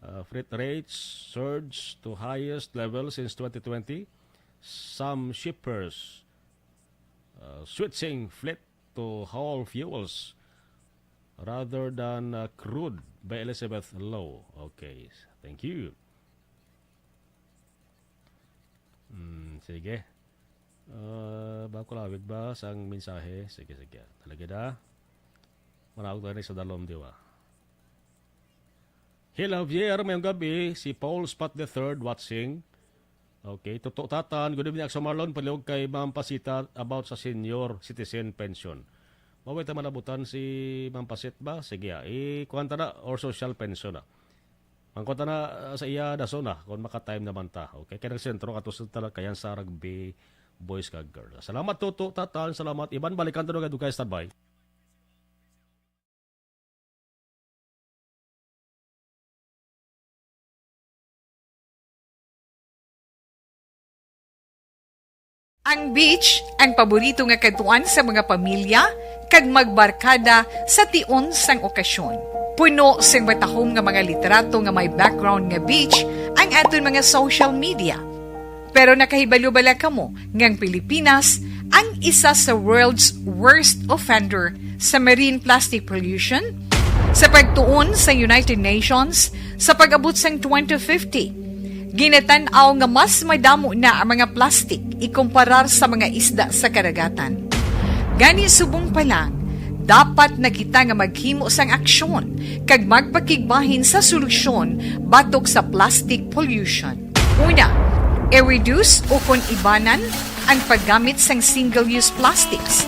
uh, freight rates surge to highest level since twenty twenty. Some shippers, uh, switching fleet to haul fuels rather than, uh, crude, by Elizabeth Low. Okay, thank you. Hmm, sige. Ah, ba ko lawig ba sang mensahe? Sige, sige. Talaga da. Manawag tayo sa dalom, di ba? Hill Javier, mayong gabi. Si Paul Spot the third watching. Okay, Tuto Tatan. Good evening, Aksyon Marlon. Palihog kay Ma'am Pasita about sa senior citizen pension. Maway ta malabutan si Ma'am Pasit ba? Sige, ah. Ikuan ta na or social pension na. Ang kwarta na, ah, sa iya dason na, kung maka-time naman ta. Okay, kaya nagsentro ka to sa talakayan sa rugby boys kag girls. Salamat, Tuto Tatan. Salamat, Iban. Balikan to nga dugay, standby. Ang beach ang paborito nga kadtuan sa mga pamilya kag magbarkada sa tion sang okasyon. Puno sing matahom nga mga litrato nga may background nga beach ang aton mga social media. Pero nakahibalo bala kamo nga ang Pilipinas ang isa sa world's worst offender sa marine plastic pollution? Sa pagtuon sa United Nations, sa pag-abot sang twenty fifty, ginatan-aw nga mas madamo na ang mga plastic ikumparar sa mga isda sa kadagatan. Gani, subong pa lang, dapat na kita nga maghimo sang aksyon kag magpakigbahin sa solusyon batok sa plastic pollution. Una, i-reduce ukon ibanan ang paggamit sang single-use plastics.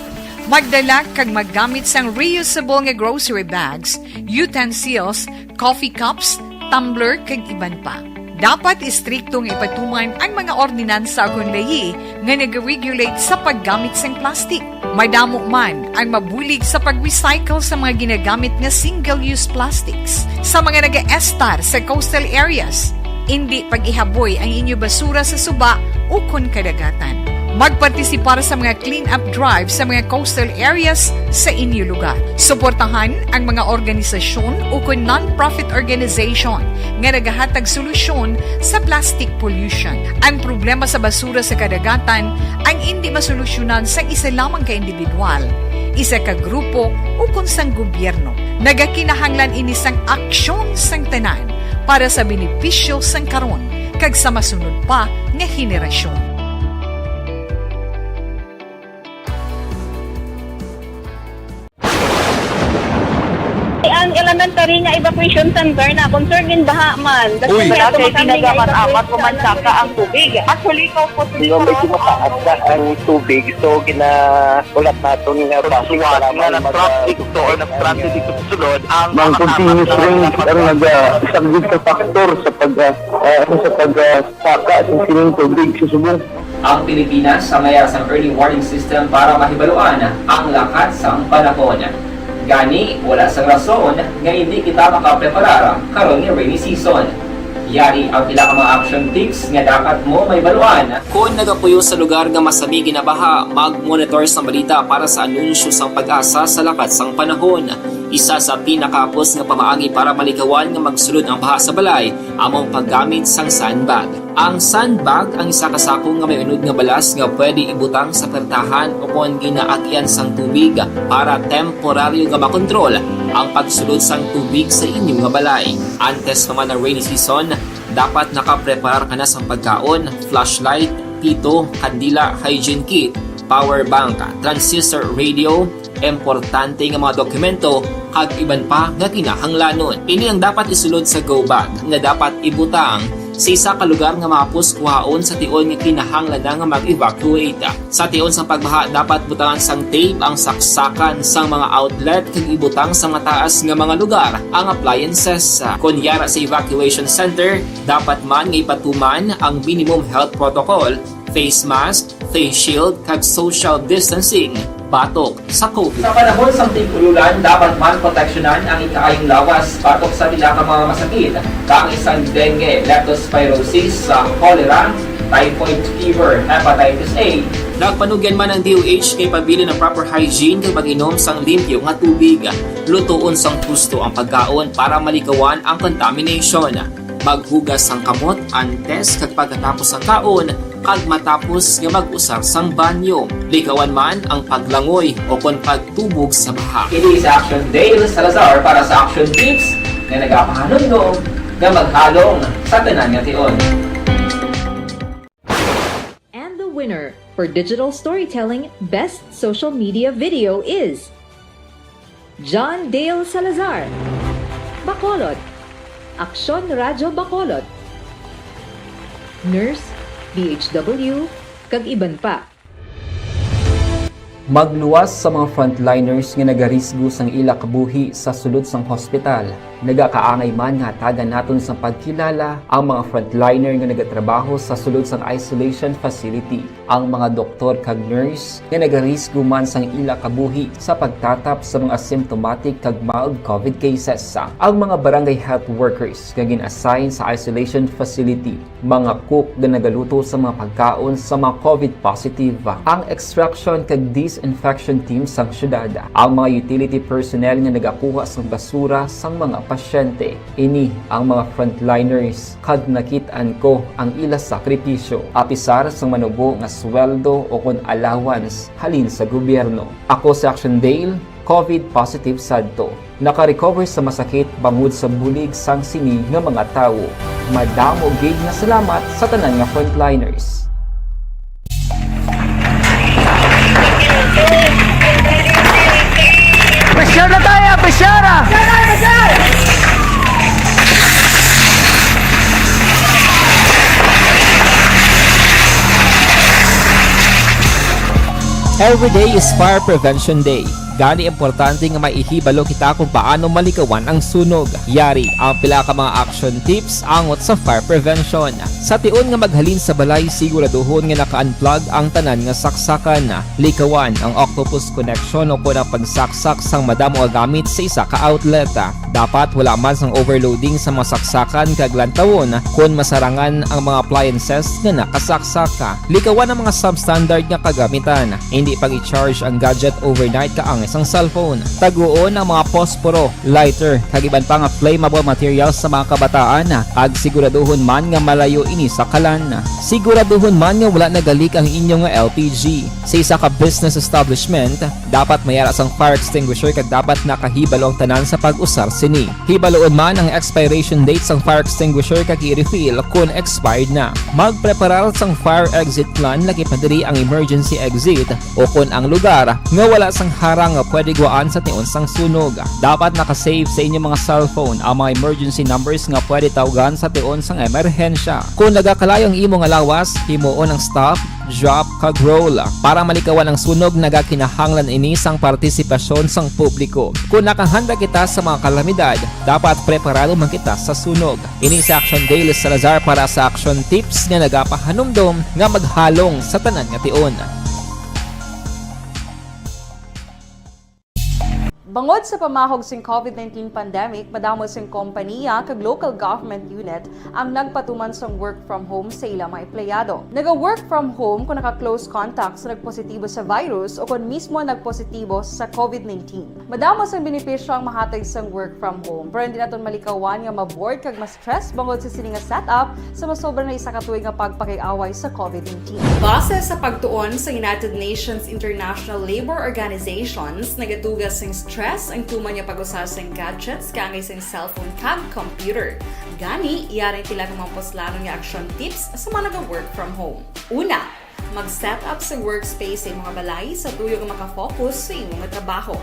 Magdala kag maggamit sang reusable nga grocery bags, utensils, coffee cups, tumbler, kag iban pa. Dapat istrikto nga ipatuman ang mga ordinansa ukon layi nga nag-regulate sa paggamit sang plastic. Madamo man ang mabulig sa pag-recycle sa mga ginagamit nga single-use plastics sa mga nagaestar sa coastal areas. Indi pag-ihaboy ang inyo basura sa suba ukon kadagatan. Magpartisipar sa mga clean-up drive sa mga coastal areas sa inyo lugar. Suportahan ang mga organisasyon ukon non-profit organization nga nagahatag solusyon sa plastic pollution. Ang problema sa basura sa kadagatan ang indi masolusyonan sang isa lamang ka individual, isa ka grupo, ukon sang gobyerno. Nagakinahanglan ini sang aksyon sang tanan para sa benepisyo sang karon kag sa masunod pa nga henerasyon. Ang elementary nga evacuation center na concerned din baha man. Uy. Wala kay tinaga man amat o mansaka ang tubig. Actually, ko po. Di ba may tumataas na ang tubig, so ginahulat naton nga basi nga nag-traffic to or nag-transit dito sa sulod ang mga continuous rain ang nagasaglit sa factor sa pag, ah, ah, sa pag, ah, saka sa sining tubig sa subong. Ang Pilipinas ang mayara sang early warning system para mahibaluan ang lakat sang panahon. Gani, wala sang rason nga indi kita makapreparar karon nga rainy season. Yari ang pila ka mga action tips nga dapat mo mahibaluan. Kon nagapuyo sa lugar nga masami ginabaha, mag-monitor sang balita para sa anunsyo sang PAGASA sa lakat sang panahon. Isa sa pinakahapos nga pamaagi para malikawan nga magsulod ang baha sa balay amo ang paggamit sang sandbag. Ang sandbag ang isa ka sako nga may unod nga balas nga pwede ibutang sa pertahan ukon ginaagian sang tubig para temporaryo nga makontrol ang pagsulod sang tubig sa inyo nga balay. Antes pa man ang rainy season, dapat nakapreparar ka na sang pagkaon, flashlight, pito, kandila, hygiene kit, power bank, transistor radio, importante nga mga dokumento, kag iban pa nga kinahanglanon. Ini ang dapat isulod sa go bag nga dapat ibutang sa isa ka lugar nga mahapos kuhaon sa tion nga kinahanglan na nga mag-evacuate. Sa tion sang pagbaha, dapat butangan sang tape ang saksakan sang mga outlet kag ibutang sa mataas nga mga lugar ang appliances. Kon yara sa evacuation center, dapat man nga ipatuman ang minimum health protocol, face mask, face shield, kag social distancing batok sa COVID. Sa panahon sang tig-ululan, dapat man proteksyonan ang ikaayong lawas batok sa pila ka mga masakit, kaangay sang dengue, leptospirosis, sa cholera, typhoid fever, hepatitis A. Nagpanugyan man ang D O H nga ipabilin ang proper hygiene kag pag-inom sang limpyo nga tubig. Lutoon sang husto ang pagkaon para malikawan ang contamination. Maghugas sang kamot antes kag pagkatapos sang kaon, kag matapos nga mag-usar sang banyo. Likawan man ang paglangoy o kon pagtubog sa baha. Ini si Action Dale Salazar para sa Action Tips nga nagapahanumdom nga maghalong sa tanan nga tion. And the winner for digital storytelling best social media video is John Dale Salazar, Bacolod, Aksyon Radyo Bacolod, Nurse, D H W, kag iban pa. Magluwas sa mga frontliners nga nagarisgo sang ila kabuhi sa sulod sang hospital. Nagakaangay man nga hatagan naton sang pagkilala ang mga frontliner nga nagatrabaho sa sulod sang isolation facility, ang mga doktor kag nurse nga nagarisgo man sang ila kabuhi sa pagtatap sa mga symptomatic kag mild COVID cases, ang mga barangay health workers nga gin-assign sa isolation facility, mga cook nga nagaluto sa mga pagkaon sa mga COVID positive, ang extraction kag disinfection team sang syudad, ang mga utility personnel nga nagakuha sang basura sang mga pasyente. Ini ang mga frontliners, kag nakit-an ko ang ila sakripisyo, apisar sang manubo nga sweldo o kon allowance halin sa gobyerno. Ako si Action Dale, COVID positive sadto. Naka-recover sa masakit bangod sa bulig sang sini nga mga tawo. Madamo gid nga salamat sa tanan nga frontliners. Pressure na tayo! Pressure! Every day is Fire Prevention Day. Gani, importante nga maihibalo kita kung paano malikawan ang sunog. Yari ang pila ka mga action tips angot sa fire prevention. Sa tion nga maghalin sa balay, siguraduhon nga naka-unplug ang tanan nga saksakan. Likawan ang octopus connection o kon ang pagsaksak sang madamo nga gamit sa isa ka outlet. Dapat wala man sang overloading sa mga saksakan kag lantawon kon masarangan ang mga appliances nga nakasaksak. Likawan ang mga substandard nga kagamitan. Hindi pag-i-charge ang gadget overnight kaangay sang cellphone. Taguon ang mga posporo, lighter, kag iban pa nga flammable materials sa mga kabataan, kag siguraduhon man nga malayo ini sa kalan. Siguraduhon man nga wala nagalik ang inyo nga L P G. Sa isa ka business establishment, dapat may ara sang fire extinguisher kag dapat nakahibalo ang tanan sa pag-usar sini. Hibaloon man ang expiration date sang fire extinguisher kag i-refill kon expired na. Magpreparar sang fire exit plan, lakip na diri ang emergency exit o kon ang lugar nga wala sang harang nga pwede guwaan sa tion sang sunog. Dapat naka-save sa inyo mga cellphone ang mga emergency numbers nga pwede tawgan sa tion sang emerhensya. Kon nagakalayo ang imo nga lawas, himuon ang stop, drop, kag roll. Para malikawan ang sunog, nagakinahanglan ini sang partisipasyon sang publiko. Kon nakahanda kita sa mga kalamidad, dapat preparado man kita sa sunog. Ini si Action Dale Salazar para sa Action Tips nga nagapahanumdom nga maghalong sa tanan nga tion. Bangod sa pamahog sing COVID nineteen pandemic, madamo sing kompaniya kag local government unit ang nagpatuman sang work from home sa ila mga empleyado. Naga-work from home kon naka-close contact sa nagpositibo sa virus o kon mismo nagpositibo sa COVID nineteen. Madamo sang benepisyo ang mahatag sang work from home, pero hindi naton malikawan nga ma-bored kag ma-stress bangod sa sini nga setup sa masobra na isa ka tuig nga pagpakig-away sa COVID nineteen. Base sa pagtuon sa United Nations International Labor Organizations, nagatuga sing stress ang tuman nga pag-usa sing gadgets kaangay sing cellphone kag computer. Gani, yari ang pila ka mga puslanon nga action tips sa mga naga-work from home. Una, mag-set up sa workspace sa imong balay sa tuyo nga maka-focus sa imo nga trabaho.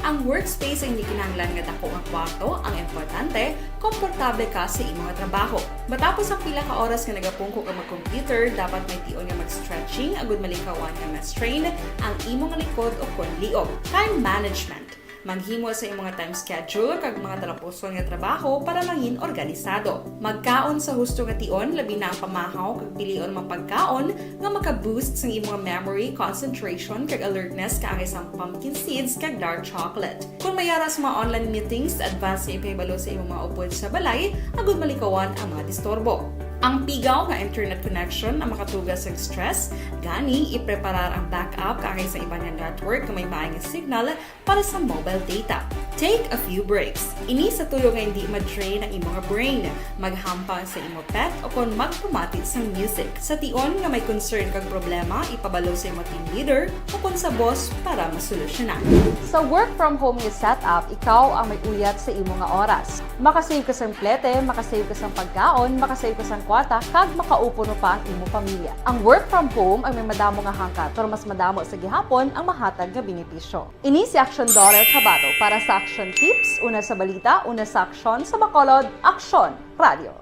Ang workspace ang hindi kinahanglan nga dako nga kwarto, ang importante, komportable ka sa imo nga trabaho. Matapos ang pila ka oras nga nagapungko ka mag-computer, dapat may tion nga mag-stretching agud malikawan nga ma-strain ang imo nga likod o kon liog. Time management. Maghimo sa imo nga time schedule kag mga talapuson nga trabaho para mangin organisado. Magkaon sa husto nga tion, labi na ang pamahaw kag pilion ang mga pagkaon nga maka-boost sang imo nga memory, concentration, kag alertness kaangay sang pumpkin seeds kag dark chocolate. Kon may ara sa mga online meetings, advance nga ipahibalo sa imo mga upod sa balay agud malikawan ang mga disturbo. Ang pigaw nga internet connection ang makatuga sang stress, gani ipreparar ang backup kaangay sa iban nga network nga may maay nga signal para sa mobile data. Take a few breaks. Ini sa tuyo nga hindi ma-drain ang imo nga brain. Maghampang sa imo pet o kon magpamati sang music. Sa tion nga may concern kag problema, ipabalo sa imo team leader o kon sa boss para masolusyonan. Sa work from home nga setup, ikaw ang may uyat sa imo nga oras. Makasave ka sang plete, makasave ka sang pagkaon, makasave ka sang kwarta, kag makaupo no pa ang imo pamilya. Ang work from home ang may madamo nga hangkat, pero mas madamo sa gihapon ang mahatag nga benepisyo. Ini si Action Daughter Kabato para sa Action Tips, una sa balita, una sa aksyon, sa Bacolod, Aksyon Radio.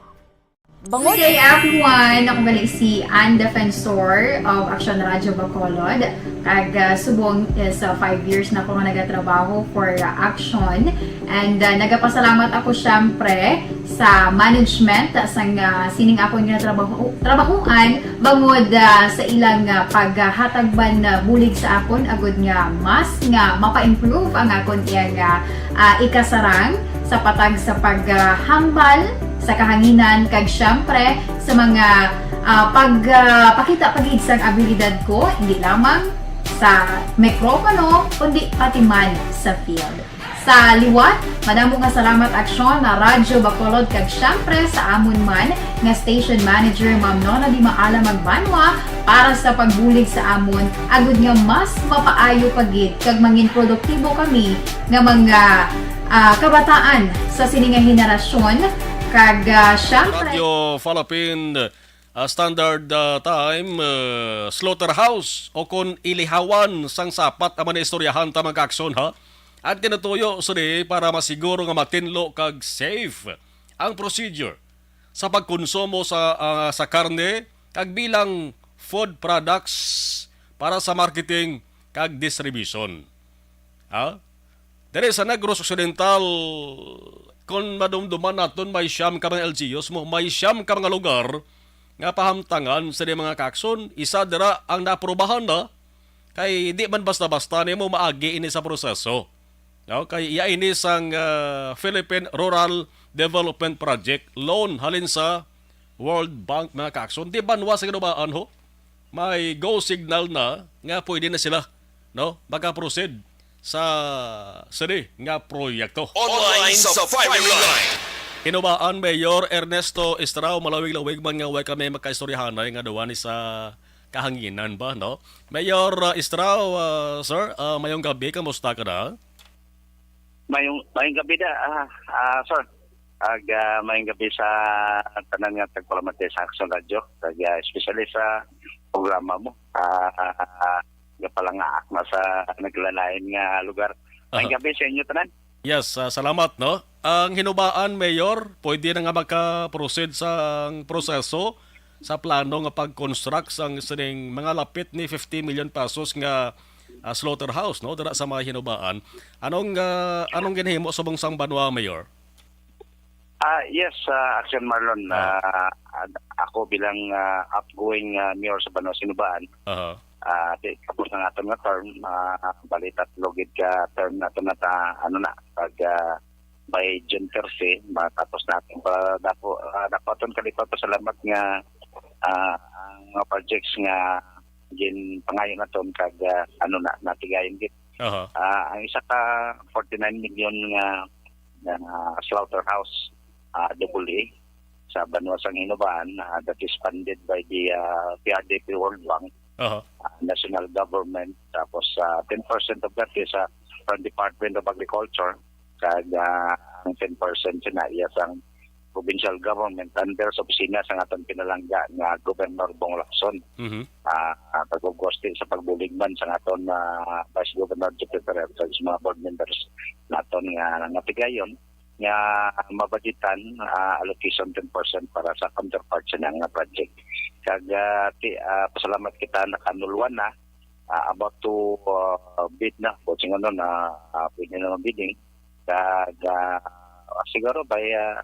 Bangod Good day, everyone! Ako bali si Ann Defensor of Action Radio Bacolod. Kag, ah, subong is, ah, five years na ko nga nagatrabaho for, ah, Action. And, ah, nagapasalamat ako, syempre, sa management sang, ah, sining akon nga trabaho, trabahoan bangod, ah, sa ilang, ah, paghatag man, ah, bulig sa akon agud nga mas nga mapa-improve ang akon iyang, ah, ah, ikasarang sa patag sa paghambal sa kahanginan kag, syempre, sa mga, ah, pag, ah, pakita pa gid sang abilidad ko, hindi lamang sa mikropono, kundi pati man sa field. Sa liwat, madamo nga salamat, Aksyon, na Radyo Bacolod, kag syempre sa amon man nga station manager, Ma'am Nona Di Maala Magbanwa, para sa pagbulig sa amon, agud nga mas mapaayo pa gid kag mangin produktibo kami nga mga, ah, kabataan sa sini nga henerasyon. Kag, ah, syempre, Radyo Falapin, ah, Standard, ah, Time, ah, Slaughterhouse o kon ilihawan sang sapat ang mga istoryahan ta, mga Aksyon, ha? At ginatuyo sini para masiguro nga matinlo kag safe ang procedure sa pagkonsumo sa, ah, sa karne kag bilang food products para sa marketing kag distribution. Ha? Diri sa Negros Occidental, kung madumduman naton, may siyam ka mga L G Us mo, may siyam ka mga lugar nga pahamtangan sa mga Kakson. Isa dira ang naaprubahan na, kay di man basta-basta nimo maagi ini sa proseso. No? Kay iya ini sang, ah, Philippine Rural Development Project loan halin sa World Bank, mga Kakson. Di banwa sa Ginubaan, ho? May go signal na nga pwede na sila, no, makaproceed sa sini nga proyekto. Online sa Firing Line. Ginubaan, Mayor Ernesto Estrao, malawig-lawig man nga way kami makaistoryahanay nga duwa ni sa kahanginan ba, no? Mayor, uh, Estrao, uh, sir, uh, mayong gabi, kamusta ka na? Mayong, mayong gabi da, ah, ah, sir. Ag, ah, mayong gabi sa tanan nga tagpalamati sa Aksyon Radyo, kag, ah, especially sa programa mo. Ah, ah, ah, gapalangaak na sa naglalain nga lugar. Mayong Aha. gabi sa inyo tanan. Yes, ah, salamat, no? Ang Hinubaan, Mayor, pwede na nga maka-proceed sa ang proseso sa plano nga pag-construct sang sining mga lapit ni fifty million pesos nga, ah, slaughterhouse, no, dira sa mga Hinubaan. Anong, ah, anong ginhimo subong sang banwa, Mayor? Ah, yes, ah, Action Marlon, Ah. ah, ad-, ako bilang, ah, outgoing, ah, mayor sa Banwa Sinubaan, Aha. ah, di, tapos ang aton nga term, ah, bali tatlo gid ka term nato na ta, ano na, pag, ah, by June thirty, matapos natin pa dako, ah, dako aton kalipay pasalamat nga, ah, ang mga projects nga ginpangayo naton kag, ah, ano na, natigayon gid. Aha. Ah, ang isa ka forty-nine million nga, nga slaughterhouse, ah, double A sa Banwa sang Hinubaan, ah, that is funded by the, ah, P R D P World Bank, Aha. ah, national government, tapos, ah, ten percent of that is, ah, from Department of Agriculture, kag, ah, ang ten percent sina iya sang provincial government under sa opisina sang aton pinalangga nga Governor Bong Lacson. Mhm. Ah, ah, kag of course, sa pagbulig man sang aton, ah, Vice Governor Jupiter Herceg, sa mga board members naton nga natigayon nga mabaditan, ah, allocation ten percent para sa counterpart sa nga project. Kag, ah, ti-, ah, pasalamat kita, naka-annual one na, ah, about to, ah, bid na, kung sino na, ah, pwede na bidding. Kag, ah, siguro by, ah,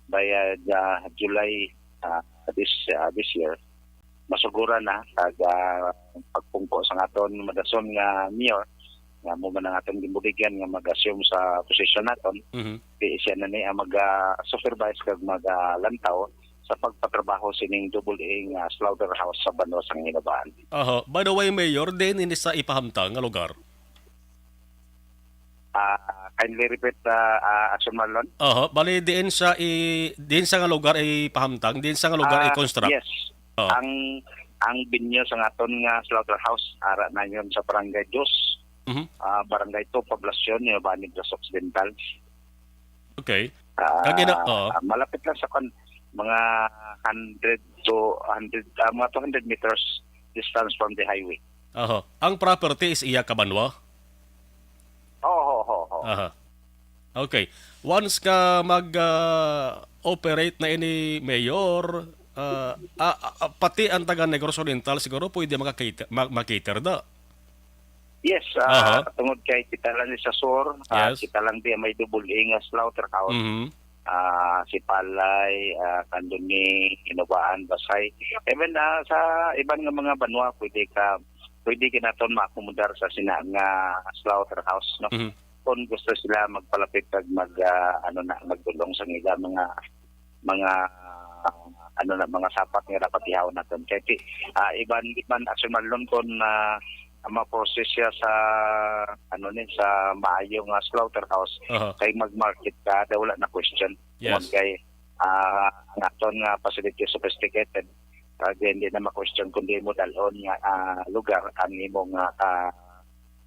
by, ah, the July, ah, this, ah, this year, masugura na kag, ah, pagpungko sa aton madason nga mayor, nga amo man ang aton ginbuligan nga mag-assume sa posisyon naton, Mhm. di siya na ni ang mag, ah, supervise kag mag, ah, lantaw sa pagpatrabaho sining double A nga slaughterhouse sa Banwa sang Hinabaan. Aha. By the way, Mayor, diin ini sa ipahamtang nga lugar? Ah, kindly repeat, ah, ah, Action Marlon. Aha. Bali, diin sa i-, diin sa nga lugar ipahamtang, diin sa nga lugar Ah, i-construct? Yes. Oh. Ang, ang venue sa aton nga slaughterhouse, ara na yun sa Barangay Dos, Mhm. ah, Barangay Two, Poblacion, Hinabaan Negros Occidental. Okay. Ah, Kagi na, oo. malapit lang sa kan-, mga hundred to hundred, ah, mga two hundred meters distance from the highway. Oho. Ang property is iya ka banwa? Oo, ho, ho, ho. Aha. Okay. Once ka mag, ah, operate na ini, Mayor, ah, ah, ah, pati ang taga Negros Oriental siguro pwede makakita-, ma-, makater da. Yes, ah, Aha. tungod kay kita lang ni sa sur, ah, Yes. kita lang di may double A nga slaughterhouse. Mhm. Ah, Sipalay, ah, Candoni, Hinobaan, Basay. Even, ah, sa iban nga mga banwa, pwede ka, pwede ka naton maakomodar sa sina nga slaughterhouse, no? Mhm. Kung gusto sila magpalapit kag mag, ah, ano na, magdulong sa ila mga, mga, ano na, mga sapat nga dapat ihawon naton. Kay ti-, ah, iban, iban, Action Marlon, kung, ah, ma-process siya sa, ano ni, sa maayo nga slaughterhouse, Aha. kay mag-market ka, da wala na question. Yes. Tungod kay, ah, ang aton nga facility sophisticated, kag hindi na ma-question kung di mo dalhon nga, ah, lugar ang imong, ah, ah,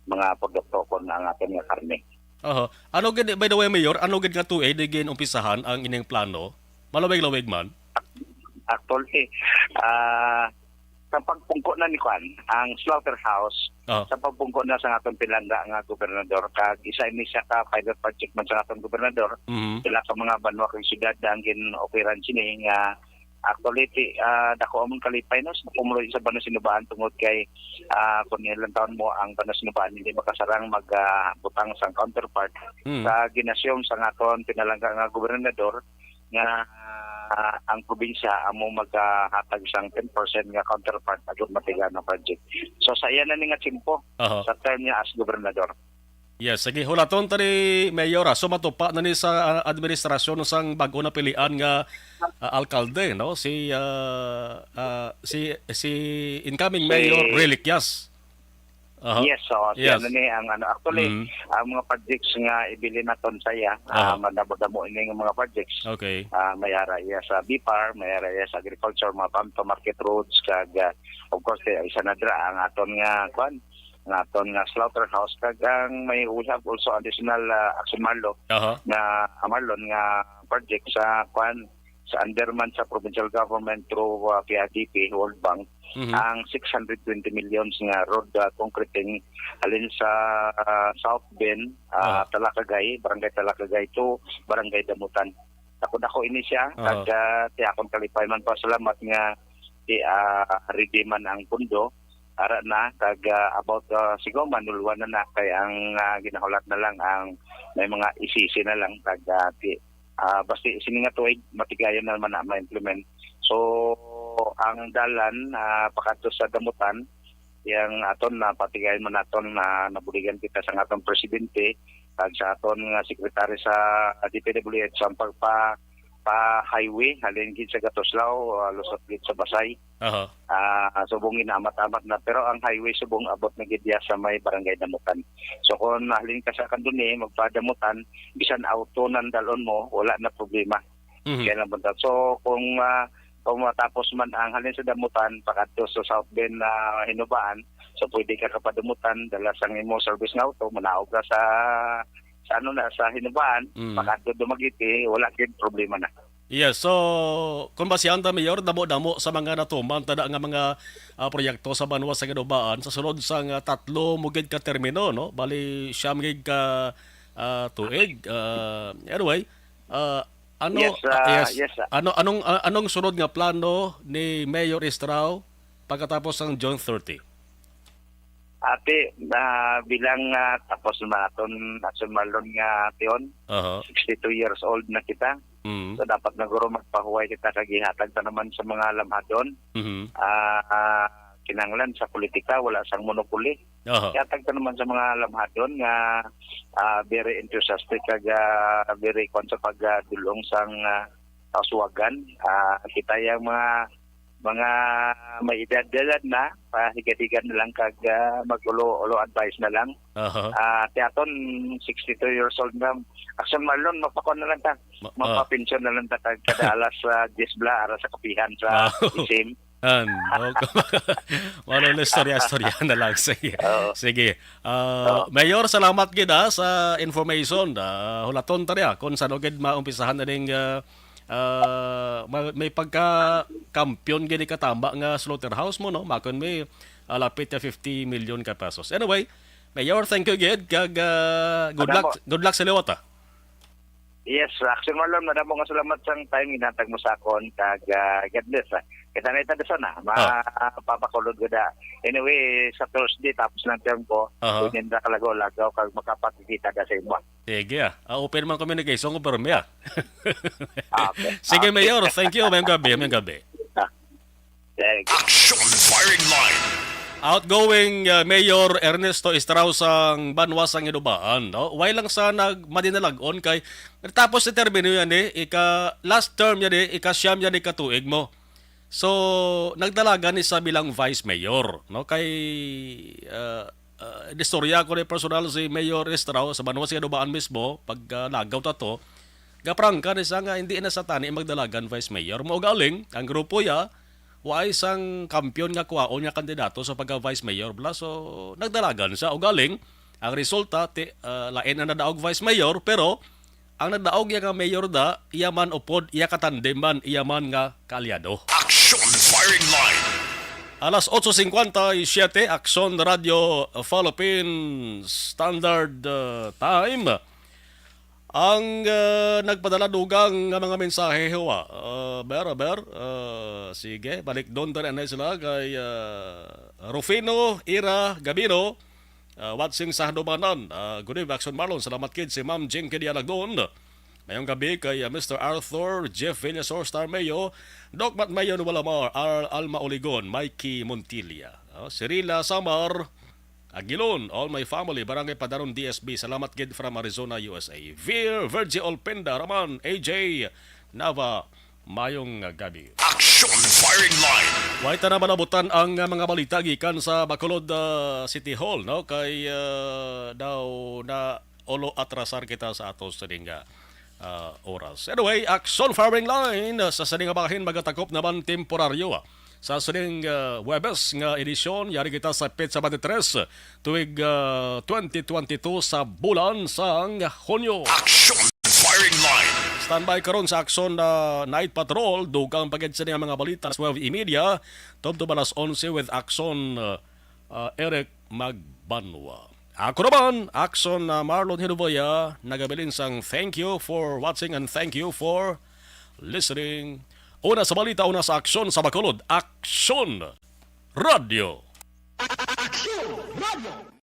mga produkto kon ang aton nga karne. Aha. Ano gid, by the way, Mayor, ano gid nga tuig di gin-umpisahan ang ining plano? Malawig-lawig man? Actually, ah, sa pagpungko na ni Kwan, ang slaughterhouse, Ah. sa pagpungko na sa aton pinalangga nga gobernador, kag isa ini siya ka pilot project man sa aton gobernador, Mhm. sila ka mga banwa kag syudad na ang gin-operan sini nga actually, ti-, ah, dako amon kalipay, no, sa pumuluyo sa Banos Hinobaan tungod kay, ah, kung ilang taon mo ang Banos Hinobaan, hindi makasarang mag, ah, butang sang counterpart Mm. sa gin-assume sa aton pinalangga nga gobernador nga, ah, ang probinsya amo magahatag sang ten percent nga counterpart agud matiga ang project. So, sa iya na ni nga tiyempo, Aha. sa term niya as gobernador. Yes, sige, hulaton ta ni Mayor, ah. So, matupa na ni sa, ah, administrasyon sang bag-o na pilian nga, ah, alkalde, no? Si, ah, ah, si, si incoming Si Mayor Reliquias. Aha. Yes, so, si Yes. ano ni, ang ano, actually, Mm. ang mga projects nga ibilin naton sa iya, ah, Aha. madamo-damo ini nga mga projects. Okay. Ah, may ara iya sa B P A R, may ara iya sa agriculture, mga farm to market roads, kag, ah, of course, eh, isa na dira ang aton nga, kwan, nga aton nga slaughterhouse, kag ang may, we have also additional, ah, Action Marlo Aha. nga, ah, Marlon nga project sa, kwan, sa under man sa provincial government through, ah, P R D P, World Bank, Mhm. ang six hundred twenty millions nga road, ah, concreting halin sa, ah, South Bend, ah, Aha. Talacagay, Barangay Talacagay to Barangay Damutan. Dako-dako ini siya, Aha. kag, ah, ti akon kalipay man pasalamat nga ti, ah, ready man ang pundo. Ara na, kag, ah, about, ah, siguro manulwan na na, kay ang, ah, ginahulat na lang ang may mga isisi na lang, kag, ah, ti-, ah, basta sini nga tuig, matigayon na man na ma-implement. So, ang dalan, ah, pakadto sa Damutan, yang aton na patigayon man naton na nabuligan kita sa aton presidente, kag sa aton nga sekretary sa D P W H, ang pagpa-, pa highway, halin gid sa Gatuslao, ah, lusot gid sa Basay. Aha. Ah, subong inaamat-amat na, pero ang highway subong abot na gid diya sa may Barangay Damutan. So, kung halin ka sa Candoni, magpadamutan, bisan auto nang dalon mo, wala na problema. Mhm. Kaya lang punta. So, kung, ah, kung matapos man ang halin sa Damutan, pakadto sa South Bend na Hinubaan, so pwede ka kapadamutan, dala sang imo service nga auto, manaog ka sa, sa ano na, sa Hinubaan, Mm. pakadto Dumaguete, wala gid problema na. Yes, so kung basihan ta, Mayor, damo-damo sa mga natuman tada nga mga, ah, proyekto sa banwa sa Hinubaan sa sulod sang, ah, tatlo mo gid ka termino, no? Bali, siyam gid ka, ah, tuig. Ah, anyway, ah, ano, Yes, ah, ah, yes. yes, ah. Ano, anong, ah, anong sunod nga plano ni Mayor Estrao pagkatapos sang June thirty? Ate, ah, bilang, ah, tapos na aton, aton Marlon nga tion, Aha. sixty-two years old na kita. Mm. So, dapat na guro magpahuway kita kag ihatag ta naman sa mga lamhadon. Mhm. Ah, ah, kinahanglan sa politika, wala sang monopoly. Aha. Ihatag ta naman sa mga lamhadon nga, ah, very enthusiastic kag, ah, very kwan sa pagdulong sang, ah, kauswagan. Ah, kita yang mga, mga may edad-edad na, pahigadigad na lang kag, ah, mag-ulo-ulo advice na lang. Aha. Ah, ti aton sixty-two years old na. Action Marlon, magpakuan na lang ta. Ma-, ah. Magpapensyon na lang ta kag kada alas, ah, diyes bala ara sa kapihan sa Wow. isim. An, okay. Wala na istorya, istorya na lang. Sige. Oo. Sige. Ah, Oo. Mayor, salamat gid, ah, sa information. Ah, hulaton ta niya kung saan gid maumpisahan na ning, ah, ah, ma-, may pagka-kampiyon gid katama nga slaughterhouse mo, no? Makon may, ah, lapit na fifty million ka pesos. Anyway, Mayor, thank you gid. Kag, ah, good Ano luck, mo? Good luck sa liwat, ah. Yes, Action Marlon, madamo nga salamat sang time ginhatag mo sa akon, kag, ah, God bless, ah. Kita na ita sana, Ah. mapapakulod ko da. Anyway, sa Thursday, tapos ng term ko, Aha. Kunin na kalago, lagaw, kag makapagkita da sa imo. Sige, ah. Ah, open man communication ko, pero, ah. Ah, okay. Sige, Ah, Mayor, thank you. Mayong gabi, mayong gabi. Ah. Thank you. Action Firing Line. Outgoing, uh, Mayor Ernesto Estrao sang Banwa sang Inubaan, no? Way lang sa nag-, madinalag-on kay tapos ni termino yan eh, ika, last term yan eh, ika-siyam yan eh, katuig mo. So, nagdalagan ni sa bilang vice mayor, no? Kay, uh, uh, istorya ko ni personal si Mayor Estrao sa Banwa sang Inubaan mismo, pag, uh, lagaw ta to, gaprangka ni sa nga hindi na sa tani magdalagan vice mayor. Mao galing, ang grupo ya, wa ay sang kampiyon nga kuwaon nga kandidato sa pagka-vice mayor bla. So, nagdalagan siya. Ugaling, ang resulta, ti, ah, lain ang nadaog vice mayor, pero ang nadaog niya nga mayor da, iya man upod, iya katandem man, iya man nga kaalyado. Action Firing Line. Alas otso cincuenta y siete, Action Radio Philippines Standard, uh, Time. Ang, uh, nagpadala dugang nga mga mensahe, huwa. Uh, ber, ber, uh, sige, balik doon tayo na sila kay, uh, Rufino Ira Gabino, uh, watching sa Hanumanan. Uh, good evening, Action Marlon. Salamat kid si Ma'am Jinky Dialagdon. Mayong gabi kay, uh, Mister Arthur, Jeff Villasor, Star Mayo, Doc Matt Mayo, Nuwalamar, Al Alma Oligon, Mikey Montilla, uh, Cirila Samar, Aguilon, all my family, Barangay Padaron, D S B. Salamat gid from Arizona, U S A. Vir, Virgie Olpenda, Raman, A J, Nava, mayong gabi. Action Firing Line. Way ta na malabutan ang, uh, mga balita gikan sa Bacolod, uh, City Hall, no? Kay, uh, daw na ulo atrasar kita sa ato sa dinga ah, oras. Anyway, Action Firing Line, ah, sa sining bahin magatakop naman temporaryo, ah. Sa sining, ah, Huwebes nga edisyon, yari kita sa petsa twenty-three, tuig, ah, twenty twenty-two sa bulan sang Hunyo. Action Firing Line. Standby karon sa Action, ah, Night Patrol. Dugang pa gid sini ang mga balita sa twelve y media, tubtob alas onse with Action, ah, ah, Eric Magbanwa. Ako naman, Action na Marlon Hinuboya, nagabilin sang thank you for watching and thank you for listening. Una sa balita, una sa aksyon sa Bacolod, Action Radio. Action Radio.